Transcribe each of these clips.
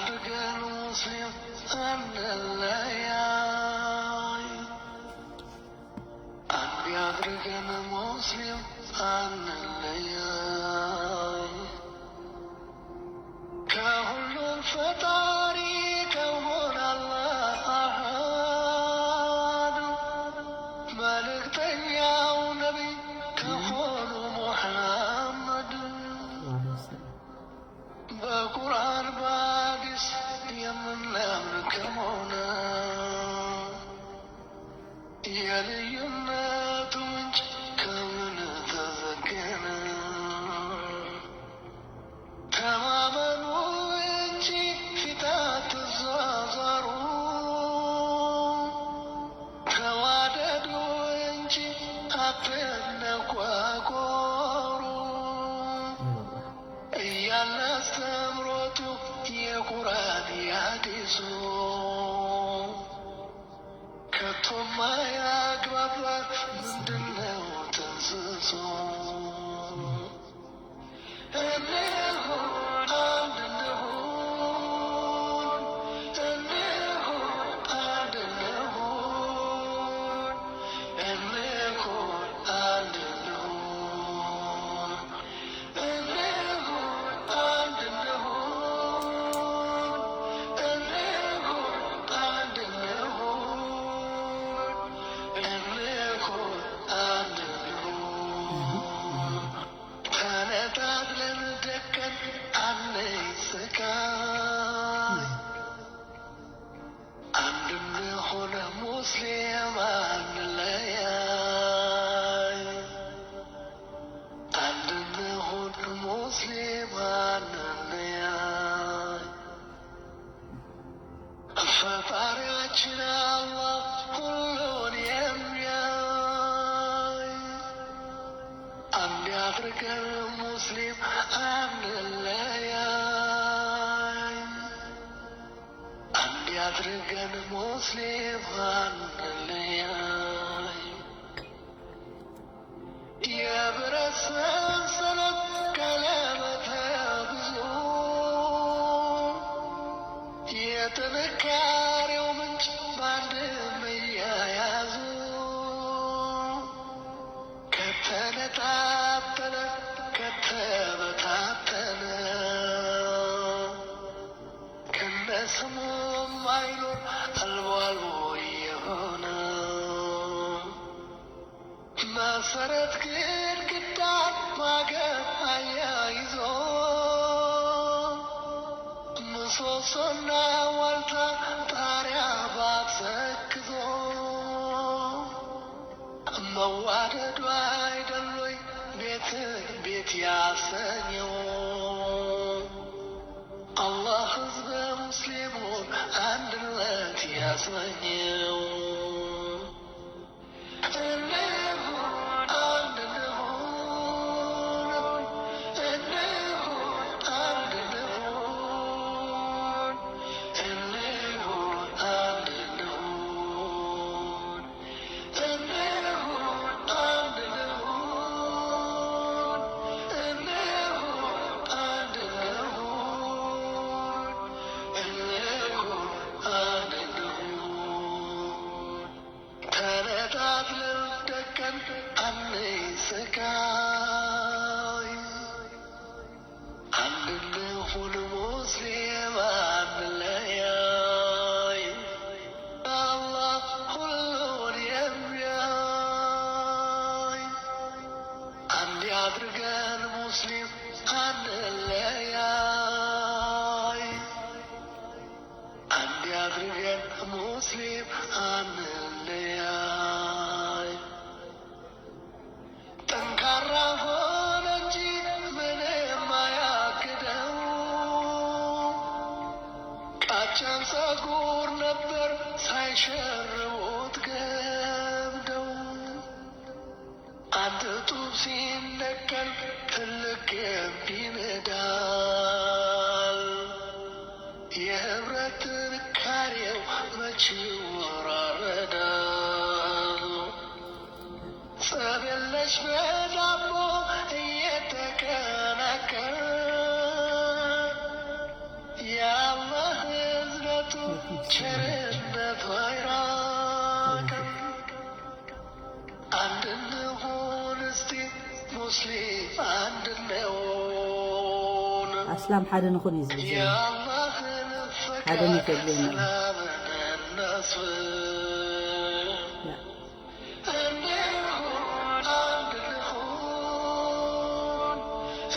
አድርገን ሙስሊም አንለያይ፣ አንድ ያድርገን ሙስሊም አንለያይ። ከሁሉም ፈጣሪ ከሆነ አላህ አሐዱ፣ መልእክተኛው ነቢይ ከሆኑ ሙሐመድ፣ በቁርአን በሐዲስ የምናምን ከሆነ፣ የልዩነቱ ምንጭ ከምን ተዘገነ? ተማመኑ እንጂ ፊት አትዟዟሩ፣ ተዋደዱ እንጂ አትነቋቆሩ እያለ አስተምሮቱ የቁርአን የሐዲሱ ከቶም ማያግባባ ምንድነው ጥንስሱ? እንሁን አንድ እንሁን፣ እንሁን አንድ እንሁን፣ እንሁን አንድ እንሁን፣ እንሁን አንድ እንሁን፣ እንሁን አንድ እንሁን፣ እንሁን አንድ እንሁን። ተነጣጥለን ደቀን አንይ ስቃይ፣ አንድ እንሁን ሙስሊም አንለያይ፣ አንድ እንሁን ሙስሊም አንለያይ። ፈጣሪያችን አላህ ሁሉን የሚያይ፣ አንድ ያድርገን ሙስሊም አንለያይ፣ አንድ ያድርገን ሙስሊም አንለያይ። የብረት ሰንሰለት ቀለበት ብዙ፣ የጥንካሬው ምንጭ በአንድ መያያዙ፣ ከተነጣጠለ ከተበታተነ፣ ከነስሙ ማይኖር አልቦ አልቦ የሆነ፣ መሰረት ግድግዳ ማገር አያይዞ፣ ምሰሶና ዋልታ ጣሪያ ባትሰክዞ፣ መዋደዱ አይደሎይ ቤትን ቤት ያሰኘው? አላህ ህዝበ ሙስሊሙን አንድነት ያስመኘው። እንሁን አንድ እንሁን፣ እንሁን አንድ እንሁን፣ እንሁን አንድ እንሁን፣ እንሁን አንድ እንሁን፣ እንሁን አንድ እንሁን፣ እንሁን አንድ እንሁን። ተነጣጥለን ደቀን አንይ ስቃይ፣ አንድ እንሁን ሙስሊም አንለያይ። አላህ ሁሉን የሚያይ፣ አንድ ያድርገን ሙስሊም አንለያይ። አንድ ያድርገን ሙስሊም አንለያይ። ጠንካራ ሆነ እንጂ ምንም አያግደው። ቃጫን ጸጉር ነበር ሳይሸርቡት ገብደው። አንድ ጡብ ሲነቀል ትልቅ ግንብ ይንዳል። የህብረት ጥንካሬው መች ይወራረዳል? ጸብ የለሽ በዳቦ እየተቀላቀለ፣ የአላህ ቸርነቱ አይራቀን። አንድ እንሁን እስቲ ሙስሊም አንድ እንሁን። ኣስላም ሓደ ንኹን እዩ ዝብል ዘሎ። የአላህን ሓደ ፈቃድ ንተግብር ነው። ሰላምን እናስፍን። ያ። እንሁን አንድ እንሁን።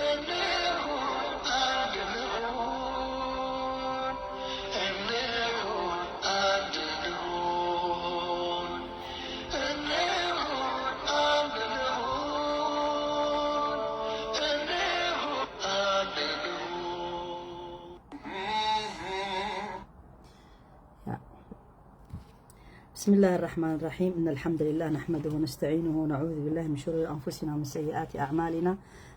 እንሁን አንድ እንሁን። እንሁን አንድ እንሁን። بسم الله الرحمن الرحيم. إن الحمد لله نحمده ونستعينه ونعوذ بالله من شرور أنفسنا ومن سيئات أعمالنا.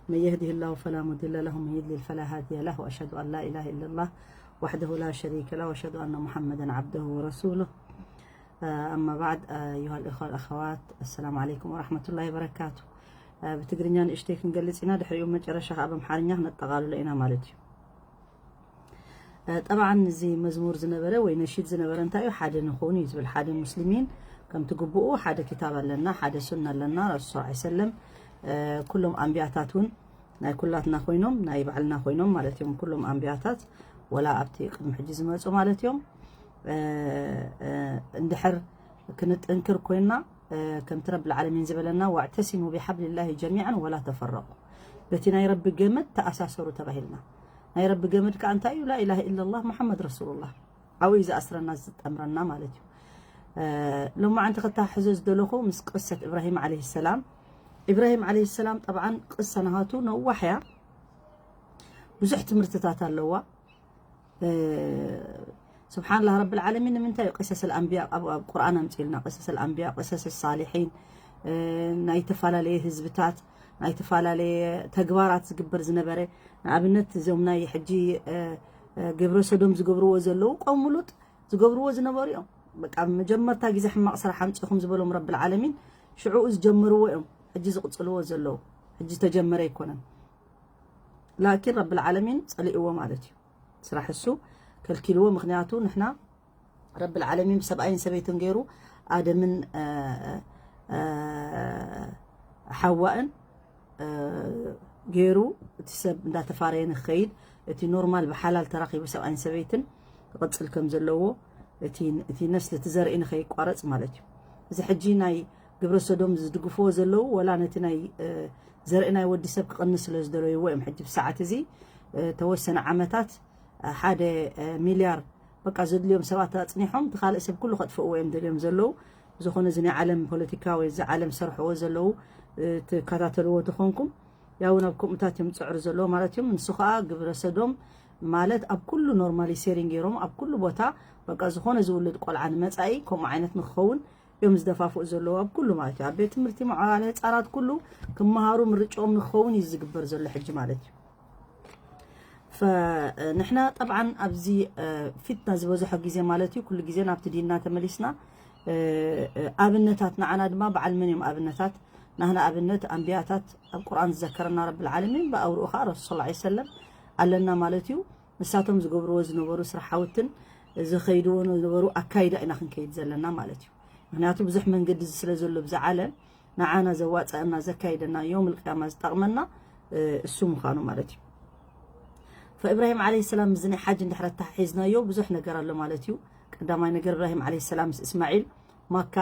من يهده الله فلا مضل له ومن يضلل فلا هادي له. وأشهد أن لا إله إلا الله وحده لا شريك له. وأشهد أن محمدا عبده ورسوله. آه، أما بعد، آه، أيها الإخوة والأخوات، السلام عليكم ورحمة الله وبركاته. آه، ብትግርኛ ንእሽተይ ክንገልጽ ኢና፣ ድሕሪኡ መጨረሻ ከኣ ብኣምሓርኛ ክነጠቓልሎ ኢና ማለት እዩ። ጠብዓን እዚ መዝሙር ዝነበረ ወይ ነሺድ ዝነበረ እንታይ እዩ? ሓደ ንኹን እዩ ዝብል። ሓደ ሙስሊሚን ከምቲ ግቡኡ ሓደ ክታብ ኣለና፣ ሓደ ሱና ኣለና። ረሱል ሰለላሁ ዐለይሂ ወሰለም ኩሎም ኣንቢያታት እውን ናይ ኩላትና ኮይኖም ናይ ባዕልና ኮይኖም ማለት እዮም። ኩሎም ኣንቢያታት ወላ ኣብቲ ቅድሚ ሕጂ ዝመፁ ማለት እዮም። እንድሕር ክንጥንክር ኮይና ከምቲ ረብል ዓለሚን ዝበለና ወዕተሲሙ ቢሓብሊላሂ ጀሚዓን ወላ ተፈረቁ፣ በቲ ናይ ረቢ ገመድ ተኣሳሰሩ ተባሂልና። ናይ ረቢ ገመድ ከዓ እንታይ እዩ? ላኢላሃ ኢለላህ ሙሓመድ ረሱሉላህ። ኣብኡ እዩ ዝኣስረና ዝጠምረና ማለት እዩ። ሎማዓንቲ ክተሓሕዞ ዝደለኹ ምስ ቅሰት እብራሂም ዓለይሂ ሰላም። ኢብራሂም ዓለይሂ ሰላም ጠብዓን ቅሰ ናሃቱ ነዋሕ እያ፣ ብዙሕ ትምህርትታት ኣለዋ። ስብሓንላህ ረብል ዓለሚን ንምንታይ እዩ ቅሰስ ኣልኣንብያ ኣብ ኣብ ቁርኣን ኣምፅእልና? ቅሰስ ኣልኣንብያ፣ ቅሰስ ሳሊሒን፣ ናይ ተፈላለየ ህዝብታት ናይ ተፈላለየ ተግባራት ዝግበር ዝነበረ፣ ንኣብነት እዞም ናይ ሕጂ ግብረ ሰዶም ዝገብርዎ ዘለዉ ቀውሚ ሉጥ ዝገብርዎ ዝነበሩ እዮም። በቃ መጀመርታ ግዜ ሕማቕ ስራሕ ኣምፂኹም ዝበሎም ረብል ዓለሚን ሽዑኡ ዝጀመርዎ እዮም ሕጂ ዝቕፅልዎ ዘለዉ። ሕጂ ተጀመረ ኣይኮነን፣ ላኪን ረብል ዓለሚን ፀሊእዎ ማለት እዩ። ስራሕ እሱ ከልኪልዎ። ምክንያቱ ንሕና ረብል ዓለሚን ብሰብኣይን ሰበይትን ገይሩ ኣደምን ሓዋእን ገይሩ እቲ ሰብ እንዳተፋረየ ንክኸይድ፣ እቲ ኖርማል ብሓላል ተራኺቡ ሰብኣይን ሰበይትን ክቕፅል ከም ዘለዎ፣ እቲ ነስሊ እቲ ዘርኢ ንኸይቋረፅ ማለት እዩ። እዚ ሕጂ ናይ ግብረ ሰዶም ዝድግፍዎ ዘለዉ ወላ ነቲ ናይ ዘርኢ ናይ ወዲ ሰብ ክቕንስ ስለ ዝደለይዎ እዮም። ሕጂ ብሰዓት እዚ ተወሰነ ዓመታት ሓደ ሚልያር በቃ ዘድልዮም ሰባት ኣፅኒሖም እቲ ካልእ ሰብ ኩሉ ከጥፍእዎ እዮም ደልዮም ዘለዉ። ብዝኾነ እዚ ናይ ዓለም ፖለቲካ ወይ እዚ ዓለም ዝሰርሕዎ ዘለዉ ትከታተልዎ ተኾንኩም ያው ናብ ከምኡታት እዮም ዝፅዕሩ ዘለዉ ማለት እዮም። ንሱ ከዓ ግብረ ሰዶም ማለት ኣብ ኩሉ ኖርማሊሴሪን ገይሮም ኣብ ኩሉ ቦታ በቃ ዝኾነ ዝውልድ ቆልዓ ንመፃኢ ከምኡ ዓይነት ንክኸውን እዮም ዝደፋፍኡ ዘለዉ ኣብ ኩሉ ማለት እዩ። ኣብ ቤት ትምህርቲ መዓለ ህፃናት ኩሉ ክመሃሩ ምርጫኦም ንክኸውን እዩ ዝግበር ዘሎ ሕጂ ማለት እዩ። ንሕና ጠብዓን ኣብዚ ፊትና ዝበዝሖ ግዜ ማለት እዩ ኩሉ ግዜ ናብቲ ዲንና ተመሊስና ኣብነታት ንዓና ድማ በዓል መን እዮም ኣብነታት? ናህና ኣብነት ኣንቢያታት ኣብ ቁርኣን ዝዘከረና ረብል ዓለሚን ብኣውርኡ ከዓ ረሱል ሰለላሁ ዐለይሂ ወሰለም ኣለና ማለት እዩ። ንሳቶም ዝገብርዎ ዝነበሩ ስራሓውትን ዝኸይድዎ ዝነበሩ ኣካይዳ ኢና ክንከይድ ዘለና ማለት እዩ። ምክንያቱ ብዙሕ መንገዲ እዚ ስለ ዘሎ ብዛ ዓለም ንዓና ዘዋፀአና ዘካይደና ዮም ልቅያማ ዝጠቕመና እሱ ምዃኑ ማለት እዩ። ፈኢብራሂም ዓለይሂ ሰላም እዚ ናይ ሓጅ እንድሕር ኣተሓሒዝናዮ ብዙሕ ነገር ኣሎ ማለት እዩ። ቀዳማይ ነገር እብራሂም ዓለይሂ ሰላም ምስ እስማዒል ማካ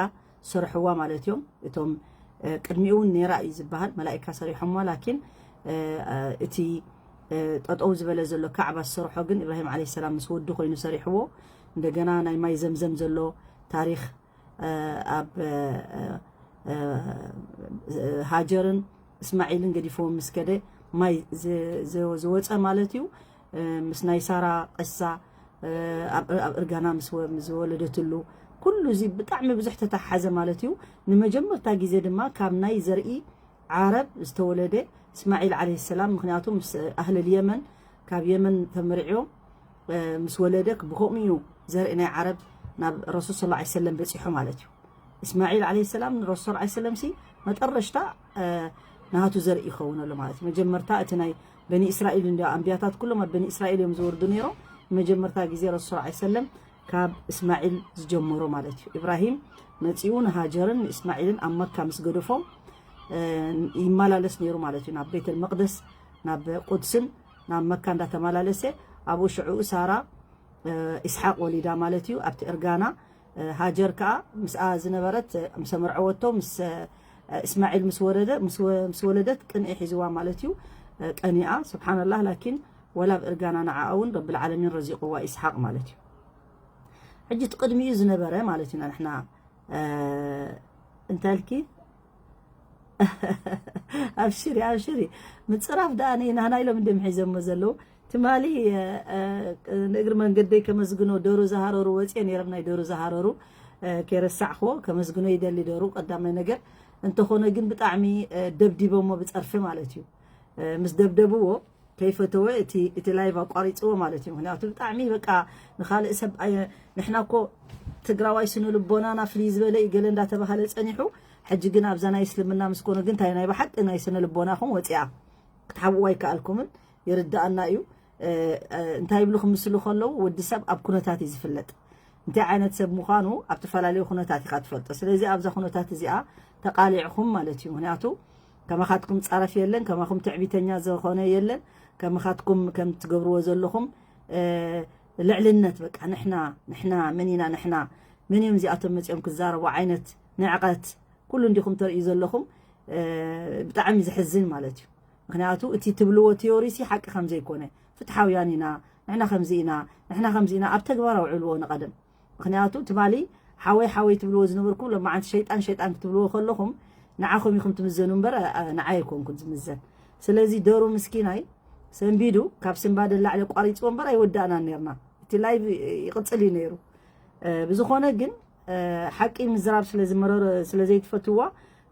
ዝሰርሕዋ ማለት እዮም። እቶም ቅድሚኡ እውን ነይራ እዩ ዝበሃል መላኢካ ሰሪሖምዋ። ላኪን እቲ ጠጠው ዝበለ ዘሎ ካዕባ ዝሰርሖ ግን እብራሂም ዓለይሂ ሰላም ምስ ወዱ ኮይኑ ሰሪሕዎ። እንደገና ናይ ማይ ዘምዘም ዘሎ ታሪክ ኣብ ሃጀርን እስማዒልን ገዲፍዎም ምስ ከደ ማይ ዝወፀ ማለት እዩ። ምስ ናይ ሳራ ቅሳ ኣብ እርጋና ምስ ዝወለደትሉ ኩሉ እዚ ብጣዕሚ ብዙሕ ተተሓሓዘ ማለት እዩ። ንመጀመርታ ግዜ ድማ ካብ ናይ ዘርኢ ዓረብ ዝተወለደ እስማዒል ዓለይሂ ሰላም፣ ምክንያቱ ምስ ኣህለል የመን ካብ የመን ተመርዕዮም ምስ ወለደ ብከምኡ እዩ ዘርኢ ናይ ዓረብ ናብ ረሱል ሰለላሁ ዐለይሂ ወሰለም በፂሑ ማለት እዩ። እስማዒል ዓለይሂ ሰላም ንረሱል ሰለላሁ ዐለይሂ ወሰለም ሲ መጠረሽታ ናቱ ዘርኢ ይኸውን ኣሎ ማለት እዩ። መጀመርታ እቲ ናይ በኒ እስራኤል እንዲ ኣንቢያታት ኩሎም ኣብ በኒ እስራኤል እዮም ዝወርዱ ነይሮም። ንመጀመርታ ግዜ ረሱል ሰለላሁ ዐለይሂ ወሰለም ካብ እስማዒል ዝጀመሮ ማለት እዩ። ኢብራሂም መጺኡ ንሃጀርን ንእስማዒልን ኣብ መካ ምስ ገደፎም፣ እ፣ ይመላለስ ነይሩ ማለት እዩ። ናብ ቤተል መቅደስ፣ ናብ ቁድስን ናብ መካ እንዳተመላለሰ፣ ኣብኡ ሽዑ ሳራ፣ እ፣ ኢስሓቅ ወሊዳ ማለት እዩ። ኣብቲ እርጋና፣ እ፣ ሃጀር ከኣ ምስኣ ዝነበረት፣ እ፣ ምስ ኣመርዐወቶ፣ ምስ፣ እ፣ እስማዒል ምስ ወረደ፣ ምስ ወ-፣ ምስ ወለደት ቅንኢ ሒዝዋ ማለት እዩ። እ፣ ቀኒኣ፣ ስብሓንላህ። ላኪን ወላ ኣብ እርጋና ንዓኣ እውን ረብል ዓለሚን ረዚቅዋ ኢስሓቅ ማለት እዩ። ሕጂ እቲ ቅድሚኡ ዝነበረ ማለት ኢና ንሕና፣ እ፣ እንታይ ኢልኪ? ኣብሽሪ፣ ኣብሽሪ። ምጽራፍ ደኣ ንናህና ኢሎም እንድም ሒዘሞ ዘለዉ። ትማሊ፣ እ፣ እ፣ ንእግሪ መንገደይ ከመስግኖ ዶሩ ዝሃረሩ ወጽየ ነይሮም፣ ናይ ዶሩ ዝሃረሩ፣ እ፣ ከይረሳዕኽዎ ከመስግኖ ይደሊ ዶሩ። ቀዳማይ ነገር እንተኾነ ግን ብጣዕሚ፣ እ፣ ደብዲቦሞ ብጸርፊ ማለት እዩ። እ፣ ምስ ደብደብዎ ከይፈተወ እቲ፣ እቲ ላይቭ ኣቋሪጽዎ ማለት እዩ። ምኽንያቱ ብጣዕሚ በቃ ንኻልእ ሰብ ኣየ-፣ ንሕና እኮ ትግራዋይ ስነ ልቦናና ፍልይ ዝበለ እዩ ገለ እንዳተባሃለ ጸኒሑ፣ ሕጂ ግን ኣብዛ ናይ እስልምና ምስ ኮነ ግን እንታይ ናይ ብሓቂ ናይ ስነ ልቦናኹም ወፂኣ ክትሓብእዋ ኣይከኣልኩምን። ይርድኣና እዩ። እ፣ እ፣ እንታይ ይብሉ ክምስሉ ከለዉ ወዲ ሰብ ኣብ ኩነታት እዩ ዝፍለጥ። እንታይ ዓይነት ሰብ ምዃኑ ኣብ ተፈላለዩ ኩነታት ኢኻ ትፈልጦ። ስለዚ ኣብዛ ኩነታት እዚኣ ተቃሊዕኹም ማለት እዩ። ምኽንያቱ ከማኻትኩም ጻረፍ የለን፣ ከማኹም ትዕቢተኛ ዝኾነ የለን፣ ከማኻትኩም ከም ትገብርዎ ዘለኹም፣ እ፣ ልዕልነት በቃ ንሕና፣ ንሕና መን ኢና፣ ንሕና መን እዮም እዚኣቶም መጺኦም ክዛረቡ ዓይነት ንዕቀት ኩሉ እንዲኹም ተርእዩ ዘለኹም። እ፣ ብጣዕሚ ዘሕዝን ማለት እዩ። ምኽንያቱ እቲ ትብልዎ ቲዮሪ ሲ ሓቂ ከም ዘይኮነ፣ ፍትሓውያን ኢና፣ ንሕና ከምዚ ኢና፣ ንሕና ከምዚ ኢና፣ ኣብ ተግባር ኣውዕልዎ ንቐደም። ምኽንያቱ ትማሊ ሓወይ ሓወይ ትብልዎ ዝነበርኩም ሎማዓንቲ ሸይጣን ሸይጣን ክትብልዎ ከለኹም ንዓኹም ኢኹም ትምዘኑ እምበር፣ እ፣ ንዓይ ኣይኮንኩን ዝምዘን። ስለዚ ዶሩ ምስኪናይ ሰንቢዱ ካብ ስንባደ ላዕሊ ኣቋሪፅዎ እምበር ኣይወዳእናን ነርና። እቲ ላይቭ ይቕፅል እዩ ነይሩ። እ፣ ብዝኾነ ግን፣ እ፣ ሓቂ ምዝራብ ስለ ዝመረረ፣ ስለ ዘይትፈትዋ፣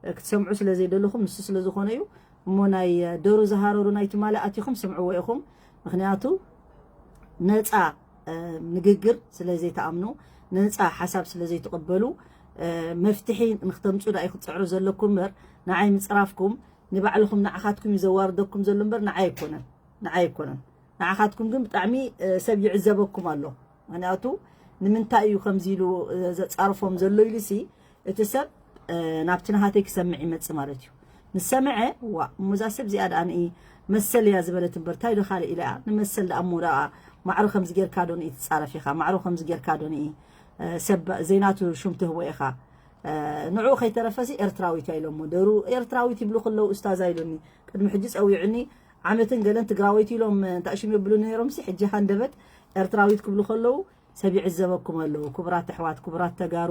እ፣ ክትሰምዑ ስለ ዘይደለኹም ንሱ ስለ ዝኾነ እዩ። እሞ ናይ፣ እ፣ ዶሩ ዝሃረሩ ናይ ትማሊ ኣቲኹም ስምዕዎ ኢኹም። ምኽንያቱ ነፃ፣ እ፣ ንግግር ስለ ዘይትኣምኑ፣ ነፃ ሓሳብ ስለ ዘይትቕበሉ፣ እ፣ መፍትሒ ንክተምፁ ዳኣ ክትፅዕሩ ዘለኩም እምበር ንዓይ ምፅራፍኩም ንባዕልኹም ንዓኻትኩም እዩ ዘዋርደኩም ዘሎ እምበር ንዓይ ኣይኮነን፣ ንዓይ ኣይኮነን። ንዓኻትኩም ግን ብጣዕሚ፣ እ፣ ሰብ ይዕዘበኩም ኣሎ። ምኽንያቱ ንምንታይ እዩ ከምዚ ኢሉ፣ እ፣ ዘጻርፎም ዘሎ ኢሉሲ እቲ ሰብ፣ እ፣ ናብቲ ናሃተይ ክሰምዕ ይመጽእ ማለት እዩ። ምስ ሰምዐ፣ ዋ፣ እሞ እዛ ሰብ እዚኣ ደኣ ንኢ መሰል እያ ዝበለት እምበር፣ እንታይ ዶ ካልእ ኢላ እያ? ንመሰል ደኣ እሞ ደኣ ማዕሮ ከምዚ ጌርካ ዶ ንኢ ትጻረፍ ኢኻ? ማዕሮ ከምዚ ጌርካ ዶ ንኢ፣ እ፣ ሰብ ዘይናቱ ሹም ትህቦ ኢኻ? እ፣ ንዕኡ ከይተረፈሲ ኤርትራዊት እያ ኢሎሞ። ደሩ ኤርትራዊት ይብሉ ከለዉ ኡስታዛ ኢሉኒ። ቅድሚ ሕጂ ጸዊዑኒ፣ ዓመትን ገለን ትግራወይቲ ኢሎም፣ እ፣ እንታይ ሽም የብሉ ነይሮምሲ፣ ሕጂ ሃንደበት ኤርትራዊት ክብሉ ከለዉ ሰብ ይዕዘበኩም ኣለዉ። ክቡራት ኣሕዋት፣ ክቡራት ተጋሩ፣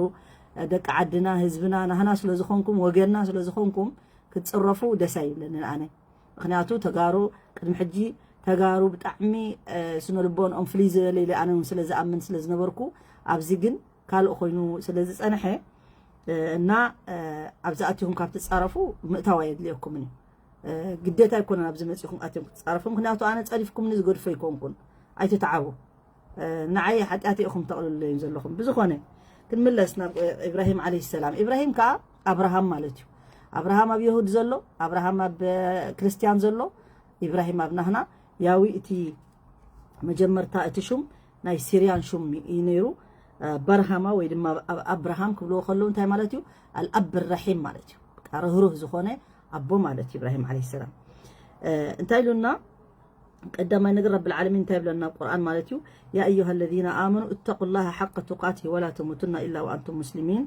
እ፣ ደቂ ዓድና፣ ህዝብና፣ ናህና ስለ ዝኾንኩም፣ ወገንና ስለ ዝኾንኩም፣ ክትጽረፉ ደስ ኣይብለንን ኣነ። ምኽንያቱ ተጋሩ ቅድሚ ሕጂ ተጋሩ ብጣዕሚ፣ እ፣ ስነ ልቦንኦም ፍልይ ዝበለ ኢለ ኣነ እውን ስለ ዝኣምን ስለ ዝነበርኩ፣ ኣብዚ ግን ካልእ ኮይኑ ስለ ዝጸንሐ፣ እ፣ እና፣ እ፣ ኣብዚ ኣቲኹም ካብ ትጻረፉ ምእታው ኣየድልየኩምን እዩ። እ፣ ግዴታ ኣይኮነን ኣብዚ መጺኹም ኣትዮም ክትጻረፉ። ምኽንያቱ ኣነ ጸሪፍኩምኒ ዝገድፎ ኣይኮንኩን። ኣይትትዓቡ። እ፣ ንዓይ ሓጢኣተይ ኢኹም ተቕልለዮም ዘለኹም። ብዝኾነ ክንምለስ ናብ፣ እ፣ ኢብራሂም ዓለይሂ ሰላም። ኢብራሂም ከኣ ኣብርሃም ማለት እዩ። ኣብርሃም ኣብ የሁድ ዘሎ፣ ኣብርሃም ኣብ፣ እ፣ ክርስትያን ዘሎ፣ ኢብራሂም ኣብ ናህና ያዊ እቲ መጀመርታ እቲ ሹም ናይ ሲርያን ሹም እዩ ነይሩ። እ፣ በርሃማ ወይ ድማ ኣብ-፣ ኣብርሃም ክብልዎ ከለዉ እንታይ ማለት እዩ? ኣልኣብ ረሒም ማለት እዩ። በቃ ርህሩህ ዝኾነ ኣቦ ማለት እዩ ኢብራሂም ዓለይሂ ሰላም። እ፣ እንታይ ኢሉና? ቀዳማይ ነገር ረብል ዓለሚን እንታይ ይብለና ኣብ ቁርኣን ማለት እዩ? يا أيها الذين آمنوا اتقوا الله حق تقاته ولا تموتن إلا وأنتم مسلمين።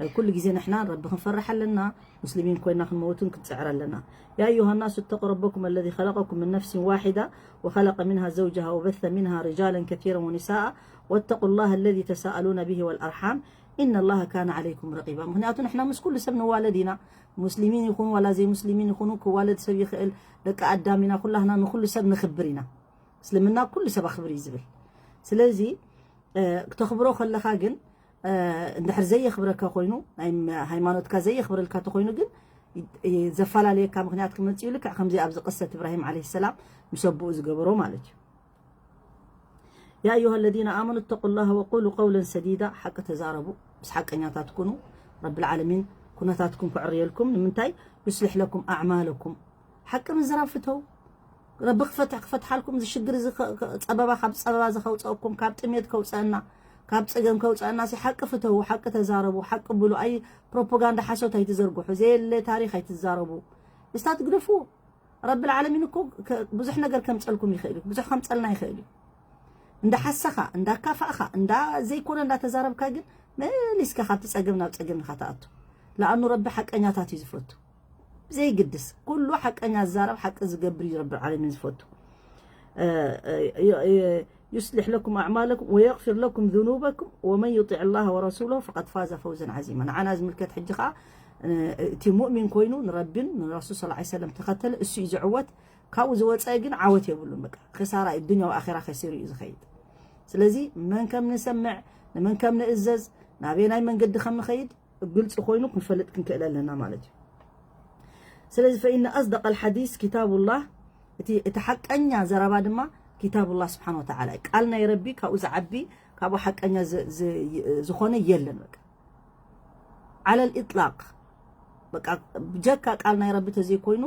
እ፣ ኩሉ ግዜ ንሕና ረቢ ክንፈርሕ ኣለና፣ ሙስሊሚን ኮይና ክንመውትን ክንጽዕር ኣለና። يا أيها الناس اتقوا ربكم الذي خلقكم من نفس واحدة وخلق منها زوجها وبث منها رجالا كثيرا ونساء واتقوا الله الذي تساءلون به والأرحام إن الله كان عليكم رقيبا። ምኽንያቱ ንሕና ምስ ኩሉ ሰብ ንዋለድ ኢና። ሙስሊሚን ይኹን ዋላ ዘይሙስሊሚን ይኹኑ ክዋለድ ሰብ ይኽእል፣ ደቂ ኣዳም ኢና፣ ኩላህና ንኹሉ ሰብ ንኽብር ኢና። እስልምና ኩሉ ሰብ ኣኽብር እዩ ዝብል። ስለዚ፣ እ፣ ክተኽብሮ ከለኻ ግን፣ እ፣ እንድሕር ዘየኽብረካ ኮይኑ፣ ናይ ም-፣ ሃይማኖትካ ዘየኽብረልካ ተኾይኑ ግን ይ-፣ ይ-፣ ዘፈላለየካ ምኽንያት ክመጽእ እዩ። ልክዕ ከምዚ ኣብዚ ቅሰት እብራሂም ዓለይሂ ሰላም ምስ ኣቦኡ ዝገበሮ ማለት እዩ። يا أيها الذين آمنوا اتقوا الله وقولوا قولا سديدا፣ ሓቂ ተዛረቡ፣ ምስ ሓቀኛታት ኩኑ፣ ረብል ዓለሚን ኩነታትኩም ከዕርየልኩም። ንምንታይ? يصلح لكم أعمالكم። ሓቂ ምዝራብ ፍተው። ረቢ ክፈትሕ-፣ ክፈትሓልኩም፣ እዚ ሽግር እዚ ከ-፣ ከ-፣ ጸበባ፣ ካብ ጸበባ እዚ ከውጸአኩም፣ ካብ ጥሜት ከውጸአና፣ ካብ ጸገም ከውጻና ሲ ሓቂ ፍተው፣ ሓቂ ተዛረቡ፣ ሓቂ ብሉ። ኣይ ፕሮፓጋንዳ ሓሶት ኣይትዘርግሑ፣ ዘየለ ታሪኽ ኣይትዛረቡ። እስታት ግደፉ። ረብል ዓለሚን እኮ ብዙሕ ነገር ከምጸልኩም ይኽእል እዩ፣ ብዙሕ ከምጸልና ይኽእል እዩ። እንዳ ሓሳኻ፣ እንዳ ካፋእኻ፣ እንዳ ዘይኮነ እንዳ ተዛረብካ ግን መሊስካ ካብቲ ጸገም ናብ ጸገም ኢኻ ትኣቱ። ለኣኑ ረቢ ሓቀኛታት እዩ ዝፈቱ። ዘይግድስ ኩሉ ሓቀኛ ዝዛረብ ሓቂ ዝገብር እዩ ረብል ዓለሚን ዝፈቱ። يصلح لكم أعمالكم ويغفر لكم ذنوبكم ومن يطع الله ورسوله فقد فاز فوزا عظيما. ንዓና ዝምልከት ሕጂ ኸዓ እቲ ሙእሚን ኮይኑ ንረቢን ንረሱል صلى الله عليه وسلم ተኸተለ እሱ እዩ ዝዕወት። ካብኡ ዝወፀ ግን ዓወት የብሉን። በቃ ክሳራ እዩ፣ ዱንያ ወኣኼራ ከሲሩ እዩ ዝኸይድ። ስለዚ መን ከም ንሰምዕ፣ ንመን ከም ንእዘዝ፣ ናበየናይ መንገዲ ከም ንኸይድ ግልፂ ኮይኑ ክንፈልጥ ክንክእል ኣለና ማለት እዩ። ስለዚ فإن أصدق الحديث كتاب الله፣ እቲ እቲ ሓቀኛ ዘረባ ድማ كتاب الله سبحانه وتعالى እዩ። ቃል ናይ ረቢ ካብኡ ዝዓቢ ካብኡ ሓቀኛ ዝ- ዝ- ዝኾነ የለን። በቃ على الإطلاق በቃ ብጀካ ቃል ናይ ረቢ ተዘይኮይኑ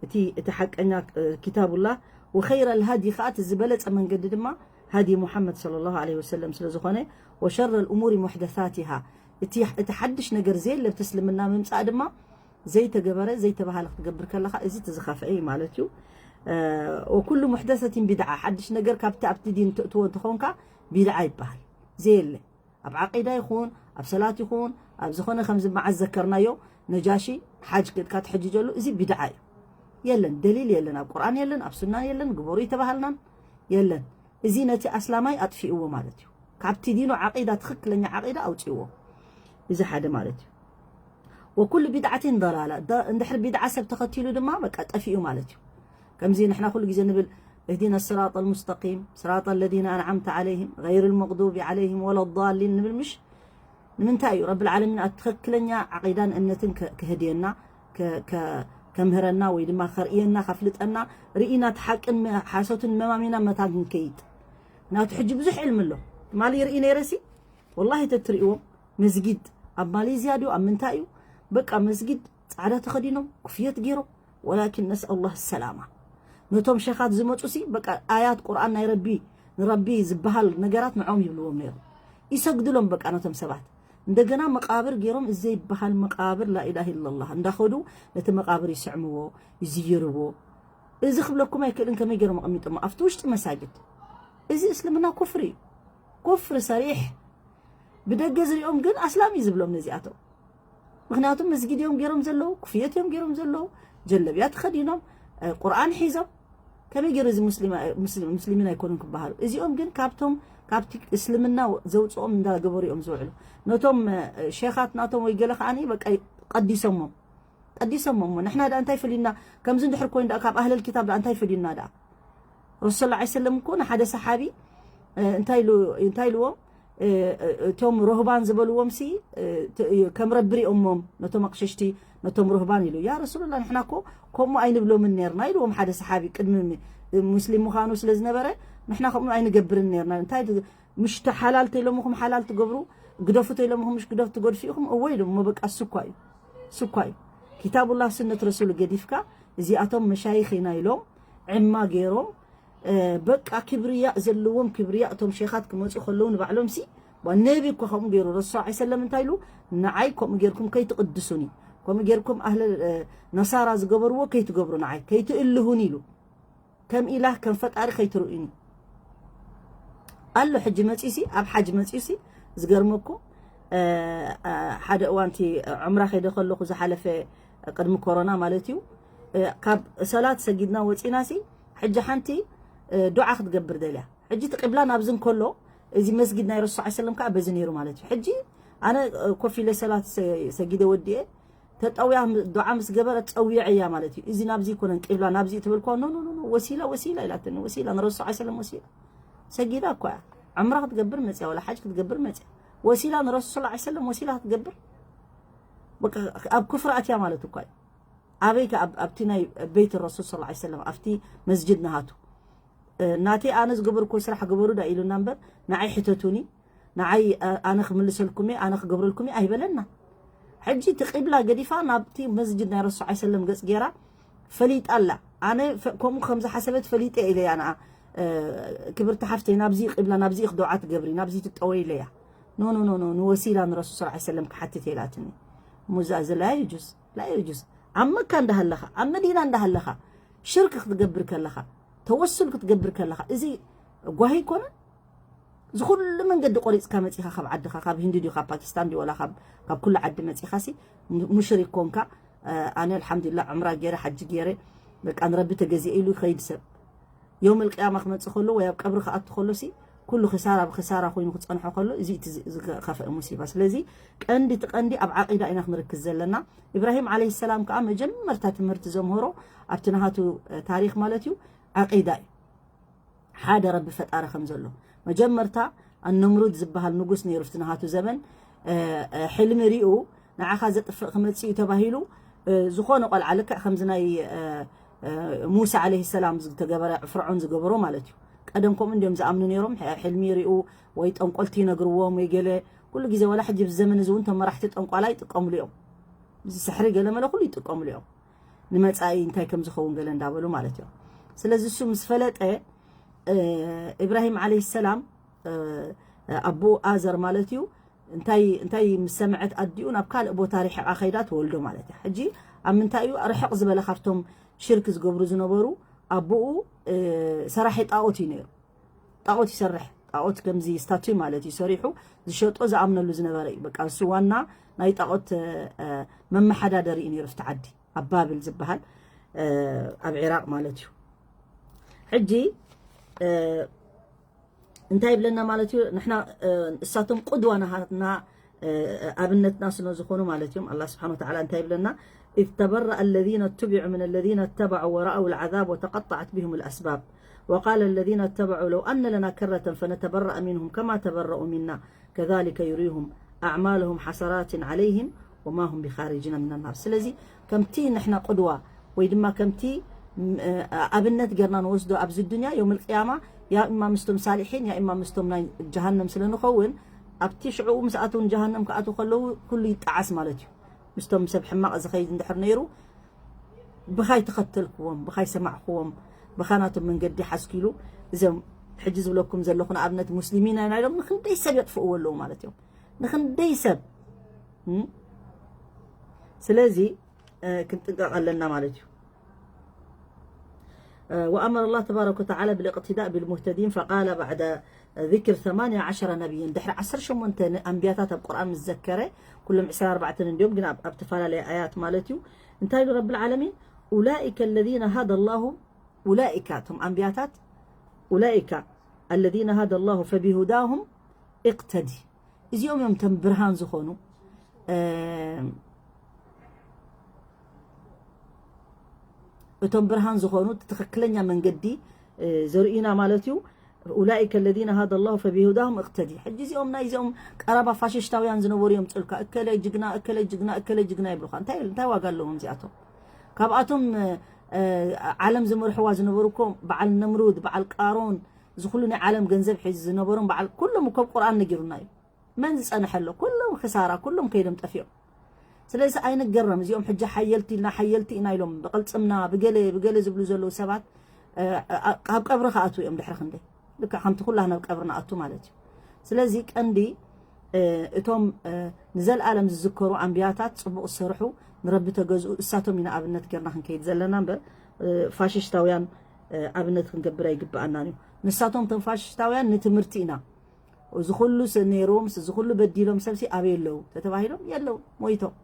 እቲ እቲ ሓቀኛ كتاب الله وخير الهدي ኸዓ እቲ ዝበለፀ መንገዲ ድማ هدي محمد صلى الله عليه وسلم ስለ ዝኾነ وشر الأمور محدثاتها እቲ እቲ ሓድሽ ነገር ዘየለ ብቲ እስልምና ምምፃእ ድማ ዘይተገበረ ዘይተባሃለ ክትገብር ከለኻ እዚ እቲ ዝኸፍአ እዩ ማለት እዩ። وكل محدثة بدعة ሓድሽ ነገር ካብቲ ኣብቲ ዲን ትእትዎ እንተኾንካ ቢድዓ ይበሃል። ዘየለ ኣብ ዓቂዳ ይኹን ኣብ ሰላት ይኹን ኣብ ዝኾነ ከምዚ መዓዝ ዘከርናዮ ነጃሺ ሓጅ ክድካ ትሕጅጀሉ እዚ ቢድዓ እዩ። የለን ደሊል የለን ኣብ ቁርኣን የለን ኣብ ሱና የለን ግበሩ ይተባሃልናን የለን። እዚ ነቲ ኣስላማይ ኣጥፊእዎ ማለት እዩ። ካብቲ ዲኑ ዓቂዳ ትኽክለኛ ዓቂዳ ኣውፅእዎ። እዚ ሓደ ማለት እዩ። وكل بدعة ضلالة እንድሕር ቢድዓ ሰብ ተኸቲሉ ድማ በቃ ጠፊኡ ማለት እዩ። ከምዚ ንሕና ኩሉ ግዜ ንብል اهدنا الصراط المستقيم صراط الذين أنعمت عليهم غير المغضوب عليهم ولا الضالين ንብል ምሽ ንምንታይ እዩ ረብል ዓለሚን ኣብ ትኽክለኛ ዓቂዳን እምነትን ከ- ከህድየና ከ- ከ- ከምህረና ወይ ድማ ከርእየና ከፍልጠና ርኢና እቲ ሓቅን መ- ሓሶትን መማሚና መታን ክንከይድ ናቱ ሕጂ ብዙሕ ዕልሚ ኣሎ ትማሊ ርኢ ነይረሲ ወላሂ ተትርእዎም መስጊድ ኣብ ማሌዝያ ድዩ ኣብ ምንታይ እዩ በቃ መስጊድ ጻዕዳ ተኸዲኖም ኩፍየት ገይሮም ولكن نسأل الله السلامة ነቶም ሸኻት ዝመፁ ሲ በቃ ኣያት ቁርኣን ናይ ረቢ ንረቢ ዝበሃል ነገራት ንዖም ይብልዎም ነይሮም ይሰግድሎም በቃ ነቶም ሰባት እንደገና መቃብር ገይሮም እዚ ዘይበሃል መቃብር ላኢላህ ኢላላህ እንዳኸዱ ነቲ መቃብር ይስዕምዎ ይዝይርዎ እዚ ክብለኩም ኣይክእልን ከመይ ገይሮም ኣቐሚጦሞ ኣብቲ ውሽጢ መሳጅድ እዚ እስልምና ኩፍሪ እዩ ኩፍሪ ሰሪሕ ብደገ ዝሪኦም ግን ኣስላም እዩ ዝብሎም ነዚኣቶም ምክንያቱ መስጊድ እዮም ገይሮም ዘለዉ ኩፍየት እዮም ገይሮም ዘለዉ ጀለብያ ተኸዲኖም ቁርኣን ሒዞም ከመይ ገይሩ እዚ ሙስሊሚን ኣይኮኑን ክበሃሉ እዚኦም ግን ካብቶም ካብቲ እስልምና ዘውፅኦም እንዳገበሩ እዮም ዝውዕሉ ነቶም ሼኻት ናቶም ወይ ገለ ከዓኒ በቃ ቀዲሶሞም ቀዲሶሞም እሞ ንሕና ደኣ እንታይ ፈልዩና ከምዚ እንድሕር ኮይኑ ደኣ ካብ ኣህለል ኪታብ ደኣ እንታይ ፈልዩና ደኣ ረሱል ላ ሰለም እኮ ንሓደ ሰሓቢ እንታይ ኢልዎም እቶም ሮህባን ዝበልዎም ሲ ከም ረቢ ሪኦሞም ነቶም ኣቅሽሽቲ ነቶም ሮህባን ኢሉ ያ ረሱሉላ ንሕና እኮ ከምኡ ኣይንብሎምን ነርና ኢልዎም ሓደ ሰሓቢ ቅድሚ ሙስሊም ምዃኑ ስለ ዝነበረ ንሕና ከምኡ ኣይንገብርን ነርና እንታይ ምሽ ሓላል ተይሎምኹም ሓላል ትገብሩ ግደፉ ተይሎምኹም ምሽ ግደፍ ትገድፉ ኢኹም እወ ኢሎም እሞ በቃ ስኳ እዩ ስኳ እዩ ኪታቡላ ስነት ረሱል ገዲፍካ እዚኣቶም መሻይኽ ኢና ኢሎም ዕማ ገይሮም በቃ ክብርያ ዘለዎም ክብርያ እቶም ሼኻት ክመፁ ከለዉ ንባዕሎም ሲ ነቢ እኮ ከምኡ ገይሩ ረሱ ዓ ሰለም እንታይ ኢሉ ንዓይ ከምኡ ገይርኩም ከይትቅድሱኒ ከምኡ ገይርኩም ኣህለ ነሳራ ዝገበርዎ ከይትገብሩ ንዓይ ከይትእልሁኒ ኢሉ ከም ኢላህ ከም ፈጣሪ ከይትርእዩኒ ኣሎ ሕጂ መፂሲ ኣብ ሓጅ መፂሲ ዝገርመኩም ሓደ እዋንቲ ዕምራ ከይደ ከለኹ ዝሓለፈ ቅድሚ ኮሮና ማለት እዩ ካብ ሰላት ሰጊድና ወፂና ሲ ሕጂ ሓንቲ ዱዓ ክትገብር ደልያ ሕጂ እቲ ቅብላ ናብዚ እንከሎ እዚ መስጊድ ናይ ረሱ ዓ ሰለም ከዓ በዚ ነይሩ ማለት እዩ ሕጂ ኣነ ኮፍ ኢለ ሰላት ሰጊደ ወዲኤ ተጠውያ ዱዓ ምስ ገበረት ፀዊዐያ ማለት እዩ እዚ ናብዚ ይኮነን ቅብላ ናብዚ ትብል ኮ ኖ ኖ ወሲላ ወሲላ ኢላትኒ ወሲላ ንረሱ ዓ ሰለም ወሲላ ሰጊዳ እኮ እያ ዕምራ ክትገብር መፅያ ወላ ሓጅ ክትገብር መፅያ ወሲላ ንረሱል ስ ሰለም ወሲላ ክትገብር ኣብ ክፍሪ ኣትያ ማለት እኳ እዩ ኣበይ ኣብቲ ናይ ቤት ረሱል ስ ሰለም ኣብቲ መስጅድ ንሃቱ ናተይ ኣነ ዝገበርኩ ስራሕ ግበሩ ዳ ኢሉና እምበር ንዓይ ሕተቱኒ ንዓይ ኣነ ክምልሰልኩም እየ ኣነ ክገብረልኩም እየ ኣይበለና ሕጂ እቲ ቂብላ ገዲፋ ናብቲ መስጅድ ናይ ረሱ ዓ ሰለም ገፅ ገይራ ፈሊጣ ኣላ ኣነ ከምኡ ከም ዝሓሰበት ፈሊጠ ኢለያ ንዓ ክብርቲ ሓፍተይ ናብዚ ቅብላ ናብዚ ክደውዓ ትገብሪ ናብዚ ትጠወይ ኢለያ ኖ ኖ ኖ ኖ ንወሲላ ንረሱል ስ ሰለም ክሓትት የላትኒ ሙዛእዘ ላ የጁዝ ላ የጁዝ ኣብ መካ እንዳሃለኻ ኣብ መዲና እንዳሃለኻ ሽርክ ክትገብር ከለኻ ተወሱል ክትገብር ከለኻ እዚ ጓሂ ይኮነ እዚ ኩሉ መንገዲ ቆሪፅካ መፂኻ ካብ ዓድኻ ካብ ህንዲ ድዩ ካብ ፓኪስታን ድዩ ወላ ካብ ካብ ኩሉ ዓዲ መፂኻ ሲ ሙሽሪክ ኮንካ ኣነ ኣልሓምዱሊላ ዕምራ ገይረ ሓጂ ገይረ በቃ ንረቢ ተገዚአ ኢሉ ይኸይድ ሰብ ዮም ልቅያማ ክመፅእ ከሎ ወይ ኣብ ቀብሪ ክኣቱ ከሎ ሲ ኩሉ ክሳራ ብክሳራ ኮይኑ ክፀንሖ ከሎ እዚ እቲ ዝከፈእ ሙሲባ ስለዚ ቀንዲ እቲ ቀንዲ ኣብ ዓቂዳ ኢና ክንርክዝ ዘለና ኢብራሂም ዓለይሂ ሰላም ከዓ መጀመርታ ትምህርቲ ዘምህሮ ኣብቲ ናሃቱ ታሪክ ማለት እዩ ዓቂዳ እዩ ሓደ ረቢ ፈጣሪ ከም ዘሎ መጀመርታ ኣነምሩድ ዝበሃል ንጉስ ነይሩ ፍቲ ናሃቱ ዘበን ሕልሚ ሪኡ ንዓኻ ዘጥፍእ ክመፅእ እዩ ተባሂሉ ዝኾነ ቆልዓ ልክዕ ከምዚ ናይ ሙሳ ዓለይሂ ሰላም ዝተገበረ ፍርዖን ዝገበሮ ማለት እዩ ቀደም ከምኡ እንዲዮም ዝኣምኑ ነይሮም ሕልሚ ሪኡ ወይ ጠንቆልቲ ይነግርዎም ወይ ገለ ኩሉ ግዜ ዋላ ሕጂ ብዘመን እዚ እውን ተመራሕቲ ጠንቋላ ይጥቀምሉ እዮም እዚ ስሕሪ ገለ መለ ኩሉ ይጥቀምሉ እዮም ንመጻኢ እንታይ ከም ዝኸውን ገለ እንዳበሉ ማለት እዮም ስለዚ እሱ ምስ ፈለጠ ኢብራሂም ዓለይሂ ሰላም ኣቦኡ ኣዘር ማለት እዩ እንታይ እንታይ ምስ ሰምዐት ኣዲኡ ናብ ካልእ ቦታ ሪሕቃ ከይዳ ትወልዶ ማለት እያ ሕጂ ኣብ ምንታይ እዩ ርሕቕ ዝበለ ካብቶም ሽርክ ዝገብሩ ዝነበሩ ኣቦኡ ሰራሒ ጣዖት እዩ ነይሩ ጣዖት ይሰርሕ ጣዖት ከምዚ ስታቱይ ማለት እዩ ሰሪሑ ዝሸጦ ዝኣምነሉ ዝነበረ እዩ በቃ እሱ ዋና ናይ ጣዖት መመሓዳደሪ እዩ ነይሩ ፍቲ ዓዲ ኣብ ባብል ዝበሃል ኣብ ዒራቅ ማለት እዩ ሕጂ እንታይ ይብለና ማለት እዩ ንሕና እሳቶም ቁድዋ ናሃትና ኣብነትና ስለ ዝኾኑ ማለት እዮም ኣላ ስብሓን ወተዓላ እንታይ ይብለና إذ تبرأ الذين اتبعوا من الذين اتبعوا ورأوا العذاب وتقطعت بهم الأسباب وقال الذين اتبعوا لو أن لنا كرة فنتبرأ منهم كما تبرأوا منا كذلك يريهم أعمالهم حسرات عليهم وما هم بخارجين من النار ስለዚ ከምቲ ንሕና ቁድዋ ወይ ድማ ከምቲ ኣብነት ገርና ንወስዶ ኣብዚ ዱንያ ዮም ልቅያማ ያ እማ ምስቶም ሳሊሒን ያ እማ ምስቶም ናይ ጀሃነም ስለ ንኸውን ኣብቲ ሽዕኡ ምስ ኣተው ንጀሃነም ክኣትው ከለዉ ኩሉ ይጠዓስ ማለት እዩ ምስቶም ሰብ ሕማቕ ዝኸይድ እንድሕር ነይሩ ብኻይ ተኸተልክዎም ብኻይ ሰማዕክዎም ብኻ ናቶም መንገዲ ሓዝኪሉ እዞም ሕጂ ዝብለኩም ዘለኹ ንኣብነት ሙስሊሚን ኢና ኢሎም ንክንደይ ሰብ የጥፍእዎ ኣለዉ ማለት እዮም ንክንደይ ሰብ ስለዚ ክንጥንቀቕ ኣለና ማለት እዩ وأمر الله تبارك وتعالى بالاقتداء بالمهتدين فقال بعد ذكر ثمانية عشر نبيا ድሕሪ ዓሰርተ ሸሞንተ ኣንቢያታት ኣብ ቁርኣን ምስ ዘከረ ኩሎም ዕስራን ኣርባዕተን እንዲዮም ግን ኣብ ዝተፈላለየ ኣያት ማለት እዩ እንታይ ኢሉ ረቢ ዓለሚን أولئك الذين هدى الله أولئك እቶም ኣንቢያታት أولئك الذين هدى الله فبهداهم اقتدي እዚኦም እዮም እቶም ብርሃን ዝኾኑ እቶም ብርሃን ዝኾኑ ትኽክለኛ መንገዲ ዘርእዩና ማለት እዩ أولئك الذين هدى الله فبهداهم اقتدي ሕጂ እዚኦም ናይ እዚኦም ቀረባ ፋሽሽታውያን ዝነበሩ እዮም ፅልካ እከለ ጅግና እከለ ጅግና እከለ ጅግና ይብሉካ እንታይ እንታይ ዋጋ ኣለዎም እዚኣቶም ካብኣቶም ዓለም ዝመርሕዋ ዝነበሩ እኮ በዓል ነምሩድ በዓል ቃሮን እዚ ኩሉ ናይ ዓለም ገንዘብ ሒዙ ዝነበሮም በዓል ኩሎም እኮ ቁርኣን ነጊሩና እዩ መን ዝጸንሐ ኣሎ? ኩሎም ክሳራ፣ ኩሎም ከይዶም ጠፊኦም። ስለዚ ኣይንገረም፣ እዚኦም ሕጂ ሓየልቲ ኢልና፣ ሓየልቲ ኢና ኢሎም ብቕልጽምና፣ ብገለ፣ ብገለ ዝብሉ ዘለዉ ሰባት፣ እ፣ እ፣ ካብ ቀብሪ ክኣትዉ እዮም ድሕሪ ክንደይ። ልክዕ ከምቲ ኩላህና ኣብ ቀብሪ ንኣቱ ማለት እዩ። ስለዚ ቀንዲ፣ እ፣ እቶም፣ እ፣ ንዘለኣለም ዝዝከሩ ኣንብያታት ጽቡቕ ዝሰርሑ፣ ንረቢ ተገዝኡ፣ እሳቶም ኢና ኣብነት ጌርና ክንከይድ ዘለና እምበር፣ እ፣ ፋሽስታውያን፣ እ፣ ኣብነት ክንገብር ኣይግብኣናን እዩ። ንሳቶም እቶም ፋሽስታውያን ንትምህርቲ ኢና እዚ ኩሉ ስ-፣ ነይሮም፣ እዚ ኩሉ በዲሎም ሰብሲ ኣበይ ኣለዉ ተተባሂሎም የለዉ፣ ሞይቶም።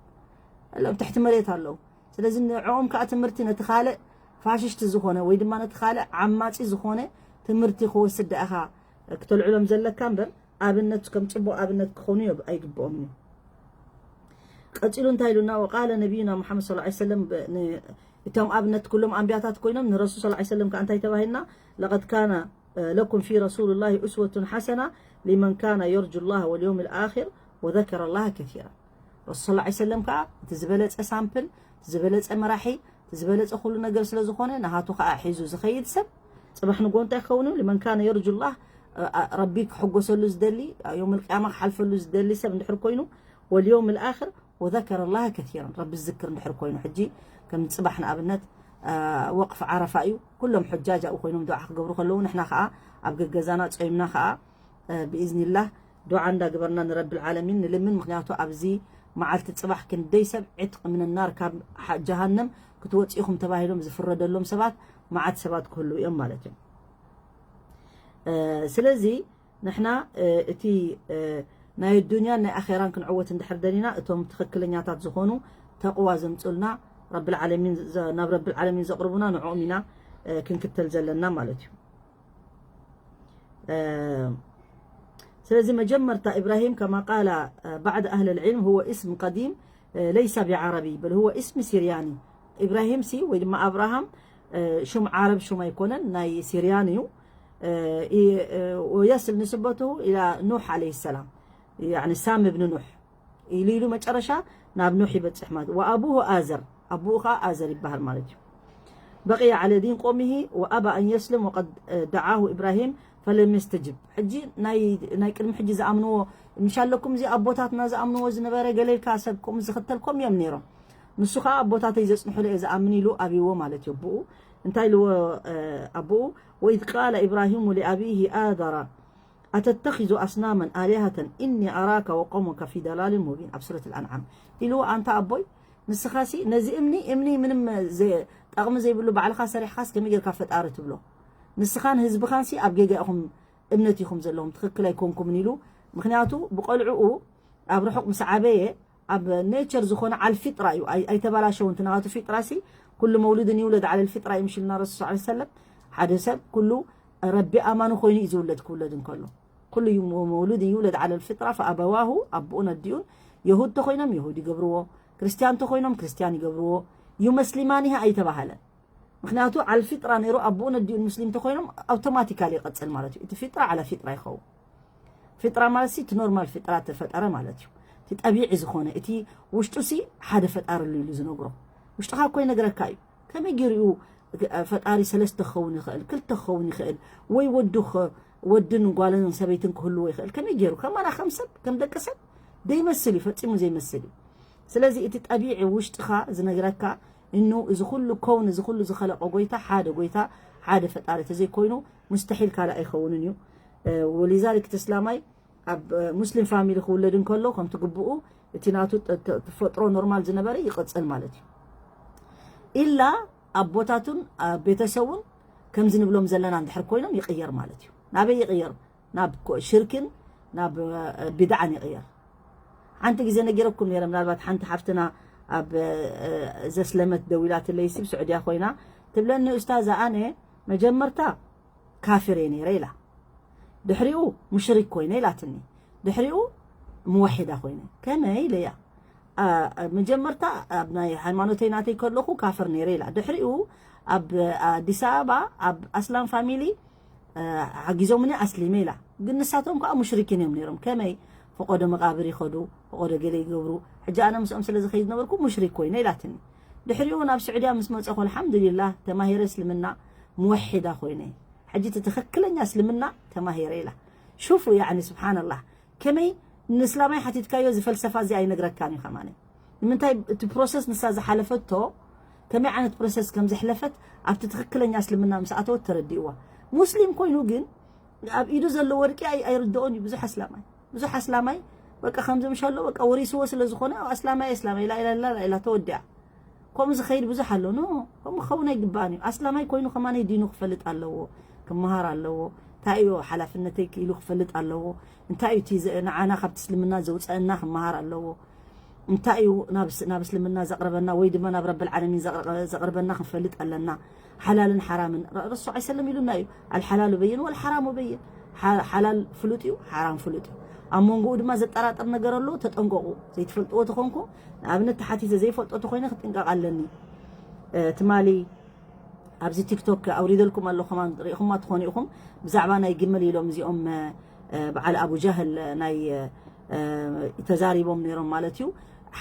ኣለዉ፣ ኣብ ትሕቲ መሬት ኣለዉ። ስለዚ ንዕኦም ከኣ ትምህርቲ ነቲ ካልእ ፋሽስት ዝኾነ ወይ ድማ ነቲ ካልእ ዓማጺ ዝኾነ ትምህርቲ ክወስድ ደኣኻ ክተልዕሎም ዘለካ እምበር ኣብነት ከም ጽቡቕ ኣብነት ክኾኑ ዮ-፣ ኣይግብኦምን እዩ። ቀጺሉ እንታይ ኢሉና? ወቃለ ነቢዩና ሙሓመድ ሰለላሁ ዐለይሂ ወሰለም ብ-፣ ን-፣ እቶም ኣብነት ኩሎም ኣንብያታት ኮይኖም ንረሱል ሰለላሁ ዐለይሂ ወሰለም ከኣ እንታይ ተባሂልና? ለቀድ ካነ ለኩም ፊ ረሱልላሂ ኡስወቱን ሐሰና ሊመን ካነ የርጁ ላህ ወልየውም ልኣኺር ወዘከረ ላህ ከሲራ። ረሱል ሰለላሁ ዐለይሂ ወሰለም ከኣ እቲ ዝበለጸ ሳምፕል፣ እቲ ዝበለጸ መራሒ፣ እቲ ዝበለጸ ኩሉ ነገር ስለ ዝኾነ፣ ንሃቱ ከኣ ሒዙ ዝኸይድ ሰብ፣ ጽባሕ ንግሆ እንታይ ክኸውን እዩ? ሊመን ካነ የርጁ ላህ፣ እ፣ እ፣ ረቢ ክሕጎሰሉ ዝደሊ፣ የውም ልቅያማ ክሓልፈሉ ዝደሊ ሰብ እንድሕር ኮይኑ፣ ወልየውም ልኣኽር ወዘከረ ላህ ከሲራን፣ ረቢ ዝዝክር እንድሕር ኮይኑ። ሕጂ ከም ጽባሕ ንኣብነት፣ እ፣ ወቕፍ ዓረፋ እዩ። ኩሎም ሑጃጅ ኣብኡ ኮይኖም ዱዓ ክገብሩ ከለዉ፣ ንሕና ከኣ ኣብ ገገዛና ጾይምና ከኣ፣ እ፣ ብኢዝኒላህ፣ ዱዓ እንዳግበርና ንረብል ዓለሚን ንልምን። ምክንያቱ ኣብዚ መዓልቲ ጽባሕ ክንደይ ሰብ ዕትቕ ምን ናር፣ ካብ ሓ- ጀሃነም ክትወጽኡ ኢኹም ተባሂሎም ዝፍረደሎም ሰባት መዓት ሰባት ክህልዉ እዮም ማለት እዮም። ስለዚ ንሕና እቲ ናይ ዱንያን ናይ ኣኼራን ክንዕወት እንድሕር ደሊና፣ እቶም ትኽክለኛታት ዝኾኑ ተቕዋ ዘምፁልና፣ ረብል ዓለሚን ናብ ረብል ዓለሚን ዘቕርቡና ንዕኦም ኢና ክንክተል ዘለና ማለት እዩ። ስለዚ መጀመርታ ኢብራሂም ከማ ቃላ بعض أهل العلم هو اسم قديم ليس بعربي بل هو اسم سرياني። ኢብራሂም ሲ ወይ ድማ ኣብርሃም ሽም ዓረብ ሽም ኣይኮነን፣ ናይ ሲርያን እዩ። ويصل نسبته إلى نوح عليه السلام، يعني سام بن نوح ኢሉ ኢሉ መጨረሻ ናብ ኑሕ ይበጽሕ ማለት እዩ። وأبوه آزر، ኣቦኡ ኸዓ ኣዘር ይበሃል ማለት እዩ። بقي على دين قومه وأبى أن يسلم وقد دعاه إبراهيم فلم يستجب። ሕጂ ናይ ናይ ቅድሚ ሕጂ ዝኣምንዎ ምሻለኩም፣ እዚ ኣቦታትና ዝኣምንዎ ዝነበረ ገለ ኢልካ ሰብ ከምኡ ዝኽተልኩም እዮም ነይሮም። ንሱ ኸዓ ኣቦታተይ ዘጽንሑለ እየ ዝኣምን ኢሉ ኣብይዎ ማለት እዩ። ኣቦኡ እንታይ ኢልዎ? ኣቦኡ وإذ قال إبراهيم لأبيه آزر أتتخذ أصناما آلهة إني أراك وقومك في ضلال مبين ኣብ ሱረት ኣልኣንዓም ኢልዎ፣ ኣንታ ኣቦይ ንስኻሲ ነዚ እምኒ እምኒ ምንም ጠቕሚ ዘይብሉ ባዕልኻ ሰሪሕኻስ ከመይ ጌርካ ፈጣሪ ትብሎ? ንስኻን ህዝብኻንሲ ኣብ ጌጋ ኢኹም እምነት ኢኹም ዘለኹም፣ ትኽክል ኣይኮንኩምን ኢሉ። ምኽንያቱ ብቆልዕኡ ኣብ ርሑቕ ምስ ዓበየ ኣብ ኔቸር ዝኾነ ዓል ፊጥራ እዩ፣ ኣይተባላሸው። እንት ናቱ ፊጥራ ሲ ኩሉ መውሉድን ይውለድ ዓለል ፊጥራ እዩ ምሽልና ረሱል ሰለላሁ ዐለይሂ ወሰለም። ሓደ ሰብ ኩሉ ረቢ ኣማኑ ኮይኑ እዩ ዝውለድ፣ ክውለድ እንከሎ ኩሉ መውሉድ ይውለድ ዓለል ፊጥራ ፈኣበዋሁ፣ ኣቦኡን ኣዲኡን የሁድ ተኮይኖም የሁድ ይገብርዎ፣ ክርስትያን ተኮይኖም ክርስትያን ይገብርዎ። ዩመስሊማኒሃ ኣይተባሃለን። ምክንያቱ ዓል ፊጥራ ነይሩ፣ ኣቦኡን ኣዲኡን ሙስሊም ተኮይኖም ኣውቶማቲካሊ ይቐጽል ማለት እዩ። እቲ ፊጥራ ዓላ ፊጥራ ይኸውን። ፊጥራ ማለት ሲ እቲ ኖርማል ፊጥራ ተፈጠረ ማለት እዩ። እቲ ጠቢዒ ዝኾነ እቲ ውሽጡ ሲ ሓደ ፈጣሪ ኣሎ ኢሉ ዝነግሮ ውሽጥኻ እኮ ይነግረካ እዩ። ከመይ ገይሩ እዩ ፈጣሪ ሰለስተ ክኸውን ይኽእል፣ ክልተ ክኸውን ይኽእል፣ ወይ ወዱ ኸ- ወድን ጓልን ሰበይትን ክህልዎ ይኽእል? ከመይ ገይሩ ከማና ከም ሰብ ከም ደቂ ሰብ ዘይመስል እዩ፣ ፈጺሙ ዘይመስል እዩ። ስለዚ እቲ ጠቢዒ ውሽጥኻ ዝነግረካ እኑ እዚ ኩሉ ከውን እዚ ኩሉ ዝኸለቀ ጎይታ ሓደ ጎይታ ሓደ ፈጣሪ ተዘይኮይኑ ሙስተሒል ካልእ ኣይኸውንን እዩ። ወሊዛሊክ እቲ እስላማይ ኣብ ሙስሊም ፋሚሊ ክውለድ እንከሎ ከምቲ ግብኡ እቲ ናቱ ተፈጥሮ ኖርማል ዝነበረ ይቕጽል ማለት እዩ። ኢላ ኣቦታቱን ቤተሰቡን ከምዚ ንብሎም ዘለና እንድሕር ኮይኖም ይቕየር ማለት እዩ። ናበይ ይቕየር? ናብ ሽርክን ናብ ቢድዓን ይቕየር። ሓንቲ ግዜ ነጊረኩም ነይረ፣ ምናልባት ሓንቲ ሓፍትና ኣብ ዘስለመት ደዊላትለይ ሲ ብስዑድያ ኮይና ትብለኒ፣ ኡስታዛ ኣነ መጀመርታ ካፍር እየ ነይረ ኢላ። ድሕሪኡ ሙሽሪክ ኮይነ ኢላትኒ። ድሕሪኡ ሙወሒዳ ኮይነ። ከመይ ኢለያ? መጀመርታ ኣብ ናይ ሃይማኖተይ ናተይ ከለኹ ካፍር ነይረ ኢላ። ድሕሪኡ ኣብ ኣዲስ ኣበባ ኣብ ኣስላም ፋሚሊ ሓጊዞምኒ ኣስሊመ ኢላ። ግን ንሳቶም ከዓ ሙሽሪኪን እዮም ነይሮም። ከመይ ፈቆዶ መቃብር ይኸዱ፣ ፈቆዶ ገለ ይገብሩ። ሕጂ ኣነ ምስኦም ስለ ዝኸይድ ነበርኩ ሙሽሪክ ኮይነ ኢላትኒ። ድሕሪኡ ናብ ስዑድያ ምስ መፀኹ ኣልሓምዱሊላህ ተማሂረ እስልምና ሙወሒዳ ኮይነ። ሕጂ እቲ ትኽክለኛ እስልምና ተማሂረ ኢላ። ሹፉ ያኒ ስብሓንላህ ከመይ ንእስላማይ ሓቲትካዮ እዚ ፈልሰፋ እዚ ኣይነግረካን እዩ ከማነ። ንምንታይ እቲ ፕሮሰስ ንሳ ዝሓለፈቶ ከመይ ዓይነት ፕሮሰስ ከም ዘሕለፈት ኣብቲ ትኽክለኛ እስልምና ምስ ኣተወት ተረዲእዋ። ሙስሊም ኮይኑ ግን ኣብ ኢዱ ዘሎ ወርቂ ኣይ- ኣይርድኦን እዩ ብዙሕ ኣስላማይ። ብዙሕ ኣስላማይ በቃ ከምዚ ምሸሎ በቃ ወሪስዎ ስለ ዝኾነ ኣብ ኣስላማይ ኣስላማይ ላኢላ ላ ላኢላ ተወዲኣ። ከምኡ ዝኸይድ ብዙሕ ኣሎ። ኖ፣ ከምኡ ክኸውን ኣይግባእን እዩ። ኣስላማይ ኮይኑ ከማነይ ዲኑ ክፈልጥ ኣለዎ፣ ክመሃር ኣለዎ። እንታይ እዩ ሓላፍነተይ ክኢሉ ክፈልጥ ኣለዎ። እንታይ እዩ እቲ ዘ- ንዓና ካብቲ እስልምና ዘውፀአና ክመሃር ኣለዎ። እንታይ እዩ ናብ ስ- ናብ እስልምና ዘቕርበና ወይ ድማ ናብ ረብል ዓለሚን ዘቕር- ዘቕርበና ክንፈልጥ ኣለና። ሓላልን ሓራምን ረ- ረሱል ሰለም ኢሉና እዩ። ኣልሓላሉ በይን ወልሓራሙ በይን። ሓ- ሓላል ፍሉጥ እዩ፣ ሓራም ፍሉጥ እዩ። ኣብ መንጎኡ ድማ ዘጠራጥር ነገር ኣሎ፣ ተጠንቀቑ። ዘይትፈልጥዎ ተኾንኩም ንኣብነት ተሓቲተ ዘይፈልጦ ተኾይነ ክጥንቀቕ ኣለኒ። ትማሊ ኣብዚ ቲክቶክ ኣውሪደልኩም ኣሎ ከማን ሪኢኹማ ትኾኑ ኢኹም። ብዛዕባ ናይ ግመል ኢሎም እዚኦም በዓል ኣቡ ጃህል ናይ ተዛሪቦም ነይሮም ማለት እዩ።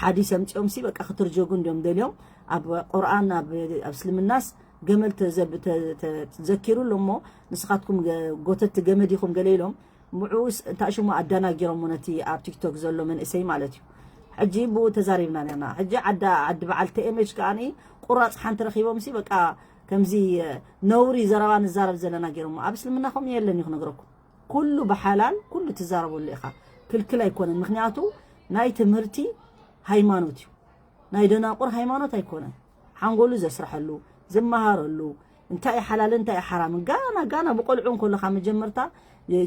ሓዲስ ኣምፂኦም ሲ በቃ ክትርጀጉ እንዲዮም ደልዮም። ኣብ ቁርኣን ኣብ እስልምናስ ገመል ተዘኪሩ ኣሎ እሞ ንስኻትኩም ጎተቲ ገመድ ኢኹም ገለ ኢሎም። ብኡ እንታይ ሽሙ ኣደናጊሮሞ ነቲ ኣብ ቲክቶክ ዘሎ መንእሰይ ማለት እዩ። ሕጂ ብኡ ተዛሪብና ነርና። ሕጂ ዓዲ ዓዲ በዓል ቲ ኤም ኤች ከኣ ቁራፅ ሓንቲ ረኺቦም ሲ በቃ ከምዚ ነውሪ ዘረባ ንዛረብ ዘለና ገይሮሞ። ኣብ እስልምና ከምኡ የለን እዩ ክነግረኩም። ኩሉ ብሓላል ኩሉ ትዛረበሉ ኢኻ። ክልክል ኣይኮነን። ምክንያቱ ናይ ትምህርቲ ሃይማኖት እዩ። ናይ ደናቁር ሃይማኖት ኣይኮነን። ሓንጎሉ ዘስርሐሉ፣ ዝመሃረሉ፣ እንታይ እዩ ሓላል፣ እንታይ እዩ ሓራም። ጋና፣ ጋና ብቆልዑ እንከሎ ካብ መጀመርታ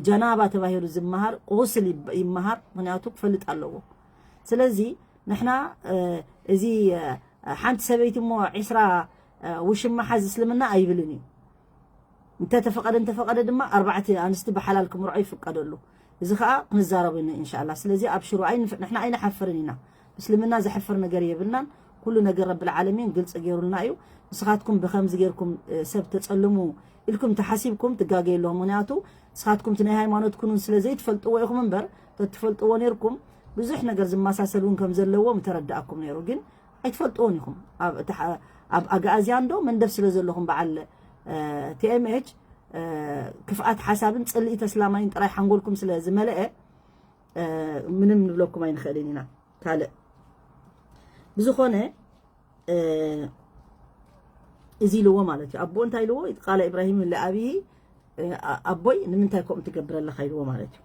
ጀናባ ተባሂሉ ዝመሃር፣ ቁስል ይብ-፣ ይመሃር። ምክንያቱ ክፈልጥ ኣለዎ። ስለዚ ንሕና፣ እ፣ እዚ፣ እ፣ ሓንቲ ሰበይቲ እሞ ዒስራ፣ እ፣ ውሽማ ሓዝ እስልምና ኣይብልን እዩ። እንተተፈቐደ፣ እንተፈቐደ ድማ ኣርባዕተ ኣንስቲ ብሓላል ክምርዖ ይፍቀደሉ። እዚ ኸኣ ክንዛረብ ኢና ኢንሻኣላ። ስለዚ ኣብሽሩ፣ ኣይንፍ-፣ ንሕና ኣይንሓፍርን ኢና። ምስልምና ዘሕፍር ነገር የብልናን። ኩሉ ነገር ረብል ዓለሚን ግልጺ ገይሩልና እዩ። ንስኻትኩም ብኸምዚ ገይርኩም፣ እ፣ ሰብ ተጸልሙ ኢልኩም ተሓሲብኩም ትጋገዩ ኣለኹም። ምክንያቱ ንስኻትኩም እቲ ናይ ሃይማኖት ኩኑን ስለ ዘይትፈልጥዎ ኢኹም እምበር፣ ተትፈልጥዎ ነይርኩም ብዙሕ ነገር ዝመሳሰል እውን ከም ዘለዎ ምተረዳእኩም ነይሩ። ግን ኣይትፈልጥዎን ኢኹም። ኣብ እቲ ሓ-፣ ኣብ ኣግኣዝያን ዶ መንደፍ ስለ ዘለኹም በዓል፣ እ፣ ቲ ኤም ኤች፣ እ፣ ክፍኣት ሓሳብን ጽልኢ ተስላማይን ጥራይ ሓንጎልኩም ስለ ዝመልአ፣ እ፣ ምንም ንብለኩም ኣይንኽእልን ኢና። ካልእ ብዝኾነ፣ እ፣ እዚ ኢልዎ ማለት እዩ። ኣቦ እንታይ ኢልዎ? ቃለ ኢብራሂም ለኣቢሂ፣ እ፣ ኣ-፣ ኣቦይ ንምንታይ ከምኡ ትገብር ኣለኻ ኢልዎ ማለት እዩ።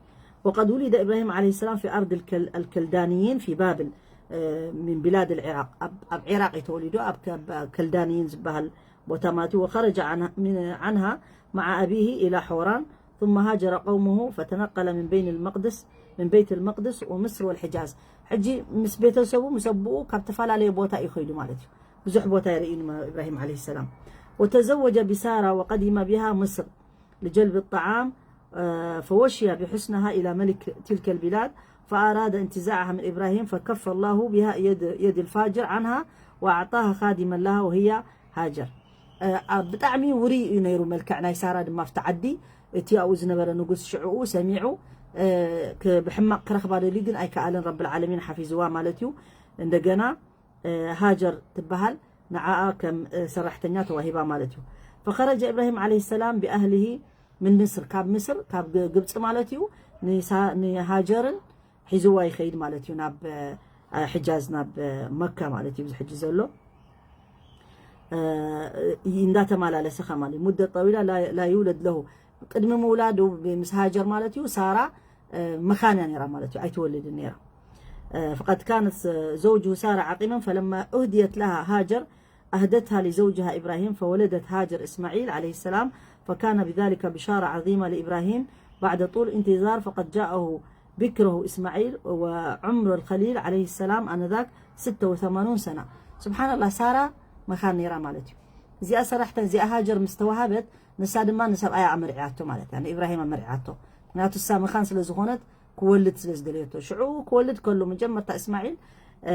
وقد ولد إبراهيم عليه السلام في أرض الكل-، الكلدانيين في بابل، እ፣ من بلاد العراق። ኣብ፣ ኣብ ዒራቅ እዩ ተወሊዱ፣ ኣብ ከ-፣ ኣብ ከልዳንይን ዝበሃል ቦታ ማለት እዩ። وخرج عنها، من، عنها مع أبيه إلى حوران، ثم هاجر قومه فتنقل من بين المقدس، من بيت المقدس ومصر والحجاز። ሕጂ ምስ ቤተሰቡ፣ ምስ ኣቦኡ ካብ ተፈላለየ ቦታ እዩ ኸይዱ ማለት እዩ። ብዙሕ ቦታ የርእዩ ንማ-፣ إبراهيم عليه السلام. وتزوج بسارة وقدم بها مصر لجلب الطعام، آه، فوشي بحسنها إلى ملك تلك البلاد، فأراد انتزاعها من إبراهيم، فكف الله بها يد، يد الفاجر عنها، وأعطاها خادما لها وهي هاجر. እ፣ ኣብ ብጣዕሚ ውሩይ እዩ ነይሩ መልክዕ ናይ ሳራ ድማ ኣብቲ ዓዲ። እቲ ኣብኡ ዝነበረ ንጉስ ሽዕኡ ሰሚዑ፣ እ፣ ክ-፣ ብሕማቕ ክረኽባ ደልዩ ግን ኣይከኣለን። ረብል ዓለሚን ሓፊዝዋ ማለት እዩ። እንደገና፣ እ፣ ሃጀር ትበሃል ንዓኣ ከም፣ እ፣ ሰራሕተኛ ተዋሂባ ማለት እዩ። فخرج إبراهيم عليه السلام بأهله من مصر، ካብ ምስር፣ ካብ ግ-፣ ግብፂ ማለት እዩ። ንሳ-፣ ንሃጀርን ሒዝዋ ይኸይድ ማለት እዩ ናብ፣ እ፣ ሕጃዝ፣ ናብ፣ እ፣ መካ ማለት እዩ። እዚ ሕጂ ዘሎ፣ እ፣ እንዳተመላለሰ ከማን እዩ። مدة طويلة لا، لا يولد له። ቅድሚ ምውላዱ ምስ ሃጀር ማለት እዩ ሳራ፣ እ፣ መኻን እያ ነይራ ማለት እዩ፣ ኣይትወልድን ነይራ። እ፣ فقد كانت زوجه سارة عقيما، فلما أهديت لها هاجر أهدتها لزوجها إبراهيم، فولدت هاجر إسماعيل عليه السلام، فكان بذلك بشارة عظيمة لإبراهيم بعد طول انتظار، فقد جاءه بكره إسماعيل وعمر الخليل عليه السلام آنذاك ستة وثمانون سنة. سبحان الله، ሳራ መኻን ነይራ ማለት እዩ። እዚኣ ሰራሕተን፣ እዚኣ ሃጀር ምስ ተዋሃበት፣ ንሳ ድማ ንሰብኣያ ኣመርዕያቶ ማለት እያ፣ ንኢብራሂም ኣመርዕያቶ። ምክንያቱ እሳ መኻን ስለ ዝኾነት፣ ክወልድ ስለ ዝደለየቶ። ሽዑ ክወልድ ከሎ፣ መጀመርታ እስማዒል፣ እ፣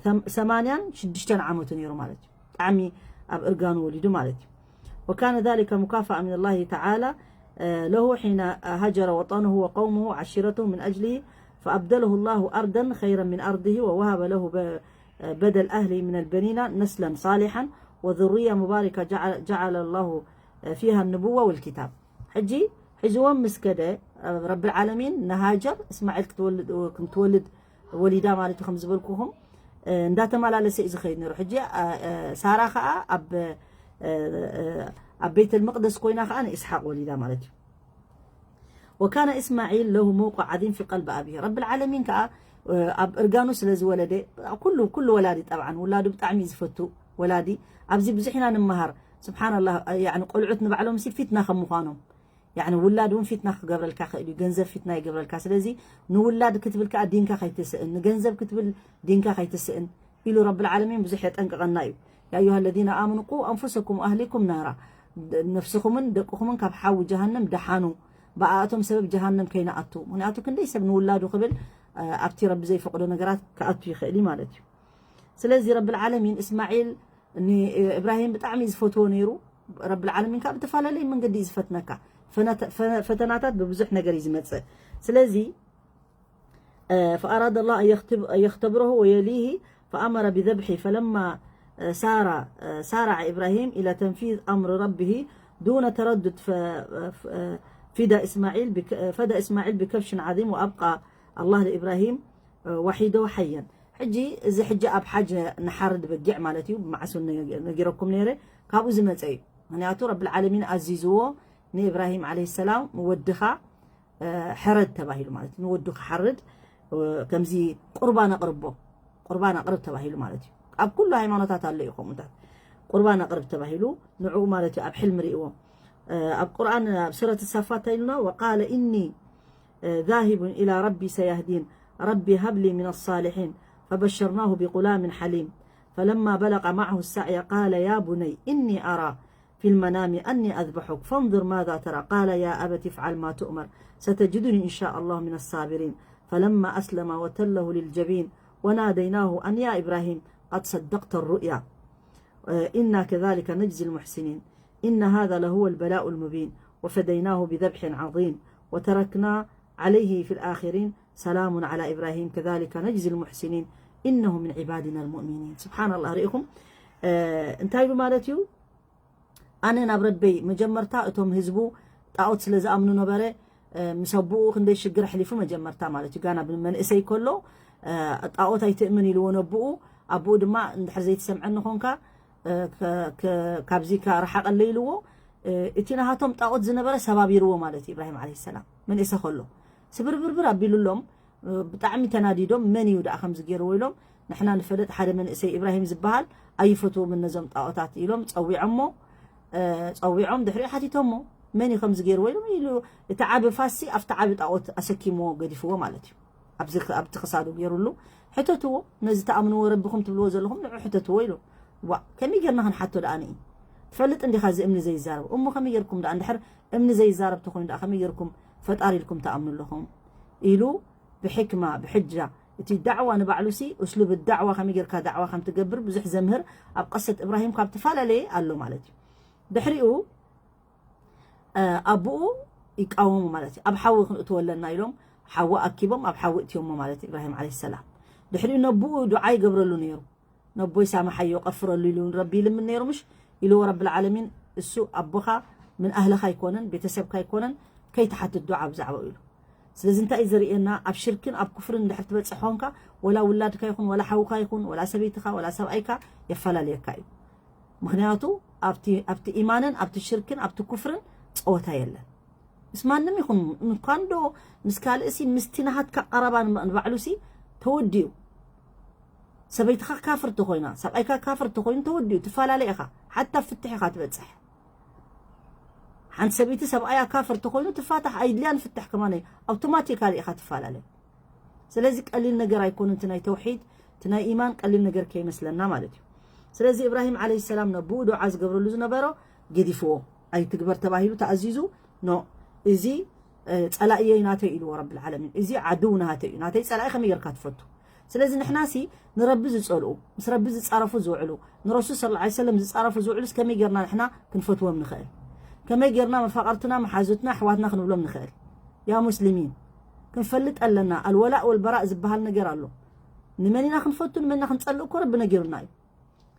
ተም-፣ ሰማንያን ሽዱሽተን ዓመቱ ነይሩ ማለት እዩ። ብጣዕሚ ኣብ እርጋኑ ወሊዱ ማለት እዩ። وكان ذلك مكافأة من الله تعالى، آه، له حين هجر وطنه وقومه وعشيرته من أجله، فأبدله الله أرضا خيرا من أرضه، ووهب له ب-، بدل أهله من البنين نسلا صالحا وذرية مباركة جعل، جعل الله فيها النبوة والكتاب. ሕጂ ሒዝዎም ምስ ከደ፣ ረብል ዓለሚን ንሃጀር እስማዒል ክትወልድ፣ ከም ትወልድ ወሊዳ ማለት እዩ፣ ከም ዝበልኩኹም፣ እ፣ እንዳተመላለሰ እዩ ዝኸይድ ነይሩ። ሕጂ፣ እ፣ እ፣ ሳራ ኸኣ ኣብ፣ እ፣ እ፣ ኣብ ቤተል መቕደስ ኮይና ኸኣ ንኢስሓቅ ወሊዳ ማለት እዩ። وكان إسماعيل له موقع عظيم في قلب أبيه. ረብል ዓለሚን ከኣ፣ እ፣ ኣብ እርጋኑ ስለ ዝወለደ፣ ኩሉ፣ ኩሉ ወላዲ ጠብዓን ውላዱ ብጣዕሚ እዩ ዝፈቱ። ወላዲ ኣብዚ ብዙሕ ኢና ንመሃር። ስብሓንላህ፣ ያዕኒ ቆልዑት ንባዕሎም ሲ ፊትና ከም ምዃኖም። ያዕኒ ውላድ እውን ፊትና ክገብረልካ ክእል እዩ፣ ገንዘብ ፊትና ይገብረልካ። ስለዚ ንውላድ ክትብል ከኣ ዲንካ ከይትስእን፣ ንገንዘብ ክትብል ዲንካ ከይትስእን ኢሉ ረብል ዓለሚን ብዙሕ የጠንቅቐና እዩ። يا أيها الذين آمنوا قوا أنفسكم وأهليكم نارا። ነፍስኹምን ደቅኹምን ካብ ሓዊ ጀሃነም ደሓኑ፣ ብኣኣቶም ሰበብ ጀሃነም ከይንኣቱ። ምክንያቱ ክንደይ ሰብ ንውላዱ ክብል፣ እ፣ ኣብቲ ረቢ ዘይፈቕዶ ነገራት ክኣቱ ይኽእል እዩ ማለት እዩ። ስለዚ ረብል ዓለሚን እስማዒል ንእብራሂም ብጣዕሚ እዩ ዝፈትዎ ነይሩ። ረብል ዓለሚን ካብ ዝተፈላለየ መንገዲ እዩ ዝፈትነካ። ፈነተ-፣ ፈ-፣ ፈተናታት ብብዙሕ ነገር እዩ ዝመጽእ። ስለዚ፣ እ፣ فأراد الله أن يختب-، أن يختبره ويليه فأمر بذبحه، فلما، እ፣ سار، እ، سارع إبراهيم إلى تنفيذ أمر ربه دون تردد، ف-، ف-، فدى إسماعيل بك-، فدى إسماعيل بكبش عظيم وأبقى الله لإبراهيم وحيده حيا። ሕጂ እዚ ሕጂ ኣብ ሓጅ ንሓርድ በጊዕ ማለት እዩ፣ ብመዓስ እውን ነጊረኩም ነይረ፣ ካብኡ ዝመፀ እዩ። ምክንያቱ ረብል ዓለሚን ኣዚዝዎ ንኢብራሂም ዓለይሂ ሰላም ወድኻ፣ እ፣ ሕረድ ተባሂሉ ማለት እዩ፣ ንወዱ ክሓርድ። ከምዚ ቁርባን ኣቕርቦ፣ ቁርባን ኣቕርብ ተባሂሉ ማለት እዩ። ኣብ ኩሉ ሃይማኖታት ኣሎ እዩ ከምኡታት። ቁርባን ኣቕርብ ተባሂሉ ንዕኡ ማለት እዩ ኣብ ሕልሚ ርእዎ። ኣብ ቁርኣን ኣብ ሱረት ሳፋት እንታይ ኢሉና? وقال إني ذاهب إلى ربي سيهدين ربي هب لي من الصالحين فبشرناه بغلام حليم فلما بلغ معه السعي قال يا بني إني أرى في المنام أني أذبحك فانظر ماذا ترى قال يا أبت افعل ما تؤمر ستجدني إن شاء الله من الصابرين فلما أسلما وتله للجبين وناديناه أن يا إبراهيم قد صدقت الرؤيا إنا كذلك نجزي المحسنين إن هذا لهو البلاء المبين وفديناه بذبح عظيم وتركنا عليه في الآخرين سلام على إبراهيم كذلك نجزي المحسنين إنه من عبادنا المؤمنين سبحان الله رئيكم እንታይ ኢሉ ማለት እዩ ኣነ ናብ ረበይ መጀመርታ እቶም ህዝቡ ጣኦት ስለ ዝኣምኑ ነበረ ምስ ኣቦኡ ክንደይ ሽግር ኣሕሊፉ መጀመርታ ማለት እዩ ጋና ብመንእሰይ ከሎ ጣኦት ኣይትእምን ኢልዎ ነብኡ ኣቦኡ ድማ እንድሕር ዘይትሰምዐኒ ኾንካ ካብዚ ርሓቐለይ ኢልዎ እቲ ናሃቶም ጣኦት ዝነበረ ሰባቢርዎ ማለት እዩ ኢብራሂም ዓለይሂ ሰላም መንእሰ ከሎ ስብርብርብር ኣቢሉሎም ብጣዕሚ ተናዲዶም መን እዩ ደኣ ከምዚ ገይርዎ ኢሎም ንሕና ንፈለጥ ሓደ መንእሰይ ኢብራሂም ዝበሃል ኣይፈትዎም እነዞም ጣኦታት ኢሎም ፀዊዖሞ ፀዊዖም ድሕሪኡ ሓቲቶሞ መን እዩ ከምዚ ገይርዎ ኢሎም ኢሉ እቲ ዓቢ ፋሲ ኣብቲ ዓቢ ጣኦት ኣሰኪምዎ ገዲፍዎ ማለት እዩ ኣብዚ ኣብቲ ክሳዱ ገይሩሉ ሕተትዎ ነዚ ተኣምንዎ ረብኹም ትብልዎ ዘለኹም ንዑ ሕተትዎ ኢሉ ዋ ከመይ ጌርና ክንሓቶ ደኣ ንኢ ትፈልጥ እንዲኻ እዚ እምኒ ዘይዛረብ እሞ ከመይ ጌርኩም ደኣ እንድሕር እምኒ ዘይዛረብ ተኾይኑ ደኣ ከመይ ጌርኩም ፈጣሪ ኢልኩም ተኣምኑ ኣለኹም ኢሉ ብሕክማ ብሕጃ እቲ ዳዕዋ ንባዕሉሲ እስሉብ ዳዕዋ ከመይ ጌርካ ዳዕዋ ከም ትገብር ብዙሕ ዘምህር ኣብ ቀሰት እብራሂም ካብ ትፈላለየ ኣሎ ማለት እዩ ድሕሪኡ ኣቦኡ ይቃወሙ ማለት እዩ ኣብ ሓዊ ክንእትዎ ኣለና ኢሎም ሓዊ ኣኪቦም ኣብ ሓዊ እትዮሞ ማለት እዩ እብራሂም ዓለይሂ ሰላም ድሕሪኡ ነብኡ ዱዓ ይገብረሉ ነይሩ ነቦይ ሳምሓዮ ቀፍረሉ ኢሉ ረቢ ይልምን ነይሩ ምሽ ኢልዎ ረብል ዓለሚን እሱ ኣቦኻ ምን ኣህልኻ ኣይኮነን ቤተሰብካ ኣይኮነን ከይትሓትት ዱዓ ብዛዕባኡ ኢሉ ስለዚ እንታይ እዩ ዘርእየና ኣብ ሽርክን ኣብ ኩፍርን እንድሕር ትበፅሕ ኾንካ ወላ ውላድካ ይኹን ወላ ሓውካ ይኹን ወላ ሰበይትኻ ወላ ሰብኣይካ የፈላለየካ እዩ ምክንያቱ ኣብቲ ኢማንን ኣብቲ ሽርክን ኣብቲ ኩፍርን ፀወታ የለን ምስ ማንም ይኹን እንኳን ዶ ምስ ካልእሲ ምስቲ ናሃትካ ቀረባ ንባዕሉሲ ተወዲኡ ሰበይትኻ ካፍር ተኾይና ሰብኣይካ ካፍር ተኾይኑ ተወዲኡ ትፈላለ ኢኻ ሓታ ፍትሕ ኢኻ ትበፅሕ ሓንቲ ሰበይቲ ሰብኣያ ካፍር ተኾይኑ ትፋታሕ ኣይድልያን ፍትሕ ከማነ ኣውቶማቲካሊ ኢኻ ትፈላለ ስለዚ ቀሊል ነገር ኣይኮነ እቲ ናይ ተውሒድ እቲ ናይ ኢማን ቀሊል ነገር ከይመስለና ማለት እዩ ስለዚ ኢብራሂም ዓለይሂ ሰላም ነብኡ ዱዓ ዝገብረሉ ዝነበሮ ገዲፍዎ ኣይትግበር ተባሂሉ ተኣዚዙ ኖ እዚ ጸላእየይ ናተይ ኢልዎ ረብል ዓለሚን እዚ ዓድው ናተይ እዩ ናተይ ጸላኢ ከመይ ጌርካ ትፈቱ ስለዚ ንሕናሲ ንረቢ ዝጸልኡ ምስ ረቢ ዝጻረፉ ዝውዕሉ ንረሱል ስለ ላ ሰለም ዝጻረፉ ዝውዕሉስ ከመይ ጌርና ንሕና ክንፈትዎም ንኽእል ከመይ ጌርና መፋቐርትና መሓዙትና ኣሕዋትና ክንብሎም ንኽእል ያ ሙስሊሚን ክንፈልጥ ኣለና ኣልወላእ ወልበራእ ዝበሃል ነገር ኣሎ ንመን ኢና ክንፈቱ ንመን ኢና ክንጸልእ እኮ ረቢ ነጊሩና እዩ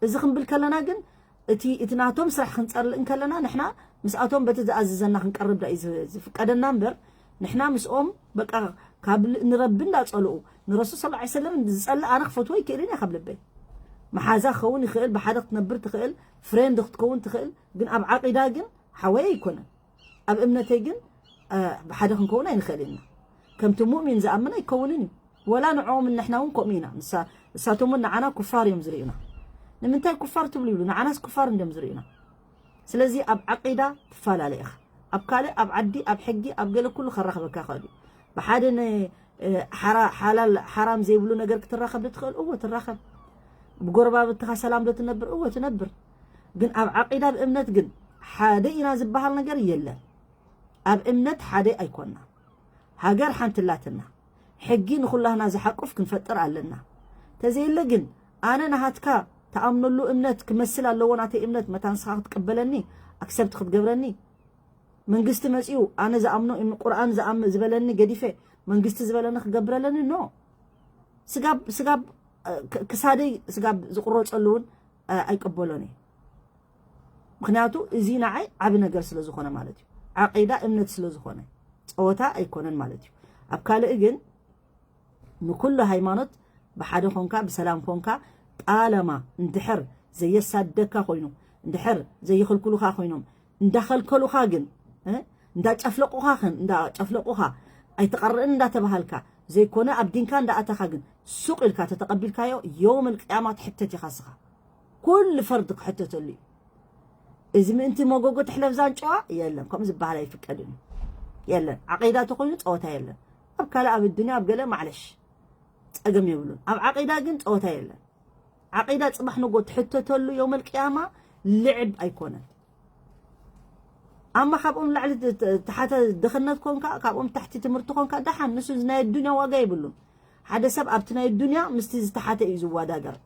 እዚ ክንብል ከለና ግን እቲ እቲ ናቶም ስራሕ ክንጸልእ እንከለና ንሕና ምስኣቶም በቲ ዝኣዝዘና ክንቀርብ ዳ እዩ ዝፍቀደና እምበር ንሕና ምስኦም በቃ ካብ ንረቢ እንዳጸልኡ ንረሱል ስለ ላ ሰለም ዝጸልእ ኣነ ክፈትዎ ይክእልን እየ ካብ ልበይ መሓዛ ክኸውን ይኽእል ብሓደ ክትነብር ትኽእል ፍሬንድ ክትከውን ትኽእል ግን ኣብ ዓቂዳ ግን ሓወይ ኣይኮነን ኣብ እምነተይ ግን ብሓደ ክንከውን ኣይንኽእል ኢና ከምቲ ሙእሚን ዝኣምን ኣይከውንን እዩ ወላ ንዕኦም ንሕና እውን ከምኡ ኢና እሳቶም እውን ንዓና ኩፋር እዮም ዝርእዩና ንምንታይ ኩፋር ትብሉ ይብሉ ንዓናስ ኩፋር እንድዮም ዝርእዩና ስለዚ ኣብ ዓቂዳ ትፈላለ ኢኻ ኣብ ካልእ ኣብ ዓዲ ኣብ ሕጊ ኣብ ገለ ኩሉ ከራኽበካ ይኽእል እዩ ብሓደ ሓላል ሓራም ዘይብሉ ነገር ክትራኸብ ዶ ትኽእል እዎ ትራኸብ ብጎረባብትኻ ሰላም ዶ ትነብር እዎ ትነብር ግን ኣብ ዓቂዳ ኣብ እምነት ግን ሓደ ኢና ዝበሃል ነገር የለን ኣብ እምነት ሓደ ኣይኮና ሃገር ሓንቲ ኣላትና ሕጊ ንኹላህና ዝሓቁፍ ክንፈጥር ኣለና ተዘየለ ግን ኣነ ናሃትካ ተኣምነሉ እምነት ክመስል ኣለዎ ናተይ እምነት መታን ስኻ ክትቅበለኒ ኣክሰብት ክትገብረኒ መንግስቲ መጺኡ ኣነ ዝኣምኖ ቁርኣን ዝበለኒ ገዲፈ መንግስቲ ዝበለኒ ክገብረለኒ ኖ ስጋብ ስጋብ ክሳደይ ስጋብ ዝቁረፀሉ እውን ኣይቀበሎን እየ ምክንያቱ እዚ ንዓይ ዓቢ ነገር ስለ ዝኾነ ማለት እዩ ዓቂዳ እምነት ስለ ዝኾነ ፀወታ ኣይኮነን ማለት እዩ ኣብ ካልእ ግን ንኩሉ ሃይማኖት ብሓደ ኮንካ ብሰላም ኮንካ ጣለማ እንድሕር ዘየሳደካ ኮይኑ እንድሕር ዘይኽልክሉካ ኮይኖም እንዳኸልከሉኻ ግን እንዳጨፍለቁኻ ግን እንዳጨፍለቁኻ ኣይትቐርእን እንዳተባሃልካ ዘይኮነ ኣብ ዲንካ እንዳኣተኻ ግን ሱቕ ኢልካ ተተቐቢልካዮ የውመል ቅያማ ትሕተት ኢኻ ስኻ። ኩሉ ፈርድ ክሕተተሉ እዩ። እዚ ምእንቲ መጎጎ ትሕለፍ ዛንጨዋ የለን። ከምኡ ዝበሃል ኣይፍቀድን እዩ። የለን። ዓቂዳ ተኾይኑ ጸወታ የለን። ኣብ ካልእ ኣብ ኣዱንያ ኣብ ገለ ማዕለሽ ጸገም የብሉን። ኣብ ዓቂዳ ግን ጸወታ የለን። ዓቂዳ ጽባሕ ንጎ ትሕተተሉ የውመል ቅያማ ልዕብ ኣይኮነን። ኣማ ካብኦም ላዕሊ ት- ት- ተሓተ ድኽነት ኮንካ፣ ካብኦም ታሕቲ ትምህርቲ ኮንካ፣ ደሓን ንሱ ናይ ኣዱንያ ዋጋ የብሉን። ሓደ ሰብ ኣብቲ ናይ ኣዱንያ ምስቲ ዝተሓተ እዩ ዝወዳደር።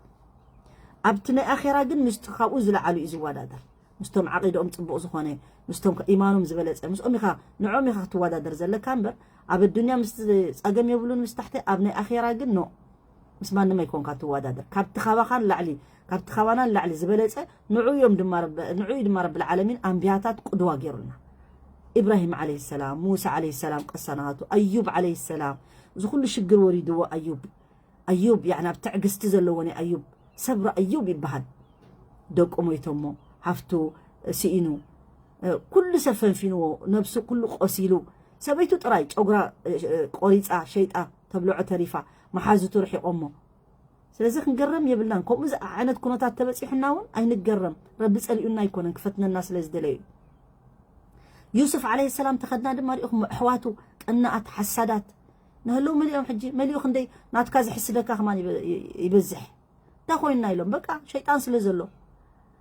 ኣብቲ ናይ ኣኼራ ግን ምስቲ ካብኡ ዝለዓሉ እዩ ዝወዳደር። ምስቶም ዓቂድኦም ጽቡቕ ዝኾነ፣ ምስቶም ከ ኢማኖም ዝበለጸ፣ ምስኦም ኢኻ፣ ንዕኦም ኢኻ ክትወዳደር ዘለካ እምበር፣ ኣብ ኣዱንያ ምስቲ ጸገም የብሉን ምስ ታሕቲ፣ ኣብ ናይ ኣኼራ ግን ኖ። ምስ ማንም ኣይኮንካ ትወዳደር። ካብቲ ካባኻን ላዕሊ፣ ካብቲ ካባናን ላዕሊ ዝበለጸ ንዑ እዮም ድማ ረብ-፣ ንዑ እዩ ድማ ረብል ዓለሚን ኣንቢያታት ቅድዋ ገይሩልና። ኢብራሂም ዓለይሂ ሰላም፣ ሙሳ ዓለይሂ ሰላም፣ ቀሳ ናቱ፣ ኣዩብ ዓለይሂ ሰላም፣ እዚ ኩሉ ሽግር ወሪድዎ ኣዩብ። ኣዩብ፣ ያዕኒ፣ ኣብ ትዕግስቲ ዘለዎ ናይ ኣዩብ፣ ሰብሪ ኣዩብ ይበሃል። ደቁ ሞይቶሞ፣ ሃፍቱ ስኢኑ፣ ኩሉ ሰብ ፈንፊንዎ፣ ነብሱ ኩሉ ቆሲሉ፣ ሰበይቱ ጥራይ ጨጉራ ቆሪጻ ሸይጣ ተብልዖ ተሪፋ፣ መሓዙቱ ርሒቆሞ። ስለዚ ክንገረም የብልናን። ከምኡ ዓይነት ኩነታት ተበጺሑና እውን ኣይንገረም። ረቢ ጸሊኡና ኣይኮነን፣ ክፈትነና ስለ ዝደለዩ። ዩሱፍ ዓለይሂ ሰላም ተኸድና ድማ ሪኢኹም፣ ኣሕዋቱ ቀናኣት፣ ሓሳዳት ንህለው መሊኦም። ሕጂ መሊኡ ክንደይ ናትካ ዝሕስደካ ከማን ይበ-፣ ይበዝሕ። እንታይ ኮይንና ኢሎም፣ በቃ ሸይጣን ስለ ዘሎ።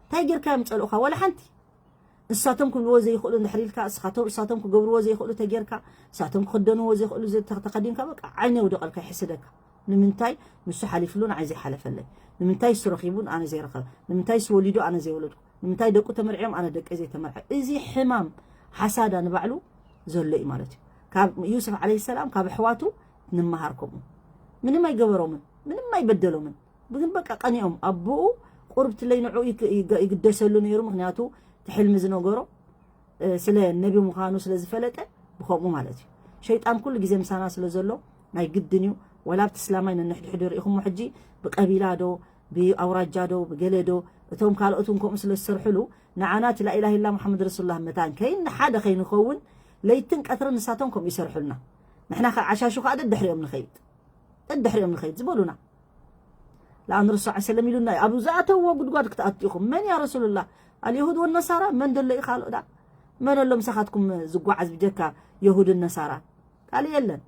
እንታይ ጌርካ እዮም ጸልኡኻ? ወላ ሓንቲ። ንሳቶም ክብልዎ ዘይኽእሉ እንድሕር ኢልካ፣ ንስኻቶም፣ ንሳቶም ክገብርዎ ዘይኽእሉ ተጌርካ፣ ንሳቶም ክኽደንዎ ዘይኽእሉ ዘ-፣ ተ-፣ ተኸዲንካ፣ በቃ ዓይነ ይውደቐልካ፣ ይሕስደካ። ንምንታይ ንሱ ሓሊፍሉ ንዓይ ዘይሓለፈለይ? ንምንታይ ንሱ ረኺቡ ኣነ ዘይረኸበ? ንምንታይ ንሱ ወሊዱ ኣነ ዘይወለድኩ? ንምንታይ ደቁ ተመርዕዮም ኣነ ደቀይ ዘይተመርዐ? እዚ ሕማም ሓሳዳ ንባዕሉ ዘሎ እዩ ማለት እዩ። ካብ ዩሱፍ ዓለይሂ ሰላም ካብ ኣሕዋቱ ንምሃር። ከምኡ ምንም ኣይገበሮምን፣ ምንም ኣይበደሎምን። ግን በቃ ቀኒኦም ኣቦኡ ቁርብትለይ ንዕኡ ይግ-፣ ይግ-፣ ይግደሰሉ ነይሩ። ምኽንያቱ እቲ ሕልሚ ዝነገሮ እ፣ ስለ ነቢ ምዃኑ ስለ ዝፈለጠ ብኸምኡ ማለት እዩ። ሸይጣን ኩሉ ግዜ ምሳና ስለ ዘሎ ናይ ግድን እዩ። ወላ ኣብቲ እስላማይ ነንሕድሕዱ ርኢኹሞ ሕጂ ብቀቢላ ዶ፣ ብኣውራጃ ዶ፣ ብገለ ዶ፣ እቶም ካልኦት እውን ከምኡ ስለ ዝሰርሕሉ ንዓና እቲ ላኢላሃ ኢላ ሙሓመድ ረሱሉላህ መታን ከይን ሓደ ከይንኸውን ለይትን ቀትርን ንሳቶም ከምኡ ይሰርሑልና። ንሕና ከ ዓሻሹ ከኣ ደድሕሪኦም ንኸይድ፣ ደድሕሪኦም ንኸይድ ዝበሉና። ለኣን ረሱል ሰለም ኢሉና እዩ። ኣብ ዝኣተውዎ ጉድጓድ ክትኣቱ ኢኹም። መን ያ ረሱሉላህ? ኣልየሁድ ወነሳራ? መን ደሎ እዩ ካልኦ ዳ? መን ኣሎ ምሳኻትኩም ዝጓዓዝ ብጀካ የሁድን ነሳራን? ካልእ የለን።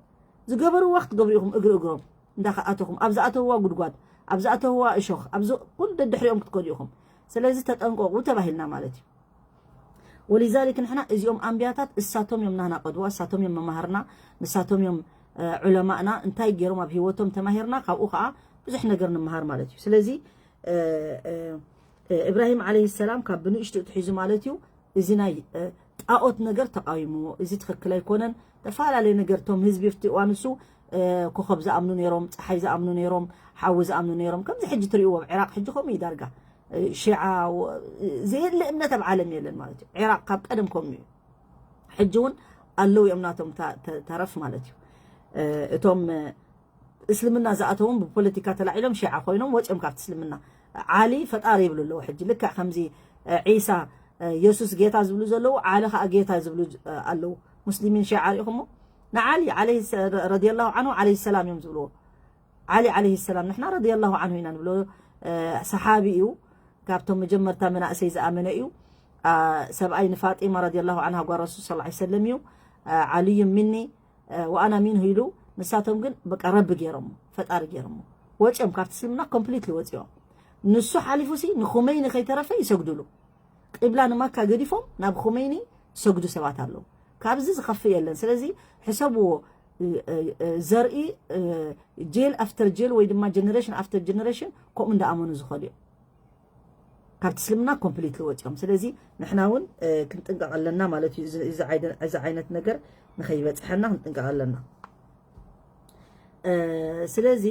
ዝገበርዋ ክትገብሩ ኢኹም እግሪ እግሮም እንዳኸኣተኹም። ኣብ ዝኣተውዋ ጉድጓድ፣ ኣብ ዝኣተውዋ እሾኽ፣ ኣብ ዝ-፣ ኩሉ ደድሕሪኦም ክትከዱ ኢኹም። ስለዚ ተጠንቀቑ ተባሂልና ማለት እዩ። ወሊዛሊክ ንሕና እዚኦም ኣንቢያታት እሳቶም እዮም ናህና ቀድዋ፣ እሳቶም እዮም መማህርና፣ ንሳቶም እዮም፣ እ፣ ዑለማእና። እንታይ ገይሮም ኣብ ህይወቶም ተማሂርና፣ ካብኡ ኸዓ ብዙሕ ነገር ንምሃር ማለት እዩ። ስለዚ፣ እ፣ እ፣ እ፣ እብራሂም ዓለይሂ ሰላም ካብ ብንእሽቱ ትሒዙ ማለት እዩ፣ እዚ ናይ፣ እ፣ ጣኦት ነገር ተቃዊምዎ። እዚ ትኽክል ኣይኮነን። ተፈላለየ ነገር እቶም ህዝቢ ኣብቲ እዋን እሱ፣ እ፣ ኮኸብ ዝኣምኑ ነይሮም፣ ፀሓይ ዝኣምኑ ነይሮም፣ ሓዊ ዝኣምኑ ነይሮም። ከምዚ ሕጂ ትሪእዎ ኣብ ዒራቅ ሕጂ ከምኡ እዩ ዳርጋ። እ፣ ሺዓ፣ ወ-፣ ዘየለ እምነት ኣብ ዓለም የለን ማለት እዩ። ዒራቅ ካብ ቀደም ከምኡ እዩ። ሕጂ እውን ኣለዉ እዮም ናቶም ተ-፣ ተ-፣ ተረፍ ማለት እዩ። እ፣ እቶም፣ እ፣ እስልምና ዝኣተውን ብፖለቲካ ተላዒሎም ሺዓ ኮይኖም ወፂኦም ካብቲ እስልምና። ዓሊ ፈጣሪ ይብሉ ኣለዉ ሕጂ። ልክዕ ከምዚ፣ እ፣ ዒሳ፣ እ፣ የሱስ ጌታ ዝብሉ ዘለዉ፣ ዓሊ ከዓ ጌታ ዝብሉ፣ እ፣ ኣለዉ። ሙስሊሚን ሺዓ ሪኢኹሞ? ንዓሊ ዓለይሂ ሰ-፣ ረዲየላሁ ዓንሁ ዓለይሂ ሰላም እዮም ዝብልዎ። ዓሊ ዓለይሂ ሰላም ንሕና ረዲየላሁ ዓንሁ ኢና ንብሎ፣ እ፣ ሰሓቢ እዩ። ካብቶም መጀመርታ መናእሰይ ዝኣመነ እዩ። አ፣ ሰብኣይ ንፋጢማ ረዲየላሁ ዓንሃ ጓል ረሱል ሰለላሁ ዐለይሂ ወሰለም እዩ። አ፣ ዓልዩ ሚኒ፣ አ፣ ወኣና ሚንሁ ኢሉ፣ ንሳቶም ግን በቃ ረቢ ገይሮሞ፣ ፈጣሪ ገይሮሞ። ወፂኦም ካብቲ እስልምና ኮምፕሊትሊ ወፂኦም። ንሱ ሓሊፉ ሲ ንኹመይኒ ከይተረፈ ይሰግዱሉ። ቂብላ ንማካ ገዲፎም ናብ ኹመይኒ ዝሰግዱ ሰባት ኣለዉ። ካብዚ ዝኸፍእ የለን። ስለዚ ሕሰብዎ፣ እ፣ እ፣ እ፣ ዘርኢ፣ እ፣ ጄል ኣፍተር ጄል ወይ ድማ ጀነሬሽን ኣፍተር ጀነሬሽን ከምኡ እንዳኣመኑ ዝኸዱ እዮም። ካብቲ እስልምና ኮምፕሊትሊ ወፂኦም። ስለዚ ንሕና እውን፣ እ፣ ክንጥንቀቕ ኣለና ማለት እዩ። እዚ፣ እዚ ዓይነ-፣ እዚ ዓይነት ነገር ንኸይበፅሐና ክንጥንቀቕ ኣለና። እ፣ ስለዚ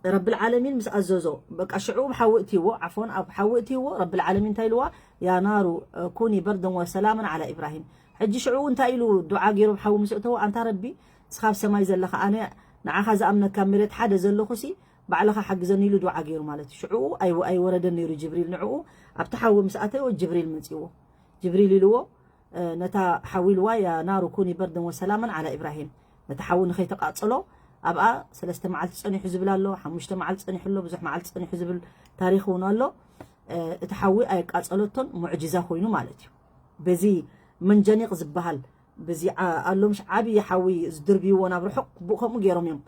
ረብል ዓለሚን ምስ ኣዘዞ፣ በቃ ሽዑ ኣብ ሓዊ እትይዎ፣ ዓፎን ኣብ ሓዊ እትይዎ፣ ረብል ዓለሚን እንታይ ኢልዋ? ያ ናሩ ኩኒ በርደን ወሰላመን ዓላ ኢብራሂም። ሕጂ ሽዑ እንታይ ኢሉ ዱዓ ገይሩ ኣብ ሓዊ ምስ እተዎ? ኣንታ ረቢ፣ ንስኻ ኣብ ሰማይ ዘለኻ፣ ኣነ ንዓኻ ዝኣምነካ ኣብ መሬት ሓደ ዘለኹ ሲ፣ ባዕልኻ ሓግዘኒ ኢሉ ዱዓ ገይሩ ማለት እዩ። ሽዑ ኣይ-፣ ኣይወረደን ነይሩ ጅብሪል ንዕኡ፣ ኣብቲ ሓዊ ምስ ኣተዎ ጅብሪል መጺዎ። ጅብሪል ኢልዎ፣ እ፣ ነታ ሓዊ ኢልዋ፣ ያ ናሩ ኩኒ በርደን ወሰላመን ዓላ ኢብራሂም። ነቲ ሓዊ ንኸይተቃጸሎ ኣብኣ ሰለስተ መዓልቲ ጸኒሑ ዝብል ኣሎ፣ ሓሙሽተ መዓልቲ ጸኒሑ ኣሎ፣ ብዙሕ መዓልቲ ጸኒሑ ዝብል ታሪኽ እውን ኣሎ። እ፣ እቲ ሓዊ ኣየቃጸለቶን፣ ሙዕጅዛ ኮይኑ ማለት እዩ። በዚ መንጀኒቕ ዝበሃል በዚ ዓ-፣ ኣሎ ምሽ ዓብዪ ሓዊ ዝድርብይዎ ናብ ርሑቕ፣ ብኡ ከምኡ ገይሮም እዮም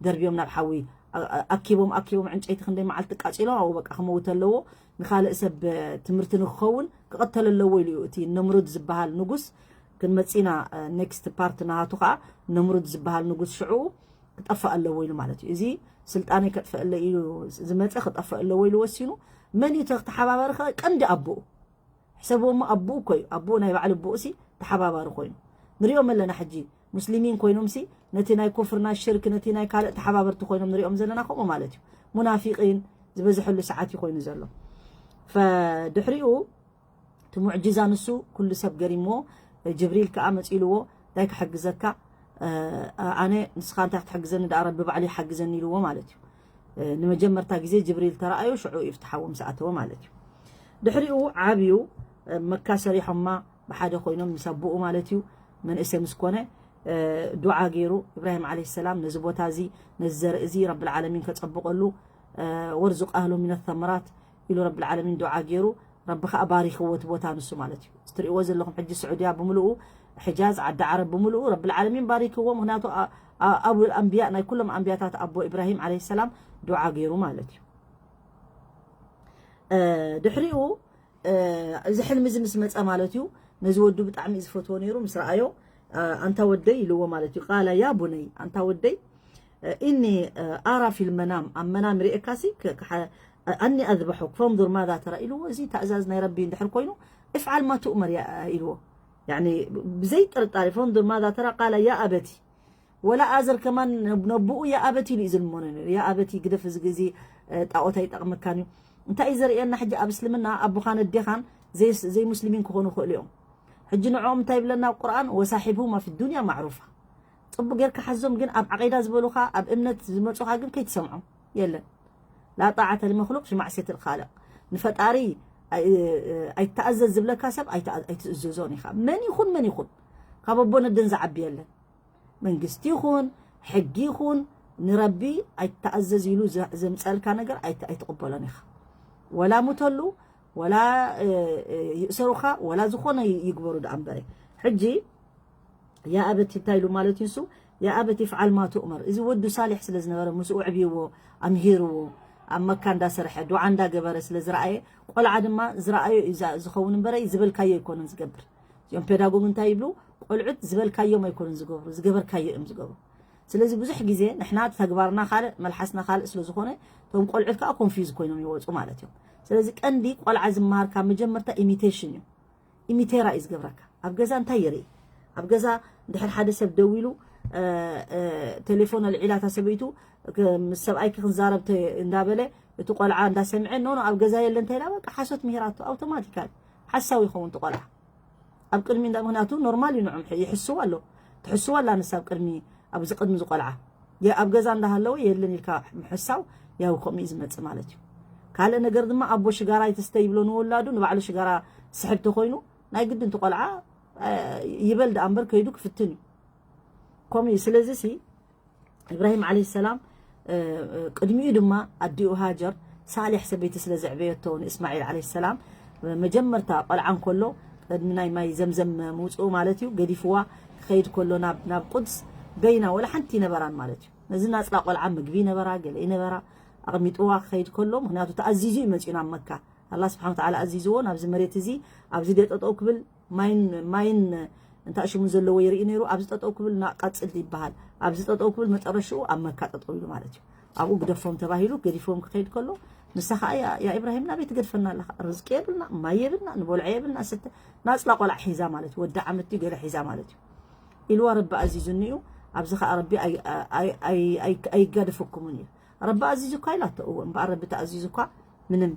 ደርብዮም ናብ ሓዊ ኣ-፣ ኣ-፣ ኣኪቦም፣ ኣኪቦም ዕንጨይቲ ክንደይ መዓልቲ ቃጺሎም ኣብኡ በቃ ክመውት ኣለዎ። ንኻልእ ሰብ ትምህርቲ ንክኸውን ክቐተል ኣለዎ ኢሉ እዩ እቲ ነምሩድ ዝበሃል ንጉስ። ክንመጽእ ኢና፣ እ፣ ኔክስት ፓርት ናቱ ከዓ ነምሩድ ዝበሃል ንጉስ ሽዑ ክጠፍእ ኣለዎ ኢሉ ማለት እዩ። እዚ ስልጣነይ ከጥፍአለ ኢሉ ዝመጸ ክጠፍእ ኣለዎ ኢሉ ወሲኑ። መን እዩ ተተሓባባሪ ከ? ቀንዲ ኣቦኡ። ሕሰብዎ እሞ ኣቦኡ እኮ እዩ። ኣቦኡ ናይ ባዕሉ ኣቦኡ ሲ ተሓባባሪ ኮይኑ ንሪኦም ኣለና። ሕጂ ሙስሊሚን ኮይኖም ሲ ነቲ ናይ ኩፍር ናይ ሽርክ ነቲ ናይ ካልእ ተሓባበርቲ ኮይኖም ንሪኦም ዘለና ከምኡ ማለት እዩ። ሙናፊቂን ዝበዝሐሉ ሰዓት እዩ ኮይኑ ዘሎ። ፈድሕሪኡ እቲ ሙዕጂዛ ንሱ ኩሉ ሰብ ገሪምዎ። ጅብሪል ከኣ መጺልዎ፣ "እንታይ ክሕግዘካ?" "እ፣ ኣነ፣ ንስኻ እንታይ ክትሕግዘኒ ደኣ፣ ረቢ ባዕሉ ይሓግዘኒ" ኢልዎ ማለት እዩ። እ፣ ንመጀመርታ ግዜ ጅብሪል ተረኣዮ፣ ሽዑ እዩ ፍትሓዎ ምስ ኣተወ ማለት እዩ። ድሕሪኡ ዓብዩ፣ እ፣ መካ ሰሪሖማ ብሓደ ኮይኖም ምስ ኣቦኡ ማለት እዩ። መንእሰይ ምስ ኮነ፣ እ፣ ዱዓ ገይሩ፣ ኢብራሂም ዓለይሂ ሰላም፣ "ነዚ ቦታ እዚ፣ ነዚ ዘርኢ እዚ ረብል ዓለሚን ከጸብቐሉ፣ እ፣ ወርዙቅ ኣህሎ ሚነ ተምራት" ኢሉ ረብል ዓለሚን ዱዓ ገይሩ፣ ረቢ ከኣ ባሪክዎ እቲ ቦታ ንሱ ማለት እዩ። እትርእይዎ ዘለኹም ሕጂ ስዑድያ ብምልኡ፣ ሕጃዝ፣ ዓዲ ዓረብ ብምልኡ ረብል ዓለሚን ባሪክዎ። ምኽንያቱ ኣ-፣ ኣ-፣ ኣቡል ኣንብያ፣ ናይ ኩሎም ኣንብያታት ኣቦ ኢብራሂም ዓለይሂ ሰላም ዱዓ ገይሩ ማለት እዩ። እ፣ ድሕሪኡ፣ እ፣ እዚ ሕልሚ እዚ ምስ መጸ ማለት እዩ፣ ነዚ ወዱ ብጣዕሚ እዩ ዝፈትዎ ነይሩ። ምስ ረኣዮ፣ እ፣ "ኣንታ ወደይ" ኢልዎ ማለት እዩ። ቃለ ያ ቡነይ፣ ኣንታ ወደይ፣ እ፣ "ኢኒ፣ እ፣ ኣራ ፊል መናም፣ ኣብ መናም ርእየካሲ ከ-፣ ከሓ-፣ ኣኒ ኣዝበሑክ ፈንዙር ማዛ ተራ" ኢልዎ። እዚ ታእዛዝ ናይ ረቢ እንድሕር ኮይኑ፣ "እፍዓል ማ ትእመር" ያ-፣ ኢልዎ። ያኒ ብዘይ ጥርጣሬ፣ "ፈንዙር ማዛ ተራ" ቃለ ያ ኣበቲ። ወላ ኣዘር ከማን ነብ-፣ ነብኡ ያ ኣበቲ ኢሉ እዩ ዝልመኖ ነይሩ። "ያ ኣበቲ ግደፍ፣ እዚ ግዜ፣ እ፣ ጣዖት ኣይጠቕመካን እዩ።" እንታይ እዩ ዘርእየና ሕጂ ኣብ እስልምና ኣቦኻን ኣዴኻን ዘይ-፣ ዘይሙስሊሚን ክኾኑ ይኽእሉ እዮም። ሕጂ ንዕኦም እንታይ ይብለና ኣብ ቁርኣን? "ወሳሒብሁማ ፊ ዱንያ ማዕሩፋ።" ጽቡቅ ጌርካ ሓዞም፣ ግን ኣብ ዓቂዳ ዝበሉኻ፣ ኣብ እምነት ዝመጹኻ ግን ከይትሰምዖም። የለን። ላ ጣዓተ ሊመክሉቅ ፊ ማዕስየት ልኻልቅ። ንፈጣሪ ኣይ-፣ ኣይተኣዘዝ ዝብለካ ሰብ ኣይተኣ-፣ ኣይትእዘዞን ኢኻ። መን ይኹን መን ይኹን፣ ካብ ኣቦን ኣደን ዝዓቢ የለን። መንግስቲ ይኹን፣ ሕጊ ይኹን፣ ንረቢ ኣይተኣዘዝ ኢሉ ዘ-፣ ዘምጸልካ ነገር ኣይት-፣ ኣይትቕበሎን ኢኻ። ወላ ሙተሉ፣ ወላ፣ እ፣ እ፣ ይእሰሩኻ፣ ወላ ዝኾነ ይ-፣ ይግበሩ ደኣ እምበረ። ሕጂ፣ ያ ኣበቲ እንታይ ኢሉ ማለት እዩ ንሱ? ያ ኣበቲ ፍዓል ማ ትእመር። እዚ ወዱ ሳሊሕ ስለ ዝነበረ፣ ምስኡ ኣዕብይዎ፣ ኣምሂርዎ፣ ኣብ መካ እንዳሰርሐ፣ ዱዓ እንዳገበረ ስለ ዝረኣየ፣ ቆልዓ ድማ ዝረኣዮ እዩ ዛ-፣ ዝኸውን እምበረ፣ ዝበልካዮ ኣይኮነን ዝገብር። እዚኦም ፔዳጎግ እንታይ ይብሉ? ቆልዑት ዝበልካዮም ኣይኮኑን ዝገብሩ፣ ዝገበርካዮ እዮም ዝገብሩ። ስለዚ ብዙሕ ግዜ ንሕና ተግባርና ካልእ፣ መልሓስና ካልእ ስለ ዝኾነ፣ እቶም ቆልዑት ከኣ ኮንፊውዝ ኮይኖም ይወጹ ማለት እዮም። ስለዚ ቀንዲ ቆልዓ ዝመሃር ካብ መጀመርታ ኢሚቴሽን እዩ። ኢሚቴራ እዩ ዝገብረካ። ኣብ ገዛ እንታይ ይርኢ? ኣብ ገዛ እንድሕር ሓደ ሰብ ደዊሉ፣ እ፣ እ፣ ቴሌፎን ኣልዒላ እታ ሰበይቱ፣ ክ-፣ ምስ ሰብኣይኪ ክንዛረብ ተ-፣ እንዳበለ፣ እቲ ቆልዓ እንዳሰምዐ፣ "ኖ፣ ኖ፣ ኣብ ገዛ የለ" እንተ ኢላ፣ በቃ ሓሶት ምሂራቶ፣ ኣውቶማቲካሊ ሓሳዊ ይኸውን እቲ ቆልዓ። ኣብ ቅድሚ እንዳ፣ ምኽንያቱ ኖርማል እዩ ንዕም፣ ይሕስዋ ኣሎ። ትሕስዋ ኣላ ንሳ ኣብ ቅድሚ፣ ኣብዚ ቅድሚ ዝቆልዓ። የ-፣ ኣብ ገዛ እንዳሃለወ የለን ኢልካ ምሕሳው፣ ያው ከምኡ እዩ ዝመጽእ ማለት እዩ። ካልእ ነገር ድማ ኣቦ ሽጋራ ኣይትስተ ይብሎ ንወላዱ፣ ንባዕሉ ሽጋራ ስሕብ ተኾይኑ፣ ናይ ግድን እቲ ቆልዓ፣ እ፣ ይበል ደኣ እምበር ከይዱ ክፍትን እዩ። ከምኡ እዩ። ስለዚ ሲ፣ ኢብራሂም ዓለይሂ ሰላም፣ እ፣ እ፣ ቅድሚኡ ድማ ኣዲኡ ሃጀር ሳሌሕ ሰበይቲ ስለ ዘዕበየቶ ንእስማዒል ዓለይሂ ሰላም፣ መጀመርታ ቆልዓ እንከሎ ቅድሚ ናይ ማይ ዘምዘም ምውፅኡ ማለት እዩ፣ ገዲፍዋ ክኸይድ ከሎ ናብ፣ ናብ ቁድስ በይና ወላ ሓንቲ ይነበራን ማለት እዩ። ነዚ ናፅላ ቆልዓ ምግቢ ይነበራ፣ ገለ ይነበራ፣ ኣቕሚጥዋ ክኸይድ ከሎ፣ ምኽንያቱ ተኣዚዙ እዩ መፂኡ ናብ መካ። ኣላህ ስብሓን ወተዓላ ኣዚዝዎ ናብዚ መሬት እዚ፣ ኣብዚ ድየ ጠጠው ክብል ማይን፣ ማይን እንታ ሽሙ ዘለዎ ይርኢ ነይሩ። ኣብዚ ጠጠው ክብል ና-፣ ቀጽል ይበሃል። ኣብዚ ጠጠው ክብል መጨረሽኡ ኣብ መካ ጠጠው ኢሉ ማለት እዩ። ኣብኡ ግደፎም ተባሂሉ ገዲፎም ክኸይድ ከሎ፣ ንሳ ኸዓ፣ "ያ፣ ያ ኢብራሂም፣ ናበይ ትገድፈና ኣለኻ? ርዝቂ የብልና፣ ማይ የብልና፣ ንበልዖ የብልና፣ ስተ፣ ናጽላ ቆልዓ ሒዛ ማለት እዩ፣ ወዲ ዓመት ድዩ ገለ ሒዛ ማለት እዩ" ኢልዋ፣ "ረቢ ኣዚዙኒ እዩ፣ ኣብዚ ኸዓ ረቢ ኣይ-፣ ኣይ-፣ ኣይ-፣ ኣይ-፣ ኣይጋደፈኩምን እዩ። ረቢ ኣዚዙ እኳ" ኢላቶ። "እወ፣ እምበኣር ረቢ ተኣዚዙ እኳ ምንም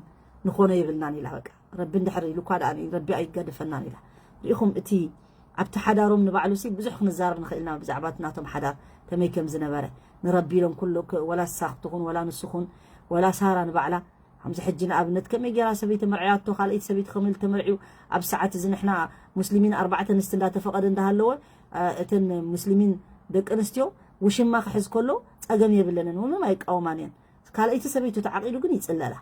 ንኾኖ የብልናን" ኢላ። በቃ ረቢ እንድሕር ኢሉ እኳ ደኣ ረቢ ኣይጋደፈናን ኢላ። ርኢኹም፣ እቲ ኣብቲ ሓዳሮም ንባዕሉ ሲ ብዙሕ ክንዛረብ ንኽእል ኢና ብዛዕባ እቲ ናቶም ሓዳር ከመይ ከም ዝነበረ። ንረቢ ኢሎም ኩሉ ክ-፣ ወላ እሳ ክትኹን፣ ወላ ንሱ ኹን፣ ወላ ሳራ ንባዕላ፣ ከምዚ ሕጂ ንኣብነት ከመይ ጌራ ሰበይቲ መርዕያቶ፣ ካልኣይቲ ሰበይቲ ከመይ ኢሉ ተመርዕዩ፣ ኣብ ሰዓት እዚ ንሕና ሙስሊሚን ኣርባዕተ ኣንስቲ እንዳተፈቐደ እንዳሃለወ፣ እ፣ እተን ሙስሊሚን ደቂ ኣንስትዮ ውሽማ ክሕዝ ከሎ ጸገም የብለንን፣ ምንም ኣይቃወማን እየን። ካልኣይቲ ሰበይቱ ተዓቒዱ ግን ይጽለላ።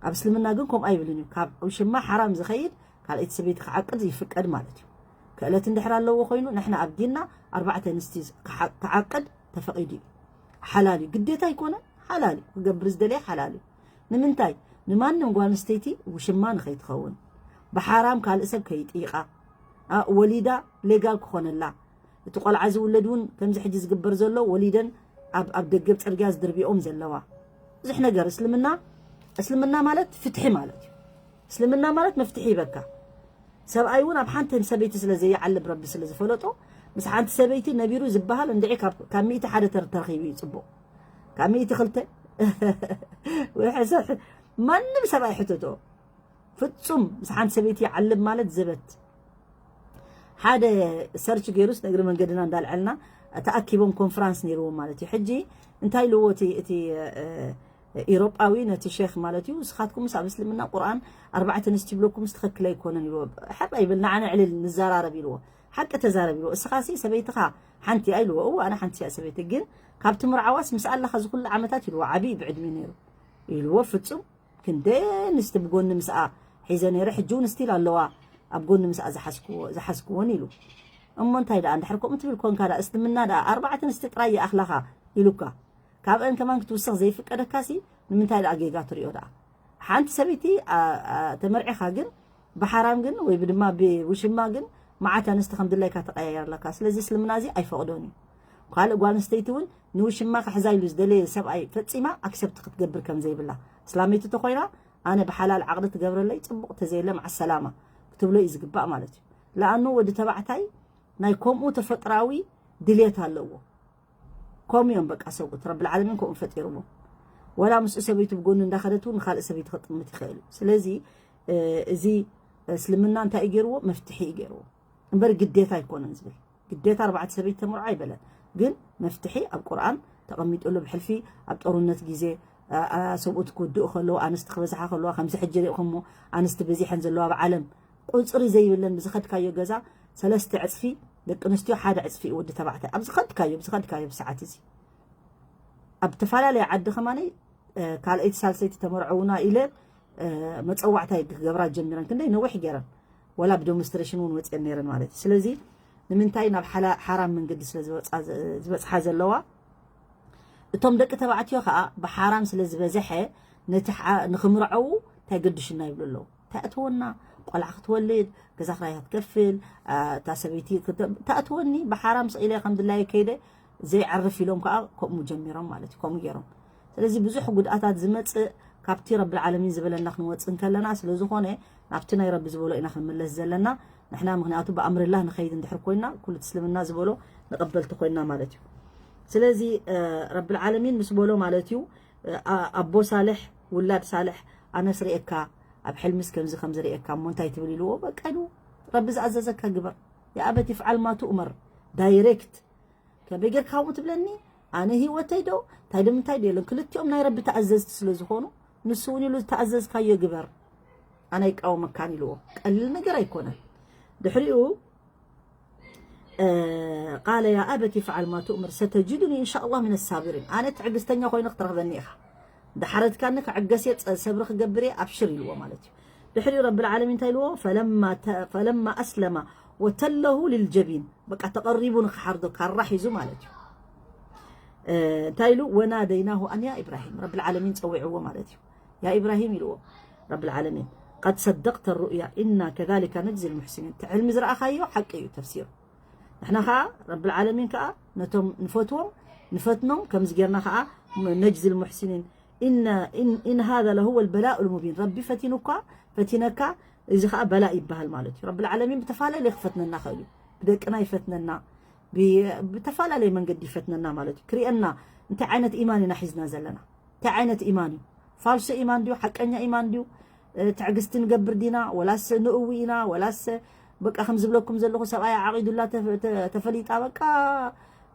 ኣብ እስልምና ግን ከምኡ ኣይብልን እዩ። ካብ ውሽማ ሓራም ዝኸይድ ካልኣይቲ ሰበይቲ ክዓቅድ ይፍቀድ ማለት እዩ። ክእለት እንድሕር ኣለዎ ኮይኑ ንሕና ኣብ ዲንና ኣርባዕተ ኣንስቲ ክዓ- ክዓቅድ ተፈቒዱ እዩ። ሓላል እዩ፣ ግዴታ ኣይኮነን፣ ሓላል እዩ። ክገብር ዝደለየ ሓላል እዩ። ንምንታይ? ንማንም ጓል ኣንስተይቲ ውሽማ ንኸይትኸውን፣ ብሓራም ካልእ ሰብ ከይጥይቓ፣ ኣ፣ ወሊዳ ሌጋል ክኾነላ፣ እቲ ቆልዓ ዝውለድ እውን ከምዚ ሕጂ ዝግበር ዘሎ ወሊደን ኣብ ኣብ ደገብ ጽርግያ ዝድርቢኦም ዘለዋ ብዙሕ ነገር። እስልምና እስልምና ማለት ፍትሒ ማለት እዩ። እስልምና ማለት መፍትሒ ይበካ። ሰብኣይ እውን ኣብ ሓንቲ ሰበይቲ ስለ ዘይዓልብ ረቢ ስለ ዝፈለጦ ምስ ሓንቲ ሰበይቲ ነቢሩ ዝበሃል እንድዒ ካብ ካብ ሚእቲ ሓደ ተር- ተረኺቡ እዩ ጽቡቕ። ካብ ሚእቲ ክልተ ወይ ሕሰ- ማንም ሰብኣይ ሕተቶ ፍጹም ምስ ሓንቲ ሰበይቲ ይዓልብ ማለት ዘበት። ሓደ ሰርች ገይሩስ ንእግሪ መንገድና እንዳልዐልና ተኣኪቦም ኮንፈራንስ ነይርዎም ማለት እዩ። ሕጂ እንታይ ኢልዎ እቲ እቲ እ፣ ኢሮጳዊ ነቲ ሼክ ማለት እዩ፣ ንስኻትኩምስ ኣብ እስልምና ቁርኣን ኣርባዕተ ኣንስቲ ይብለኩምስ ትኽክል ኣይኮነን ኢልዎ። ሓብ ኣይብል ንዓ ነዕልል ንዘራረብ ኢልዎ። ሓቂ ተዛረብ ኢልዎ። እስኻሲ ሰበይትኻ ሓንቲ እያ ኢልዎ። እወ ኣነ ሓንቲ እያ ሰበይቲ፣ ግን ካብ ትምርዓዋስ ምስ ኣለኻ ዝኹሉ ዓመታት ኢልዎ። ዓብዪ ብዕድመ ነይሩ ኢልዎ። ፍጹም ክንደይ ኣንስቲ ብጎኒ ምስኣ ሒዘ ነይረ፣ ሕጂ እውን ስቲል ኣለዋ ኣብ ጎኒ ምስኣ ዝሓዝክዎ ዝሓዝክወን ኢሉ። እሞ እንታይ ደኣ እንድሕር ከምኡ ትብል ኮንካ ደኣ እስልምና ደኣ ኣርባዕተ ኣንስቲ ጥራይ ይኣኽላኻ ኢሉካ ካብአን ከማን ክትውስኽ ዘይፍቀደካሲ ንምንታይ ደኣ ጌጋ ትሪኦ ደኣ? ሓንቲ ሰበይቲ ኣ- ኣ- ተመርዒኻ ግን ብሓራም ግን ወይ ድማ ብውሽማ ግን መዓት ኣንስቲ ከም ድላይካ ተቀያየር ኣለካ። ስለዚ እስልምና እዚ ኣይፈቕዶን እዩ። ካልእ ጓል ኣንስተይቲ እውን ንውሽማ ክሕዛ ኢሉ ዝደለየ ሰብኣይ ፈጺማ ኣክሰፕት ክትገብር ከም ዘይብላ። እስላመይቲ ተኮይና ኣነ ብሓላል ዓቕዲ ትገብረለይ ጽቡቕ ተዘየለ መዓ ሰላማ ክትብሎ እዩ ዝግባእ ማለት እዩ። ለኣኑ ወዲ ተባዕታይ ናይ ከምኡ ተፈጥራዊ ድልየት ኣለዎ። ከምኡ እዮም በቃ ሰብኡት ረብል ዓለሚን ከምኡ ፈጢርዎም። ወላ ምስኡ ሰበይቱ ብጎኒ እንዳኸደት እውን ንኻልእ ሰበይቲ ክጥምት ይኽእል እዩ። ስለዚ እ፣ እዚ እስልምና እንታይ እዩ ገይርዎ? መፍትሒ እዩ ገይርዎ እምበር ግዴታ ኣይኮነን ዝብል። ግዴታ ኣርባዕተ ሰበይቲ ተምርዖ ኣይበለን። ግን መፍትሒ ኣብ ቁርኣን ተቐሚጡ ኣሎ። ብሕልፊ ኣብ ጦርነት ግዜ ኣ- ኣ- ሰብኡት ክውድኡ ከለዉ ኣንስቲ ክበዝሓ ከለዋ ከምዚ ሕጂ ሪእኹሞ ኣንስቲ በዚሐን ዘለዋ ኣብ ዓለም ቁፅሪ ዘይብለን ብዝኸድካዮ ገዛ ሰለስተ ዕፅፊ ደቂ ኣንስትዮ ሓደ ዕፅፊ እዩ ወዲ ተባዕታይ ኣብ ዝኸድካዮ ብዝኸድካዮ ብሰዓት እዚ ኣብ ተፈላለየ ዓዲ ከማነይ ካልኣይቲ ሳልሰይቲ ተመርዐውና ኢለ መፀዋዕታይ ክገብራ ጀሚረን ክንደይ ነዊሕ ገይረን ወላ ብደሞንስትሬሽን እውን ወፅየን ነይረን ማለት እዩ። ስለዚ ንምንታይ ናብ ሓላ- ሓራም መንገዲ ስለ ዝወፃ- ዝበፅሓ ዘለዋ እቶም ደቂ ተባዕትዮ ከዓ ብሓራም ስለ ዝበዘሐ ነቲ ሓ- ንክምርዐው እንታይ ገድሽና ይብሉ ኣለዉ። እንታይ ኣተወና ቆልዓ ክትወልድ ገዛ ክራይ ክትከፍል ኣ፣ እታ ሰበይቲ ክተ- እንታይ ኣተወኒ ብሓራም ስኢለ ከም ድላየ ከይደ ዘይዓርፍ ኢሎም ከዓ ከምኡ ጀሚሮም ማለት እዩ። ከምኡ ገይሮም ስለዚ ብዙሕ ጉድኣታት ዝመፅእ ካብቲ ረብል ዓለሚን ዝበለና ክንወፅእ እንከለና ስለ ዝኾነ ናብቲ ናይ ረቢ ዝበሎ ኢና ክንምለስ ዘለና ንሕና ምክንያቱ ብኣምርላህ ንኸይድ እንድሕር ኮይና ኩሉ እቲ እስልምና ዝበሎ ንቐበልቲ ኮይና ማለት እዩ። ስለዚ ረብል ዓለሚን ምስ በሎ ማለት እዩ ኣቦ ሳልሕ ውላድ ሳልሕ ኣነስ ርእየካ ኣብ ሕልምስ ከምዚ ከምዚ ርእየካ እሞ እንታይ ትብል ኢልዎ በቃ ኢሉ ረቢ ዝኣዘዘካ ግበር يا أبت افعل ما تؤمر ዳይሬክት ከመይ ጌርካ ከምኡ ትብለኒ ኣነ ህይወተይ ዶ እንታይ ዶ ምንታይ ዶ የለን ክልቲኦም ናይ ረቢ ተኣዘዝቲ ስለ ዝኾኑ ንሱ እውን ኢሉ ዝተኣዘዝካዮ ግበር ኣነ ኣይቃወመካን ኢልዎ ቀሊል ነገር ኣይኮነን ድሕሪኡ قال يا أبت افعل ما تؤمر ستجدني إن شاء الله من الصابرين ኣነ ትዕግስተኛ ኮይኑ ክትረኽበኒ ኢኻ ዳሓረትካኒ ክዕገስ እየ ሰብሪ ክገብር እየ ኣብሽር ኢልዎ ማለት እዩ ድሕሪኡ ረብል ዓለሚን እንታይ ኢልዎ فلما أسلما وتله للجبين በቃ ተቐሪቡ ንክሓርዶ ካራ ሒዙ ማለት እዩ እንታይ ኢሉ وناديناه أن يا إبراهيم ረብል ዓለሚን ጸዊዕዎ ማለት እዩ يا إبراهيم ኢልዎ ረብል ዓለሚን قد صدقت الرؤيا إنا كذلك نجزي المحسنين እቲ ሕልሚ ዝረኣኻዮ ሓቂ እዩ ተፍሲሩ ንሕና ከዓ ረብል ዓለሚን ከዓ ነቶም ንፈትዎም ንፈትኖም ከምዚ ጌርና ከዓ ነጅዚ ልሙሕሲኒን إن هذا لهو البلاء المبين ረቢ ፈቲኑ እኳ ፈቲነካ እዚ ከዓ በላእ ይበሃል ማለት እዩ ረብል ዓለሚን ብተፈላለየ ክፈትነና ክእል እዩ ብደቅና ይፈትነና ብተፈላለየ መንገዲ ይፈትነና ማለት እዩ ክርእየና እንታይ ዓይነት ኢማን ኢና ሒዝና ዘለና እንታይ ዓይነት ኢማን እዩ ፋልሶ ኢማን ድዩ ሓቀኛ ኢማን ድዩ ትዕግስቲ ንገብር ዲና ወላስ ንእዊ ኢና ወላስ በቃ ከም ዝብለኩም ዘለኹ ሰብኣይ ዓቂዱላ ተፈሊጣ በቃ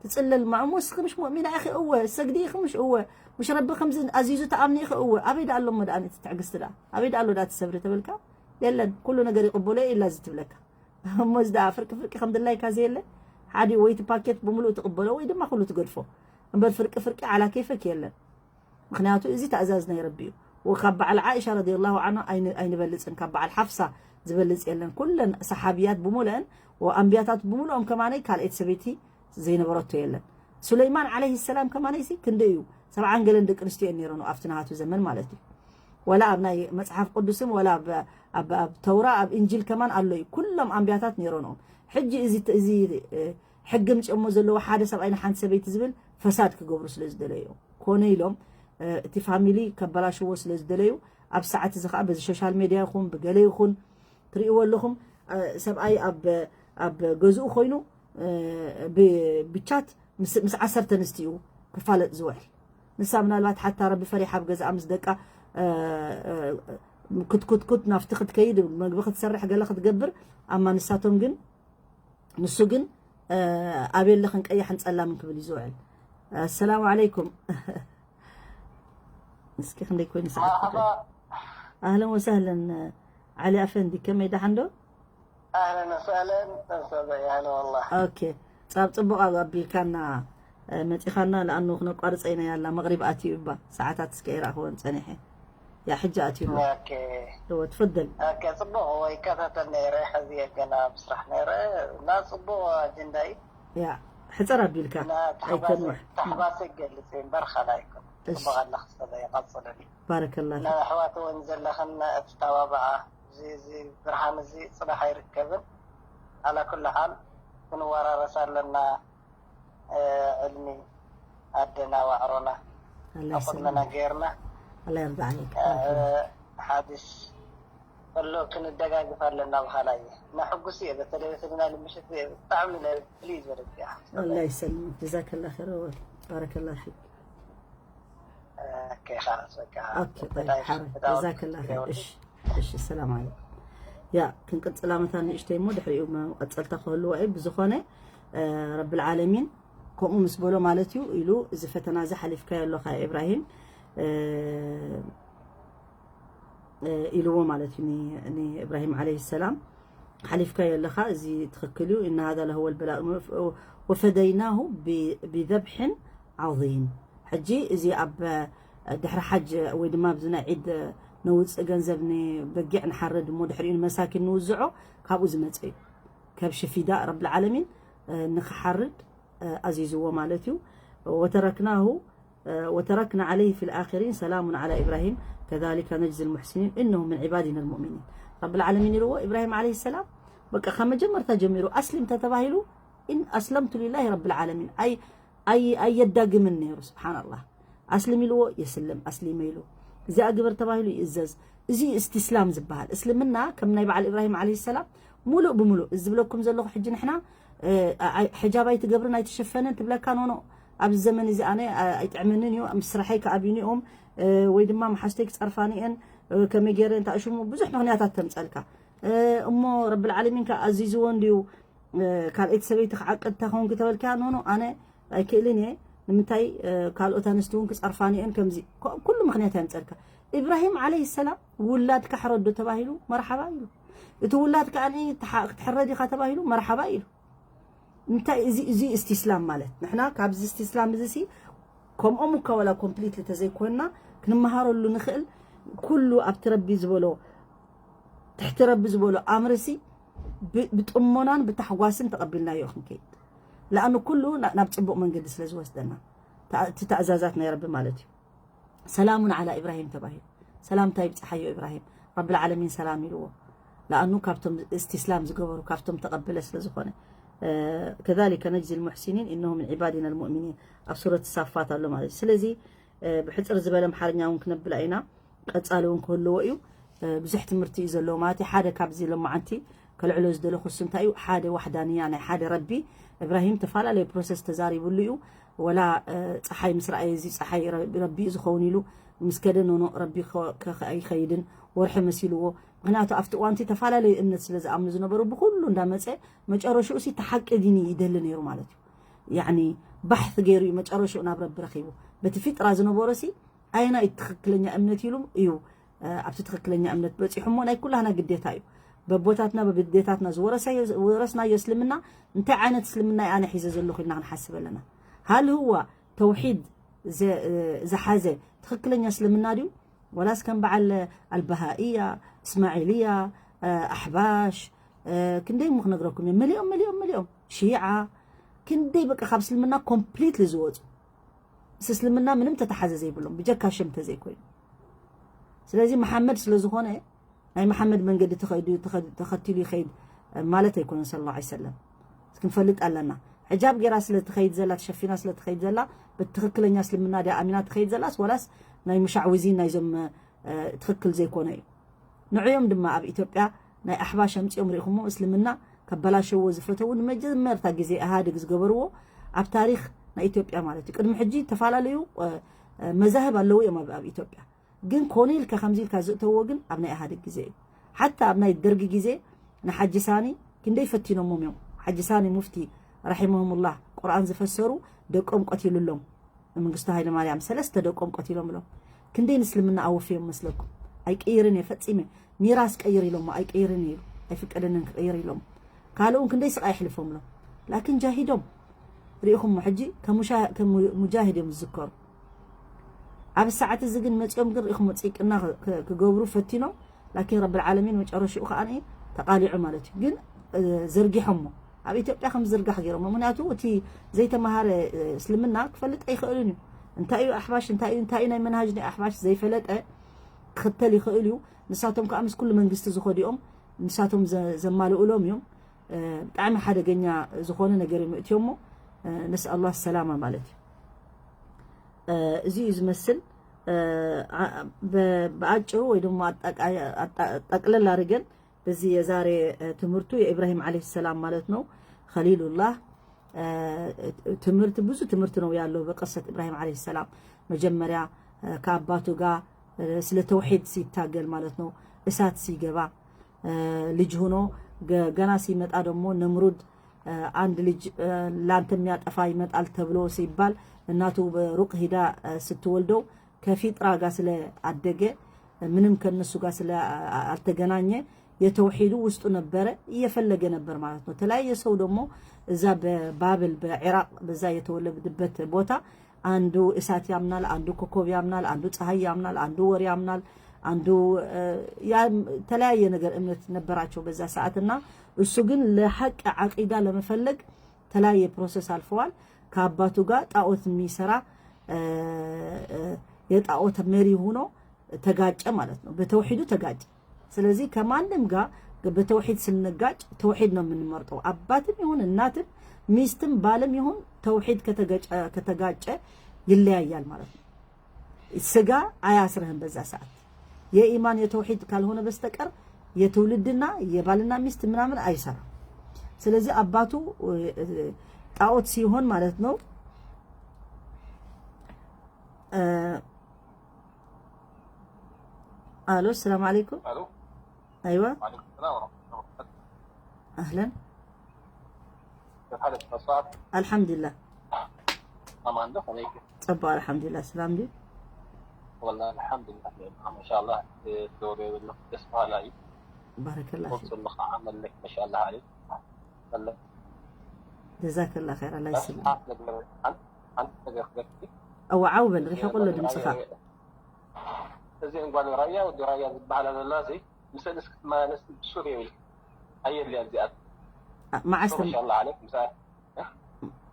ትፅለል ማእሞ እስኺ ምሽ ሙእሚና ኢኺ እወ ሰግዲ ኢኺ ምሽ እወ ምሽ ረቢ ከምዚ ኣዚዙ ተኣምኒ ኢኺ እወ ኣበይ ደኣ ኣሎ እሞ ደኣ እቲ ትዕግስቲ ደኣ ኣበይ ደኣ ኣሎ ደኣ እቲ ሰብሪ ተበልካ የለን ኩሉ ነገር ይቕበሎ እየ ኢላ እዚ ትብለካ እሞ እዚ ደኣ ፍርቂ ፍርቂ ከም ድላይካ ዘየለ ሓደ ወይ እቲ ፓኬት ብምሉእ ትቕበሎ ወይ ድማ ኩሉ ትገድፎ። እምበር ፍርቂ ፍርቂ ዓላ ኬፈክ የለን። ምኽንያቱ እዚ ትእዛዝ ናይ ረቢ እዩ። ወካብ በዓል ዓኢሻ ረዲየላሁ ዓንሃ ኣይን-፣ ኣይንበልጽን፣ ካብ በዓል ሓፍሳ ዝበልጽ የለን። ኩለን ሰሓብያት ብምሉአን ወኣንብያታት ብምሉኦም ከማነይ ካልኣይቲ ሰበይቲ ዘይነበረቶ የለን። ሱለይማን ዓለይሂ ሰላም ከማነይሲ ክንደይ እዩ? ሰብዓን ገለን ደቂ ኣንስትዮ እየን ነይረንኦ ኣብቲ ናሃቱ ዘመን ማለት እዩ። ወላ ኣብ ናይ መጽሓፍ ቅዱስም ወላ ኣብ፣ ኣብ፣ ኣብ ተውራ ኣብ እንጂል ከማን ኣሎ እዩ። ኩሎም ኣንብያታት ነይረንኦም። ሕጂ እዚ፣ እዚ እ፣ ሕጊ ምጽኦሞ ዘለዉ ሓደ ሰብኣይ ንሓንቲ ሰበይቲ ዝብል ፈሳድ ክገብሩ ስለ ዝደለዩ እዮም። ኮነ ኢሎም እ፣ እቲ ፋሚሊ ከበላሽዎ ስለ ዝደለዩ ኣብ ሰዓት እዚ ከዓ በዚ ሶሻል ሜድያ ይኹን ብገለ ይኹን ትርእይዎ ኣለኹም። እ፣ ሰብኣይ ኣብ፣ ኣብ ገዝኡ ኮይኑ እ፣ ብ-፣ ብቻት ምስ፣ ምስ ዓሰርተ ኣንስትዩ ክፋለጥ ዝውዕል። ንሳ ምናልባት ሓታ ረቢ ፈሪሓ ኣብ ገዝኣ ምስ ደቃ እ፣ እ፣ ክትኩትኩት ናብቲ ክትከይድ መግቢ ክትሰርሕ ገለ ክትገብር ኣማ ንሳቶም ግን ንሱ ግን እ፣ ኣበይ ኣለኽን ቀያሕን ጸላምን ክብል እዩ ዝውዕል። ኣሰላሙ ዓለይኩም። እስኪ ክንደይ ኮይኑ ሰዓት መርሓባ። ኣህለን ወሰህለን ዓሊ ኣፈንዲ፣ ከመይ ደሓን ዶ? ኣህለን ወሰህለን ሰበይ፣ ኣህለ ወላ። ኦኬ፣ ጻብ ጽቡቕ ኣቢልካና እ፣ መጺኻና፣ ለኣኑ ክነቋርጸ ኢና ያላ መቕሪብ ኣትዩ እባ፣ ሰዓታት እስከ ይረኣኽወን ጸኒሐ። ያ ሕጂ ኣትዩ ኣሎ። ኦኬ። እወ፣ ትፈደል። ኦኬ፣ ጽቡቕ ወይ ይከታተል ነይረ፣ ሕዚ ገና ብስራሕ ነይረ። እና ጽቡቕ ኣጀንዳ እዩ። ያ፣ ሕጽር ኣቢልካ፣ እና ኣይከንውሕ። ተሕባሰ ይገልጽ እዩ እምበር፣ ካልእ ኣይኮነን። እሺ። ጽቡቕ ኣለኽ፣ ሰበይ፣ ቀጽልኒ። ባረከላ ፊክ። ንኣሕዋት እውን ዘለኽን እትተባብዓ፣ እዚ፣ እዚ ብርሃን እዚ ጽባሕ ኣይርከብን። ኣላ ኩሉ ሓል ክንወራረስ ኣለና። እ፣ ዕልሚ ኣደና ዋዕሮና ኣላህ ኣብ ቅድመና ይሰልምክ። ገይርና፣ ኣላህ ይርዳ ዓለይክ። እ፣ ባረከላ። ሓዲስ ከሎ ክንደጋግፍ ኣለና በሃላይ እየ። እና ሕጉስ እየ፣ በተለይ በተለይ ናይ ምሽት እየ ብጣዕሚ ናይ ፕሊዝ በለኪ እያ። ኣላህ ይሰልምክ። ጀዛከላ ኸይረ ወል ባረከላ ፊክ። ኦኬ፣ ኻላስ በቃ። ኦኬ፣ ጠይብ፣ በጣም ሓረ። በጣም ጀዛከላ ኸይር። የውል። እሺ፣ እሺ፣ ሰላም ዓለይኩም። ያ፣ ክንቅጽላ መታን ንእሽተይ እሞ ድሕሪኡ መቐጸልታ ክህልዎ እዩ። ብዝኾነ፣ እ፣ ረብል ዓለሚን ከምኡ ምስ በሎ ማለት እዩ ኢሉ፣ እዚ ፈተና እዚ ሓሊፍካዮ ኣለኻ ኢብራሂም፣ እ፣ እ፣ ኢልዎ ማለት እዩ ኒ-፣ ንኢብራሂም ዓለይሂ ሰላም። ሓሊፍካዮ ኣለኻ፣ እዚ ትኽክል እዩ። إن هذا لهو البلاء المف-، وفديناه ب-، بذبح عظيم። ሕጂ እዚ ኣብ፣ እ፣ ድሕሪ ሓጅ ወይ ድማ ኣብዚ ናይ ዒድ፣ እ፣ ነውጽእ ገንዘብ ንበጊዕ ንሓርድ እሞ ድሕሪኡ ንመሳኪን ንውዝዖ፣ ካብኡ ዝመጸ እዩ። ከብሺ ፊዳ ረብል ዓለሚን፣ እ፣ ንኽሓርድ እ፣ ኣዚዝዎ ማለት እዩ። وتركناه، እ፣ وتركنا عليه في الآخرين، سلام على إبراهيم، كذلك نجزي المحسنين، إنه من عبادنا المؤمنين። ረብል ዓለሚን ኢልዎ ኢብራሂም ዓለይሂ ሰላም፣ በቃ ካብ መጀመርታ ጀሚሩ ኣስሊም ተተባሂሉ፣ إن أسلمت لله رب العالمين። ኣይ-፣ ኣይ-፣ ኣየዳግምን ነይሩ፣ ስብሓንላህ። ኣስልም ኢልዎ፣ የስልም፣ ኣስሊመ ኢሉ። እዚኣ ግበር ተባሂሉ ይእዘዝ። እዚ እዩ እስቲስላም ዝበሃል። እስልምና ከም ናይ በዓል ኢብራሂም ዓለይሂ ሰላም ሙሉእ ብሙሉእ። እዚ ዝብለኩም ዘለኹ ሕጂ ንሕና፣ እ፣ ኣይ-፣ ሕጃብ ኣይትገብርን ኣይትሽፈንን ትብለካ፣ ኖ፣ ኖ። ኣብዚ ዘመን እዚ ኣነ፣ ኣ-፣ ኣይጥዕመንን እዩ፣ ምስ ስራሐይ ክኣብዩኒ እዮም፣ እ፣ ወይ ድማ መሓዝተይ ክጸርፋኒ እየን፣ እ፣ ከመይ ገይረ እንታይ ሽሙ፣ ብዙሕ ምኽንያታት ተምጸልካ። እ፣ እሞ ረብል ዓለሚን ከ ኣዚዝዎ እንድዩ፣ እ፣ ካልኣይቲ ሰበይቲ ክዓቅድ እንተ ኾንኩ ተበልካያ፣ ኖ፣ ኖ፣ ኣነ ኣይክእልን እየ። ንምንታይ፣ እ፣ ካልኦት ኣንስቲ እውን ክጸርፋኒ እየን፣ ከምዚ፣ ኮ-፣ ኩሉ ምኽንያት የምጸልካ። ኢብራሂም ዓለይሂ ሰላም ውላድካ ሕረዶ ተባሂሉ፣ መርሓባ ኢሉ። እቲ ውላድ ከኣ ተሓ-፣ ክትሕረድ ኢኻ ተባሂሉ፣ መርሓባ ኢሉ። እንታይ እዚ፣ እዚ እስቲስላም ማለት? ንሕና ካብዚ እስቲስላም እዚ ሲ፣ ከምኦም እኳ ወላ ኮምፕሊትሊ ተዘይኮንና፣ ክንመሃረሉ ንኽእል፣ ኩሉ ኣብቲ ረቢ ዝበሎ፣ ትሕቲ ረቢ ዝበሎ ኣምርሲ ብ-፣ ብጥሞናን ብታሕጓስን ተቐቢልናዮ ክንከይድ። ለኣኑ ኩሉ ና-፣ ናብ ጽቡቕ መንገዲ ስለ ዝወስደና። ተኣ-፣ እቲ ተእዛዛት ናይ ረቢ ማለት እዩ። ሰላሙን ዓላ ኢብራሂም ተባሂሉ። ሰላምታ ይብጽሓዮ ኢብራሂም። ረብል ዓለሚን ሰላም ኢልዎ። ለኣኑ ካብቶም እስቲስላም ዝገበሩ፣ ካብቶም ተቐበለ ስለ ዝኾነ። እ፣ ከዛሊከ ነጅዚ ልሙሕሲኒን ኢነሁ ምን ዒባዲና ልሙእሚኒን። ኣብ ሱረት ሳፋት ኣሎ ማለት እዩ። ስለዚ፣ እ፣ ብሕጽር ዝበለ ኣምሓርኛ እውን ክነብላ ኢና። ቀጻሊ እውን ክህልዎ እዩ። እ፣ ብዙሕ ትምህርቲ እዩ ዘለዎ ማለት እዩ። ሓደ ካብዚ ሎማዓንቲ ከልዕሎ ዝደለኹ እሱ እንታይ እዩ? ሓደ ዋሕዳንያ ናይ ሓደ ረቢ፣ እብራሂም ተፈላለየ ፕሮሰስ ተዛሪብሉ እዩ። ወላ፣ እ፣ ጸሓይ ምስ ረኣየ እዚ ጸሓይ ረ-፣ ረቢ እዩ ዝኸውን ኢሉ ምስ ከደ፣ ኖኖ፣ ረቢ ከ-፣ ከ-፣ ከ-፣ ኣይኸይድን፣ ወርሒ መሲልዎ። ምኽንያቱ ኣብቲ እዋንቲ ተፈላለየ እምነት ስለ ዝኣምኑ ዝነበሩ ብኹሉ እንዳመጸ መጨረሽኡ ሲ እቲ ሓቂ ዲኒ ይደሊ ነይሩ ማለት እዩ። ያዕኒ ባሕት ገይሩ እዩ መጨረሽኡ ናብ ረቢ ረኺቡ። በቲ ፊጥራ ዝነበሮ ሲ ኣየናይ ትኽክለኛ እምነት ኢሉ እዩ፣ እ፣ ኣብቲ ትኽክለኛ እምነት በጺሑ እሞ ናይ ኩላህና ግዴታ እዩ። በቦታትና በብዴታትና ዝወረሰዮ- ዝወረስናዮ እስልምና እንታይ ዓይነት እስልምና እየ ኣነ ሒዘ ዘለኹ ኢልና ክንሓስብ ኣለና። ሃል ህዋ ተውሒድ ዘ- ዝሓዘ ትኽክለኛ እስልምና ድዩ? ወላስ ከም በዓል ኣልበሃእያ፣ እስማዒልያ፣ ኣሕባሽ፣ ክንደይ እሞ ክነግረኩም እየ። መሊኦም መሊኦም መሊኦም ሺዓ ክንደይ በቃ ካብ እስልምና ኮምፕሊትሊ ዝወፁ፣ ምስ እስልምና ምንም ተተሓዘ ዘይብሎም ብጀካ ሽም ተዘይኮይኑ። ስለዚ መሓመድ ስለ ዝኾነ ናይ መሓመድ መንገዲ ተኸይዱ- ተኸ- ተኸቲሉ ይኸይድ ማለት ኣይኮነን። ሰለላሁ ዐለይሂ ወሰለም ክንፈልጥ ኣለና። ሕጃብ ጌራ ስለ ትኸይድ ዘላ፣ ተሸፊና ስለ ትኸይድ ዘላ፣ ብትኽክለኛ እስልምና ድያ ኣሚና ትኸይድ ዘላስ ወላስ ናይ ሙሻዕውዚን ናይዞም እ፣ ትኽክል ዘይኮነ እዩ። ንዕዮም ድማ ኣብ ኢትዮጵያ ናይ ኣሕባሽ ኣምፂኦም ርኢኹሞ እስልምና ከበላሸዎ ዝፈተዉ ንመጀመርታ ግዜ ኢህኣዴግ ዝገበርዎ ኣብ ታሪክ ናይ ኢትዮጵያ ማለት እዩ። ቅድሚ ሕጂ ዝተፈላለዩ እ፣ እ፣ መዛህብ ኣለዉ እዮም ኣብ ኣብ ኢትዮጵያ። ግን ኮነ ኢልካ ከምዚ ኢልካ ዝእተዎ ግን ኣብ ናይ ኢህኣዴግ ግዜ እዩ። ሓታ ኣብ ናይ ደርጊ ግዜ ንሓጂ ሳኒ ክንደይ ፈቲኖሞም እዮም። ሓጂ ሳኒ ሙፍቲ ረሒመሁሙላህ ቁርኣን ዝፈሰሩ ደቆም ቀቲሉሎም። ንመንግስቱ ሃይለማርያም ሰለስተ ደቆም ቀቲሎምሎም። ክንደይ ንእስልምና ኣወፍዮም መስለኩም? ኣይቅይርን እየ ፈጺመ። ሚራስ ቀይር ኢሎሞ ኣይቅይርን እየ ኢሉ ኣይፍቀደንን ክቅይር ኢሎም። ካልኡ ክንደይ ስቃይ ኣሕሊፎምሎም። ላኪን ጃሂዶም ርኢኹሞ ሕጂ ከም ሙሻ- ከም ሙጃሂድ እዮም ዝዝከሩ። ኣብ ሰዓት እዚ ግን መፂኦም ግን ርኢኹሞ ፂቅና ክ- ክ- ክገብሩ ፈቲኖም። ላኪን ረብል ዓለሚን መጨረሽኡ ከዓ ተቃሊዑ ማለት እዩ። ግን እ፣ ዘርጊሖሞ ኣብ ኢትዮጵያ ከም ዝርጋሕ ገይሮሞ። ምክንያቱ እቲ ዘይተማሃረ እ፣ እስልምና ክፈልጥ ኣይኽእልን እዩ። እንታይ እዩ ኣሕባሽ እንታይ እዩ እንታይ እዩ ናይ መንሃጅ ናይ ኣሕባሽ ዘይፈለጠ ክኽተል ይኽእል እዩ። ንሳቶም ከዓ ምስ ኩሉ መንግስቲ ዝኸዱ እዮም። ንሳቶም ዘ- ዘማልኡሎም እዮም። እ፣ ብጣዕሚ ሓደገኛ ዝኾነ ነገር እዮም እትዮሞ። ነስኣሉ ኣሰላማ ማለት እዩ። እ፣ እዚ እዩ ዝመስል። እ፣ ዓ- በ- ብኣጭሩ ወይ ድማ ኣጣቃ- ኣጣ- ጠቅለል ኣድርገን በዚህ የዛሬ እ፣ ትምህርቱ የኢብራሂም ዓለይሂ ሰላም ማለት ነው ኸሊሉላህ እ፣ ትምህርት ብዙ ትምህርት ነው ያለው በቅሰት ኢብራሂም ዓለይሂ ሰላም። መጀመሪያ እ፣ ከአባቱ ጋር እ፣ ስለ ተውሒድ ሲታገል ማለት ነው እሳት ሲገባ እ፣ ልጅ ሆኖ ገ- ገና ሲመጣ ደግሞ ነምሩድ እ፣ አንድ ልጅ እ፣ ላንተ የሚያጠፋ ይመጣል ተብሎ ሲባል እናቱ በሩቅ ሂዳ እ፣ ስትወልደው ከፊጥራ ጋር ስለ አደገ ምንም ከነሱ ጋር ስለ አ- አልተገናኘ የተውሒዱ ውስጡ ነበረ እየፈለገ ነበር ማለት ነው። ተለያየ ሰው ደግሞ እዛ በባብል በኢራቅ በዛ የተወለድበት ቦታ አንዱ እሳት ያምናል፣ አንዱ ኮከብ ያምናል፣ አንዱ ፀሐይ ያምናል፣ አንዱ ወር ያምናል፣ አንዱ እ፣ ያ ተለያየ ነገር እምነት ነበራቸው በዛ ሰዓት እና እሱ ግን ለሐቅ አቂዳ ለመፈለግ ተለያየ ፕሮሰስ አልፈዋል። ከአባቱ ጋር ጣዖት የሚሰራ እ፣ እ፣ የጣዖት መሪ ሆኖ ተጋጨ ማለት ነው። በተውሒዱ ተጋጨ። ስለዚህ ከማንም ጋር በተውሒድ ስንጋጭ ተውሒድ ነው የምንመርጠው። አባትም ይሁን እናትም ሚስትም ባልም ይሁን ተውሒድ ከተገጨ- ከተጋጨ ይለያያል ማለት ነው። ስጋ አያስርህም በዛ ሰዓት የኢማን የተውሒድ ካልሆነ በስተቀር የትውልድና የባልና ሚስት ምናምን አይሰራም። ስለዚህ አባቱ እ፣ ጣዖት ሲሆን ማለት ነው። እ፣ አሎ ሰላም አለይኩም። አሎ አይዋ አለይኩም ሰላም ወረሕመቱላሂ ወበረካቱ። አህለን ከይፍ ሓለክ መስዋዕት አልሐምዱሊላህ። አማን ዶ ከመይክ ጸባ አልሐምዱሊላህ። ሰላም ድዩ? ወላ አልሐምዱሊላህ። ማሻአላህ። ተወሪ ብሎ ደስ በሃላ እዩ። ባረከላህ ፊክ። ወጽሉ ከዓመለክ ማሻአላህ አለይክ። ሰለ ጀዛከላህ ኸይር። አላህ በስ ይስልም። ሓንቲ ነገር ሓንቲ ሓንቲ ነገር ክገርኪ እዋ ዓው በል ሪሕቁሎ ድምፅኻ። እዚ እንኳን ራያ ወዲ ራያ ዝበሃላ ዘላ እዚ ምስል እስክትመላለስ ብሱር የብል ኣየድልያ እዚኣ መዓስ ተም- ማሻላ ዓለይክ ምሳል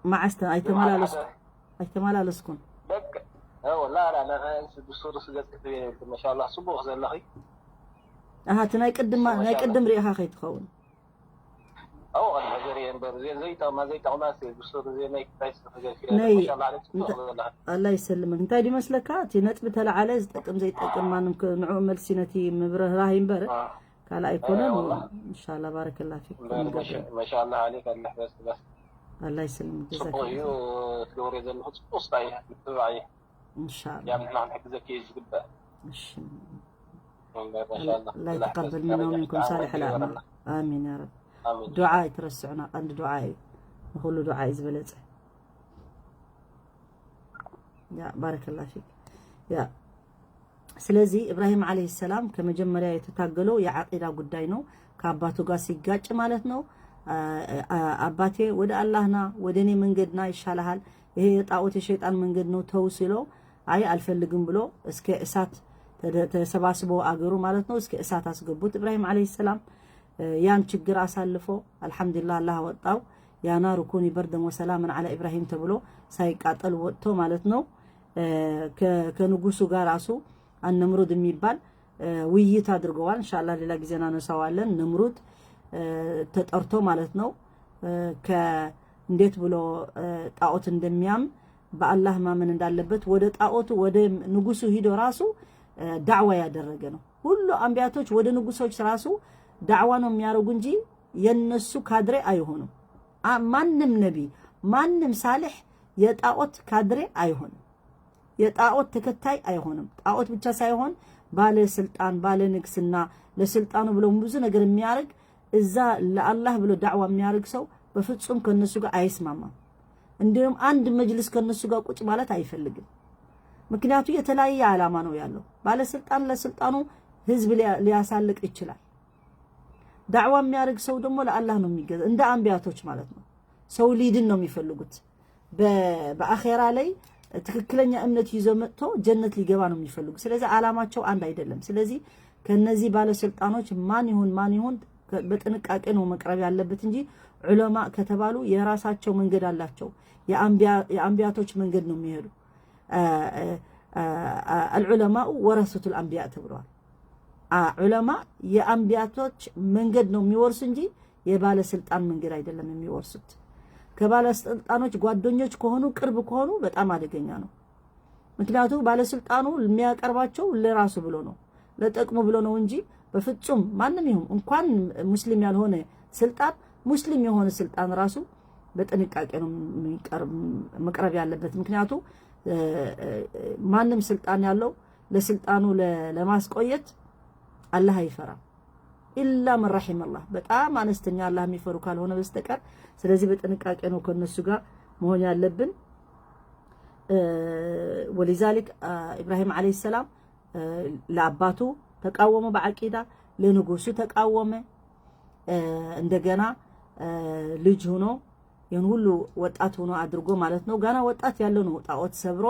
መዓስ ተ- ኣይተመላለስኩ ኣይተመላለስኩን። በቃ ወላ ላ ብሱር ስገፅ ክትብል የብል ማሻላ ፅቡቅ ዘለኺ ኣሃ እቲ ናይ ቅድም ናይ ቅድም ሪኢኻ ከይትኸውን። ኣብኡ ቀድሚ ሕዘር እየ እምበር እዚአን ዘይጠቕማ ዘይጠቕማ ብሱር ዘይመይ ክታይ ስለ ተገርፊ ነይ- ማሻላ ዓለይክ ፅቡቅ ዘለኺ ኣላ ይሰልመን። እንታይ ድመስለካ እቲ ነጥቢ ተለዓለ ዝጠቅም ዘይጠቅም ማንም ክ- ንዕኡ መልሲ ነቲ ምብርህራህ እምበር ካልእ ኣይኮነን። እንሻላ ባረከላ ፊኩም። ማሻላ ዓለይክ ኣላ በስ በስ ኣላ ይሰልም። ፅቡቅ እዩ። ጀዛከላ ትገብርዮ ዘለኹ ፅቡቅ ስታይ እዩ ምትብባዕ እዩ። እንሻላ ያም ንሕና ክንሕግዘኪ እዩ ዝግባእ። እሺ ማሻላ الله يتقبل منا ومنكم صالح الأعمال. آمين يا رب. ኣሚን ዱዓ ኣይትረስዑና፣ ቀንዲ ዱዓ እዩ። ንኹሉ ዱዓ እዩ ዝበለጸ። ያ ባረከላ ፊክ። ያ ስለዚህ ኢብራሂም ዓለይሂ ሰላም ከመጀመሪያ የተታገለው የዓቂዳ ጉዳይ ነው። ከአባቱ ጋር ሲጋጭ ማለት ነው። አ- አ- አባቴ ወደ አላህና ወደ እኔ መንገድና ይሻልሃል፣ ይሄ የጣዖት የሸይጣን መንገድ ነው ተው ሲለው አይ አልፈልግም ብሎ እስከ እሳት ተደ- ተሰባስቦ አገሩ ማለት ነው እስከ እሳት አስገቡት ኢብራሂም ዓለይሂ ሰላም። እ፣ ያን ችግር አሳልፎ አልሐምዱሊላህ አላህ አወጣው። ያ ናሩ ኩኒ በርደን ወሰላመን ዓላ ኢብራሂም ተብሎ ሳይቃጠል ወጥቶ ማለት ነው። እ፣ ከ- ከንጉሱ ጋር ራሱ አነምሩድ የሚባል እ፣ ውይይት አድርገዋል። እንሻላ ሌላ ጊዜ እናነሳዋለን። ነምሩድ እ፣ ተጠርቶ ማለት ነው እ፣ ከ እንዴት ብሎ እ፣ ጣዖት እንደሚያም በአላህ ማመን እንዳለበት ወደ ጣዖቱ ወደ ንጉሱ ሂዶ ራሱ እ፣ ዳዕዋ ያደረገ ነው። ሁሉ አንቢያቶች ወደ ንጉሶች ራሱ ዳዕዋ ነው የሚያደርጉ እንጂ የነሱ ካድሬ አይሆኑም። አ- ማንም ነቢ ማንም ሳልሕ የጣዖት ካድሬ አይሆንም። የጣዖት ተከታይ አይሆንም። ጣዖት ብቻ ሳይሆን ባለ ስልጣን፣ ባለ ንግስና፣ ለስልጣኑ ብሎ ብዙ ነገር የሚያደርግ እዛ ለአላህ ብሎ ዳዕዋ የሚያደርግ ሰው በፍጹም ከነሱ ጋር አይስማማም። እንዲሁም አንድ መጅልስ ከነሱ ጋር ቁጭ ማለት አይፈልግም። ምክንያቱ የተለያየ ዓላማ ነው ያለው። ባለስልጣን ለስልጣኑ ህዝብ ሊያ- ሊያሳልቅ ይችላል። ዳዕዋ የሚያደርግ ሰው ደግሞ ለአላህ ነው የሚገዛ፣ እንደ አንቢያቶች ማለት ነው። ሰው ሊድን ነው የሚፈልጉት። በ- በአኼራ ላይ ትክክለኛ እምነት ይዞ መጥቶ ጀነት ሊገባ ነው የሚፈልጉ። ስለዚህ ዓላማቸው አንድ አይደለም። ስለዚህ ከነዚህ ባለስልጣኖች ማን ይሁን ማን ይሁን ከ- በጥንቃቄ ነው መቅረብ ያለበት እንጂ ዑለማ ከተባሉ የራሳቸው መንገድ አላቸው። የአንቢያ- የአንቢያቶች መንገድ ነው የሚሄዱ። አ- አ- አ- አልዑለማኡ ወረሱቱል አንቢያ ተብለዋል። አ- ዑለማ የአንቢያቶች መንገድ ነው የሚወርሱ እንጂ የባለስልጣን መንገድ አይደለም የሚወርሱት። ከባለስልጣኖች ጓደኞች ከሆኑ ቅርብ ከሆኑ በጣም አደገኛ ነው። ምክንያቱ ባለስልጣኑ የሚያቀርባቸው ለራሱ ብሎ ነው፣ ለጥቅሙ ብሎ ነው እንጂ በፍጹም ማንም ይሁን እንኳን ሙስሊም ያልሆነ ስልጣን ሙስሊም የሆነ ስልጣን ራሱ በጥንቃቄ ነው የሚቀርብ- መቅረብ ያለበት። ምክንያቱ እ፣ እ፣ ማንም ስልጣን ያለው ለስልጣኑ ለ- ለማስቆየት አላህ አይፈራም። ኢላ መን ረሒመ አላህ፣ በጣም አነስተኛ አላህ የሚፈሩ ካልሆነ በስተቀር። ስለዚህ በጥንቃቄ ነው ከነሱ ጋር መሆን ያለብን። እ፣ ወሊዛሊክ አ፣ ኢብራሂም ዓለይሂ ሰላም እ፣ ለአባቱ ተቃወመ በዓቂዳ፣ ለንጉሱ ተቃወመ። እ፣ እንደገና እ፣ ልጅ ሆኖ ይህን ሁሉ ወጣት ሆኖ አድርጎ ማለት ነው። ገና ወጣት ያለው ነው ጣዖት ሰብሮ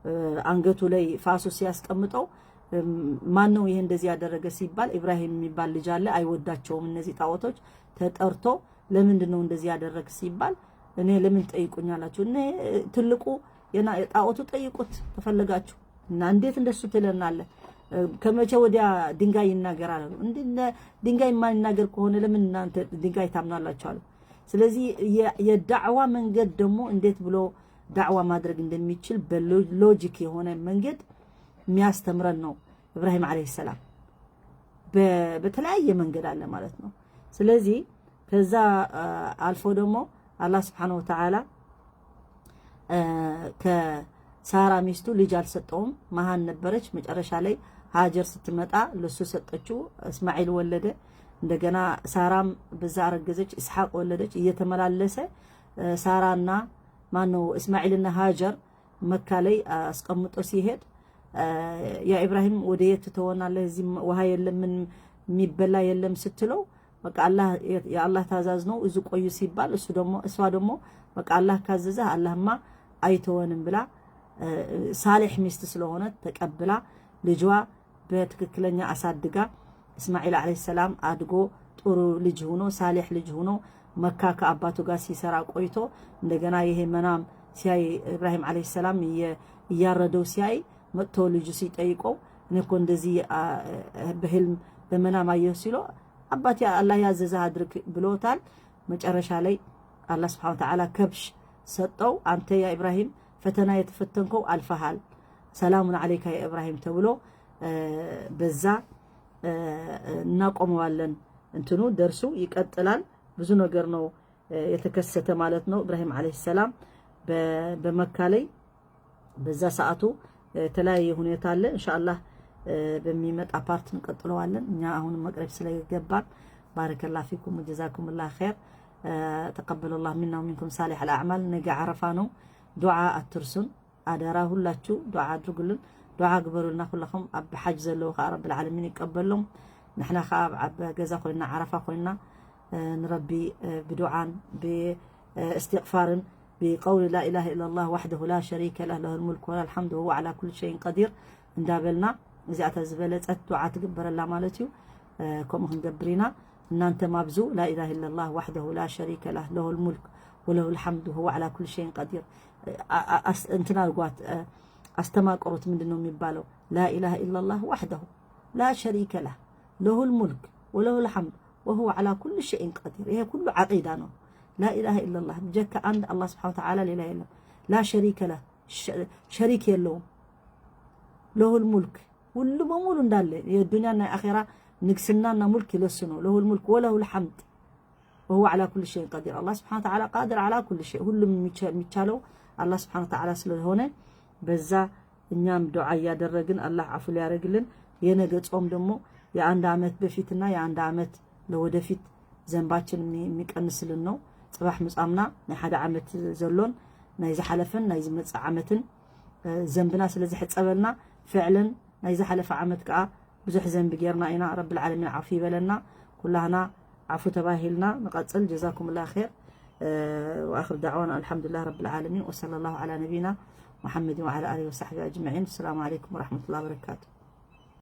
እ፣ አንገቱ ላይ ፋሱ ሲያስቀምጠው እም፣ ማን ነው ይሄ እንደዚህ ያደረገ ሲባል ኢብራሂም የሚባል ልጅ አለ፣ አይወዳቸውም እነዚህ ጣዖቶች። ተጠርቶ ለምንድን ነው እንደዚህ ያደረግ ሲባል እኔ ለምን ጠይቁኛላችሁ? እኔ ትልቁ የና- የጣዖቱ ጠይቁት ተፈለጋችሁ። እና እንዴት እንደሱ ትለናለህ? እ፣ ከመቼ ወዲያ ድንጋይ ይናገራል አሉ። እንደ ድንጋይ የማይናገር ከሆነ ለምን እናንተ ድንጋይ ታምናላችሁ አሉ። ስለዚህ የ- የዳዕዋ መንገድ ደግሞ እንዴት ብሎ ዳዕዋ ማድረግ እንደሚችል በሎጂክ የሆነ መንገድ የሚያስተምረን ነው ኢብራሂም ዓለይሂ ሰላም። በ- በተለያየ መንገድ አለ ማለት ነው። ስለዚህ ከዛ አ፣ አልፎ ደግሞ አላህ ስብሓነሁ ወተዓላ እ፣ ከሳራ ሚስቱ ልጅ አልሰጠውም፣ መሃን ነበረች። መጨረሻ ላይ ሀጀር ስትመጣ ለሱ ሰጠችው፣ እስማኤል ወለደ። እንደገና ሳራም በዛ አረገዘች፣ ኢስሐቅ ወለደች። እየተመላለሰ እ፣ ሳራና ማነው እስማኤልና ሀጀር መካ ላይ አስቀምጦ ሲሄድ እ፣ ያ ኢብራሂም ወደ የት ትሆናለህ? እዚህ ውሃ የለም፣ ምን የሚበላ የለም ስትለው በቃ አላህ የአላህ ታዛዝ ነው፣ እዚ ቆዩ ሲባል እሱ ደግሞ እሷ ደግሞ በቃ አላህ ካዘዘህ አላህማ አይተወንም ብላ እ፣ ሳሌሕ ሚስት ስለሆነ ተቀብላ ልጅዋ በትክክለኛ አሳድጋ እስማኤል ዓለይሂ ሰላም አድጎ ጥሩ ልጅ ሆኖ ሳሌሕ ልጅ ሆኖ መካ ከአባቱ ጋር ሲሰራ ቆይቶ እንደገና ይሄ መናም ሲያይ ኢብራሂም ዓለይሂ ሰላም እየ- እያረደው ሲያይ መጥቶ ልጁ ሲጠይቀው እኔ እኮ እንደዚህ አ፣ በህልም በመናም አየሁ ሲለው አባቴ አላህ ያዘዘህ አድርግ ብሎታል። መጨረሻ ላይ አላህ ስብሐነ ወተዓላ ከብሽ ሰጠው። አንተ ያ ኢብራሂም ፈተና የተፈተንከው አልፈሃል፣ ሰላሙን ዓለይካ ያ ኢብራሂም ተብሎ እ፣ በዛ እ፣ እናቆመዋለን። እንትኑ ደርሱ ይቀጥላል። ብዙ ነገር ነው እ፣ የተከሰተ ማለት ነው። ኢብራሂም ዓለይሂ ሰላም በ- በመካ ላይ በዛ ሰዓቱ የተለያየ ሁኔታ አለ። እንሻአላህ እ፣ በሚመጣ ፓርት እንቀጥለዋለን። እኛ አሁንም መቅረብ ስለገባን ባረከላህ ፊኩም ወጀዛኩሙላህ ኸይር። እ፣ ተቀበለላህ ሚና ወሚንኩም ሳሊሕ አልአዕማል። ነገ ዓረፋ ነው። ዱዓ አትርሱን አደራ። ሁላችሁ ዱዓ አድርጉልን፣ ዱዓ ግበሩልና። ኩላኹም ኣብ ሓጅ ዘለዉ ከዓ ረብል ዓለሚን ይቀበሎም። ንሕና ከዓ ኣብ ገዛ ኮይና ዓረፋ ኮይና ንረቢ ብዱዓን ብእስትቕፋርን ብቀውሊ ላኢላሃ ኢላላህ ዋሕደሁ ላ ሸሪከ ለህ ለሁል ሙልክ ወለሁል ሓምድ ወሁወ ዓላ ኩሊ ሸይን ቀዲር እንዳበልና እዚኣታ ዝበለፀት ዱዓ ትግበረላ ማለት እዩ። ከምኡ ክንገብር ኢና። እናንተም ኣብዙ ላኢላሃ ኢላላህ ዋሕደሁ ላ ሸሪከ ለህ ለሁል ሙልክ ወለሁል ሓምድ ወሁወ ዓላ ኩሊ ሸይን ቀዲር። እንትን አድርጓት፣ አስተማቅሩት። ምንድን ነው የሚባለው? ላኢላሃ ኢላላህ ዋሕደሁ ላ ሸሪከ ለህ ለሁል ሙልክ ወለሁል ሓምድ ወሁወ ዓላ ኩሊ ሸይን ቀዲር። ይሄ ኩሉ ዓቂዳ ነው። ላኢላሃ ኢላላህ ብጀካ አንድ አላህ ስብሓነ ወተዓላ ሌላ የለም። ላ ሸሪከ ለህ፣ ሸሪክ የለውም። ለሁል ሙልክ፣ ሁሉ በሙሉ እንዳለ የዱንያና የአኼራ ንግስናና ሙልክ ይለሱ ነው። ለሁል ሙልክ ወለሁል ሓምድ ወሁወ ዓላ ኩሊ ሸይን ቀዲር። አላህ ስብሓነ ወተዓላ ቃድር ዓላ ኩሊ ሸይ፣ ሁሉም የሚቻለው አላህ ስብሓነ ወተዓላ ስለሆነ በዛ እኛም ዱዓ እያደረግን አላህ አፉ ሊያደርግልን፣ የነገ ጾም ደግሞ የአንድ አመት በፊትና የአንድ አመት ለወደፊት ዘንባችን የሚቀንስልን ነው። ፅባሕ ምጻምና ናይ ሓደ ዓመት ዘሎን ናይ ዝሓለፈን ናይ ዝመፅእ ዓመትን ዘንብና ስለ ዝሕፀበልና፣ ፍዕለን ናይ ዝሓለፈ ዓመት ከዓ ብዙሕ ዘንቢ ጌርና ኢና። ረብል ዓለሚን ዓፉ ይበለና። ኩላህና ዓፉ ተባሂልና ንቐፅል። ጀዛኩም ላ ር። ወኣኽር ዳዕዋና አልሓምዱሊላህ ረብል ዓለሚን ወሰለ ላሁ ዓላ ነቢይና ሙሓመድን ወዓላ ኣሊሂ ወሳሕቢሂ አጅመዒን። ሰላሙ ዓለይኩም ወረሕመቱላሂ ወበረካቱ።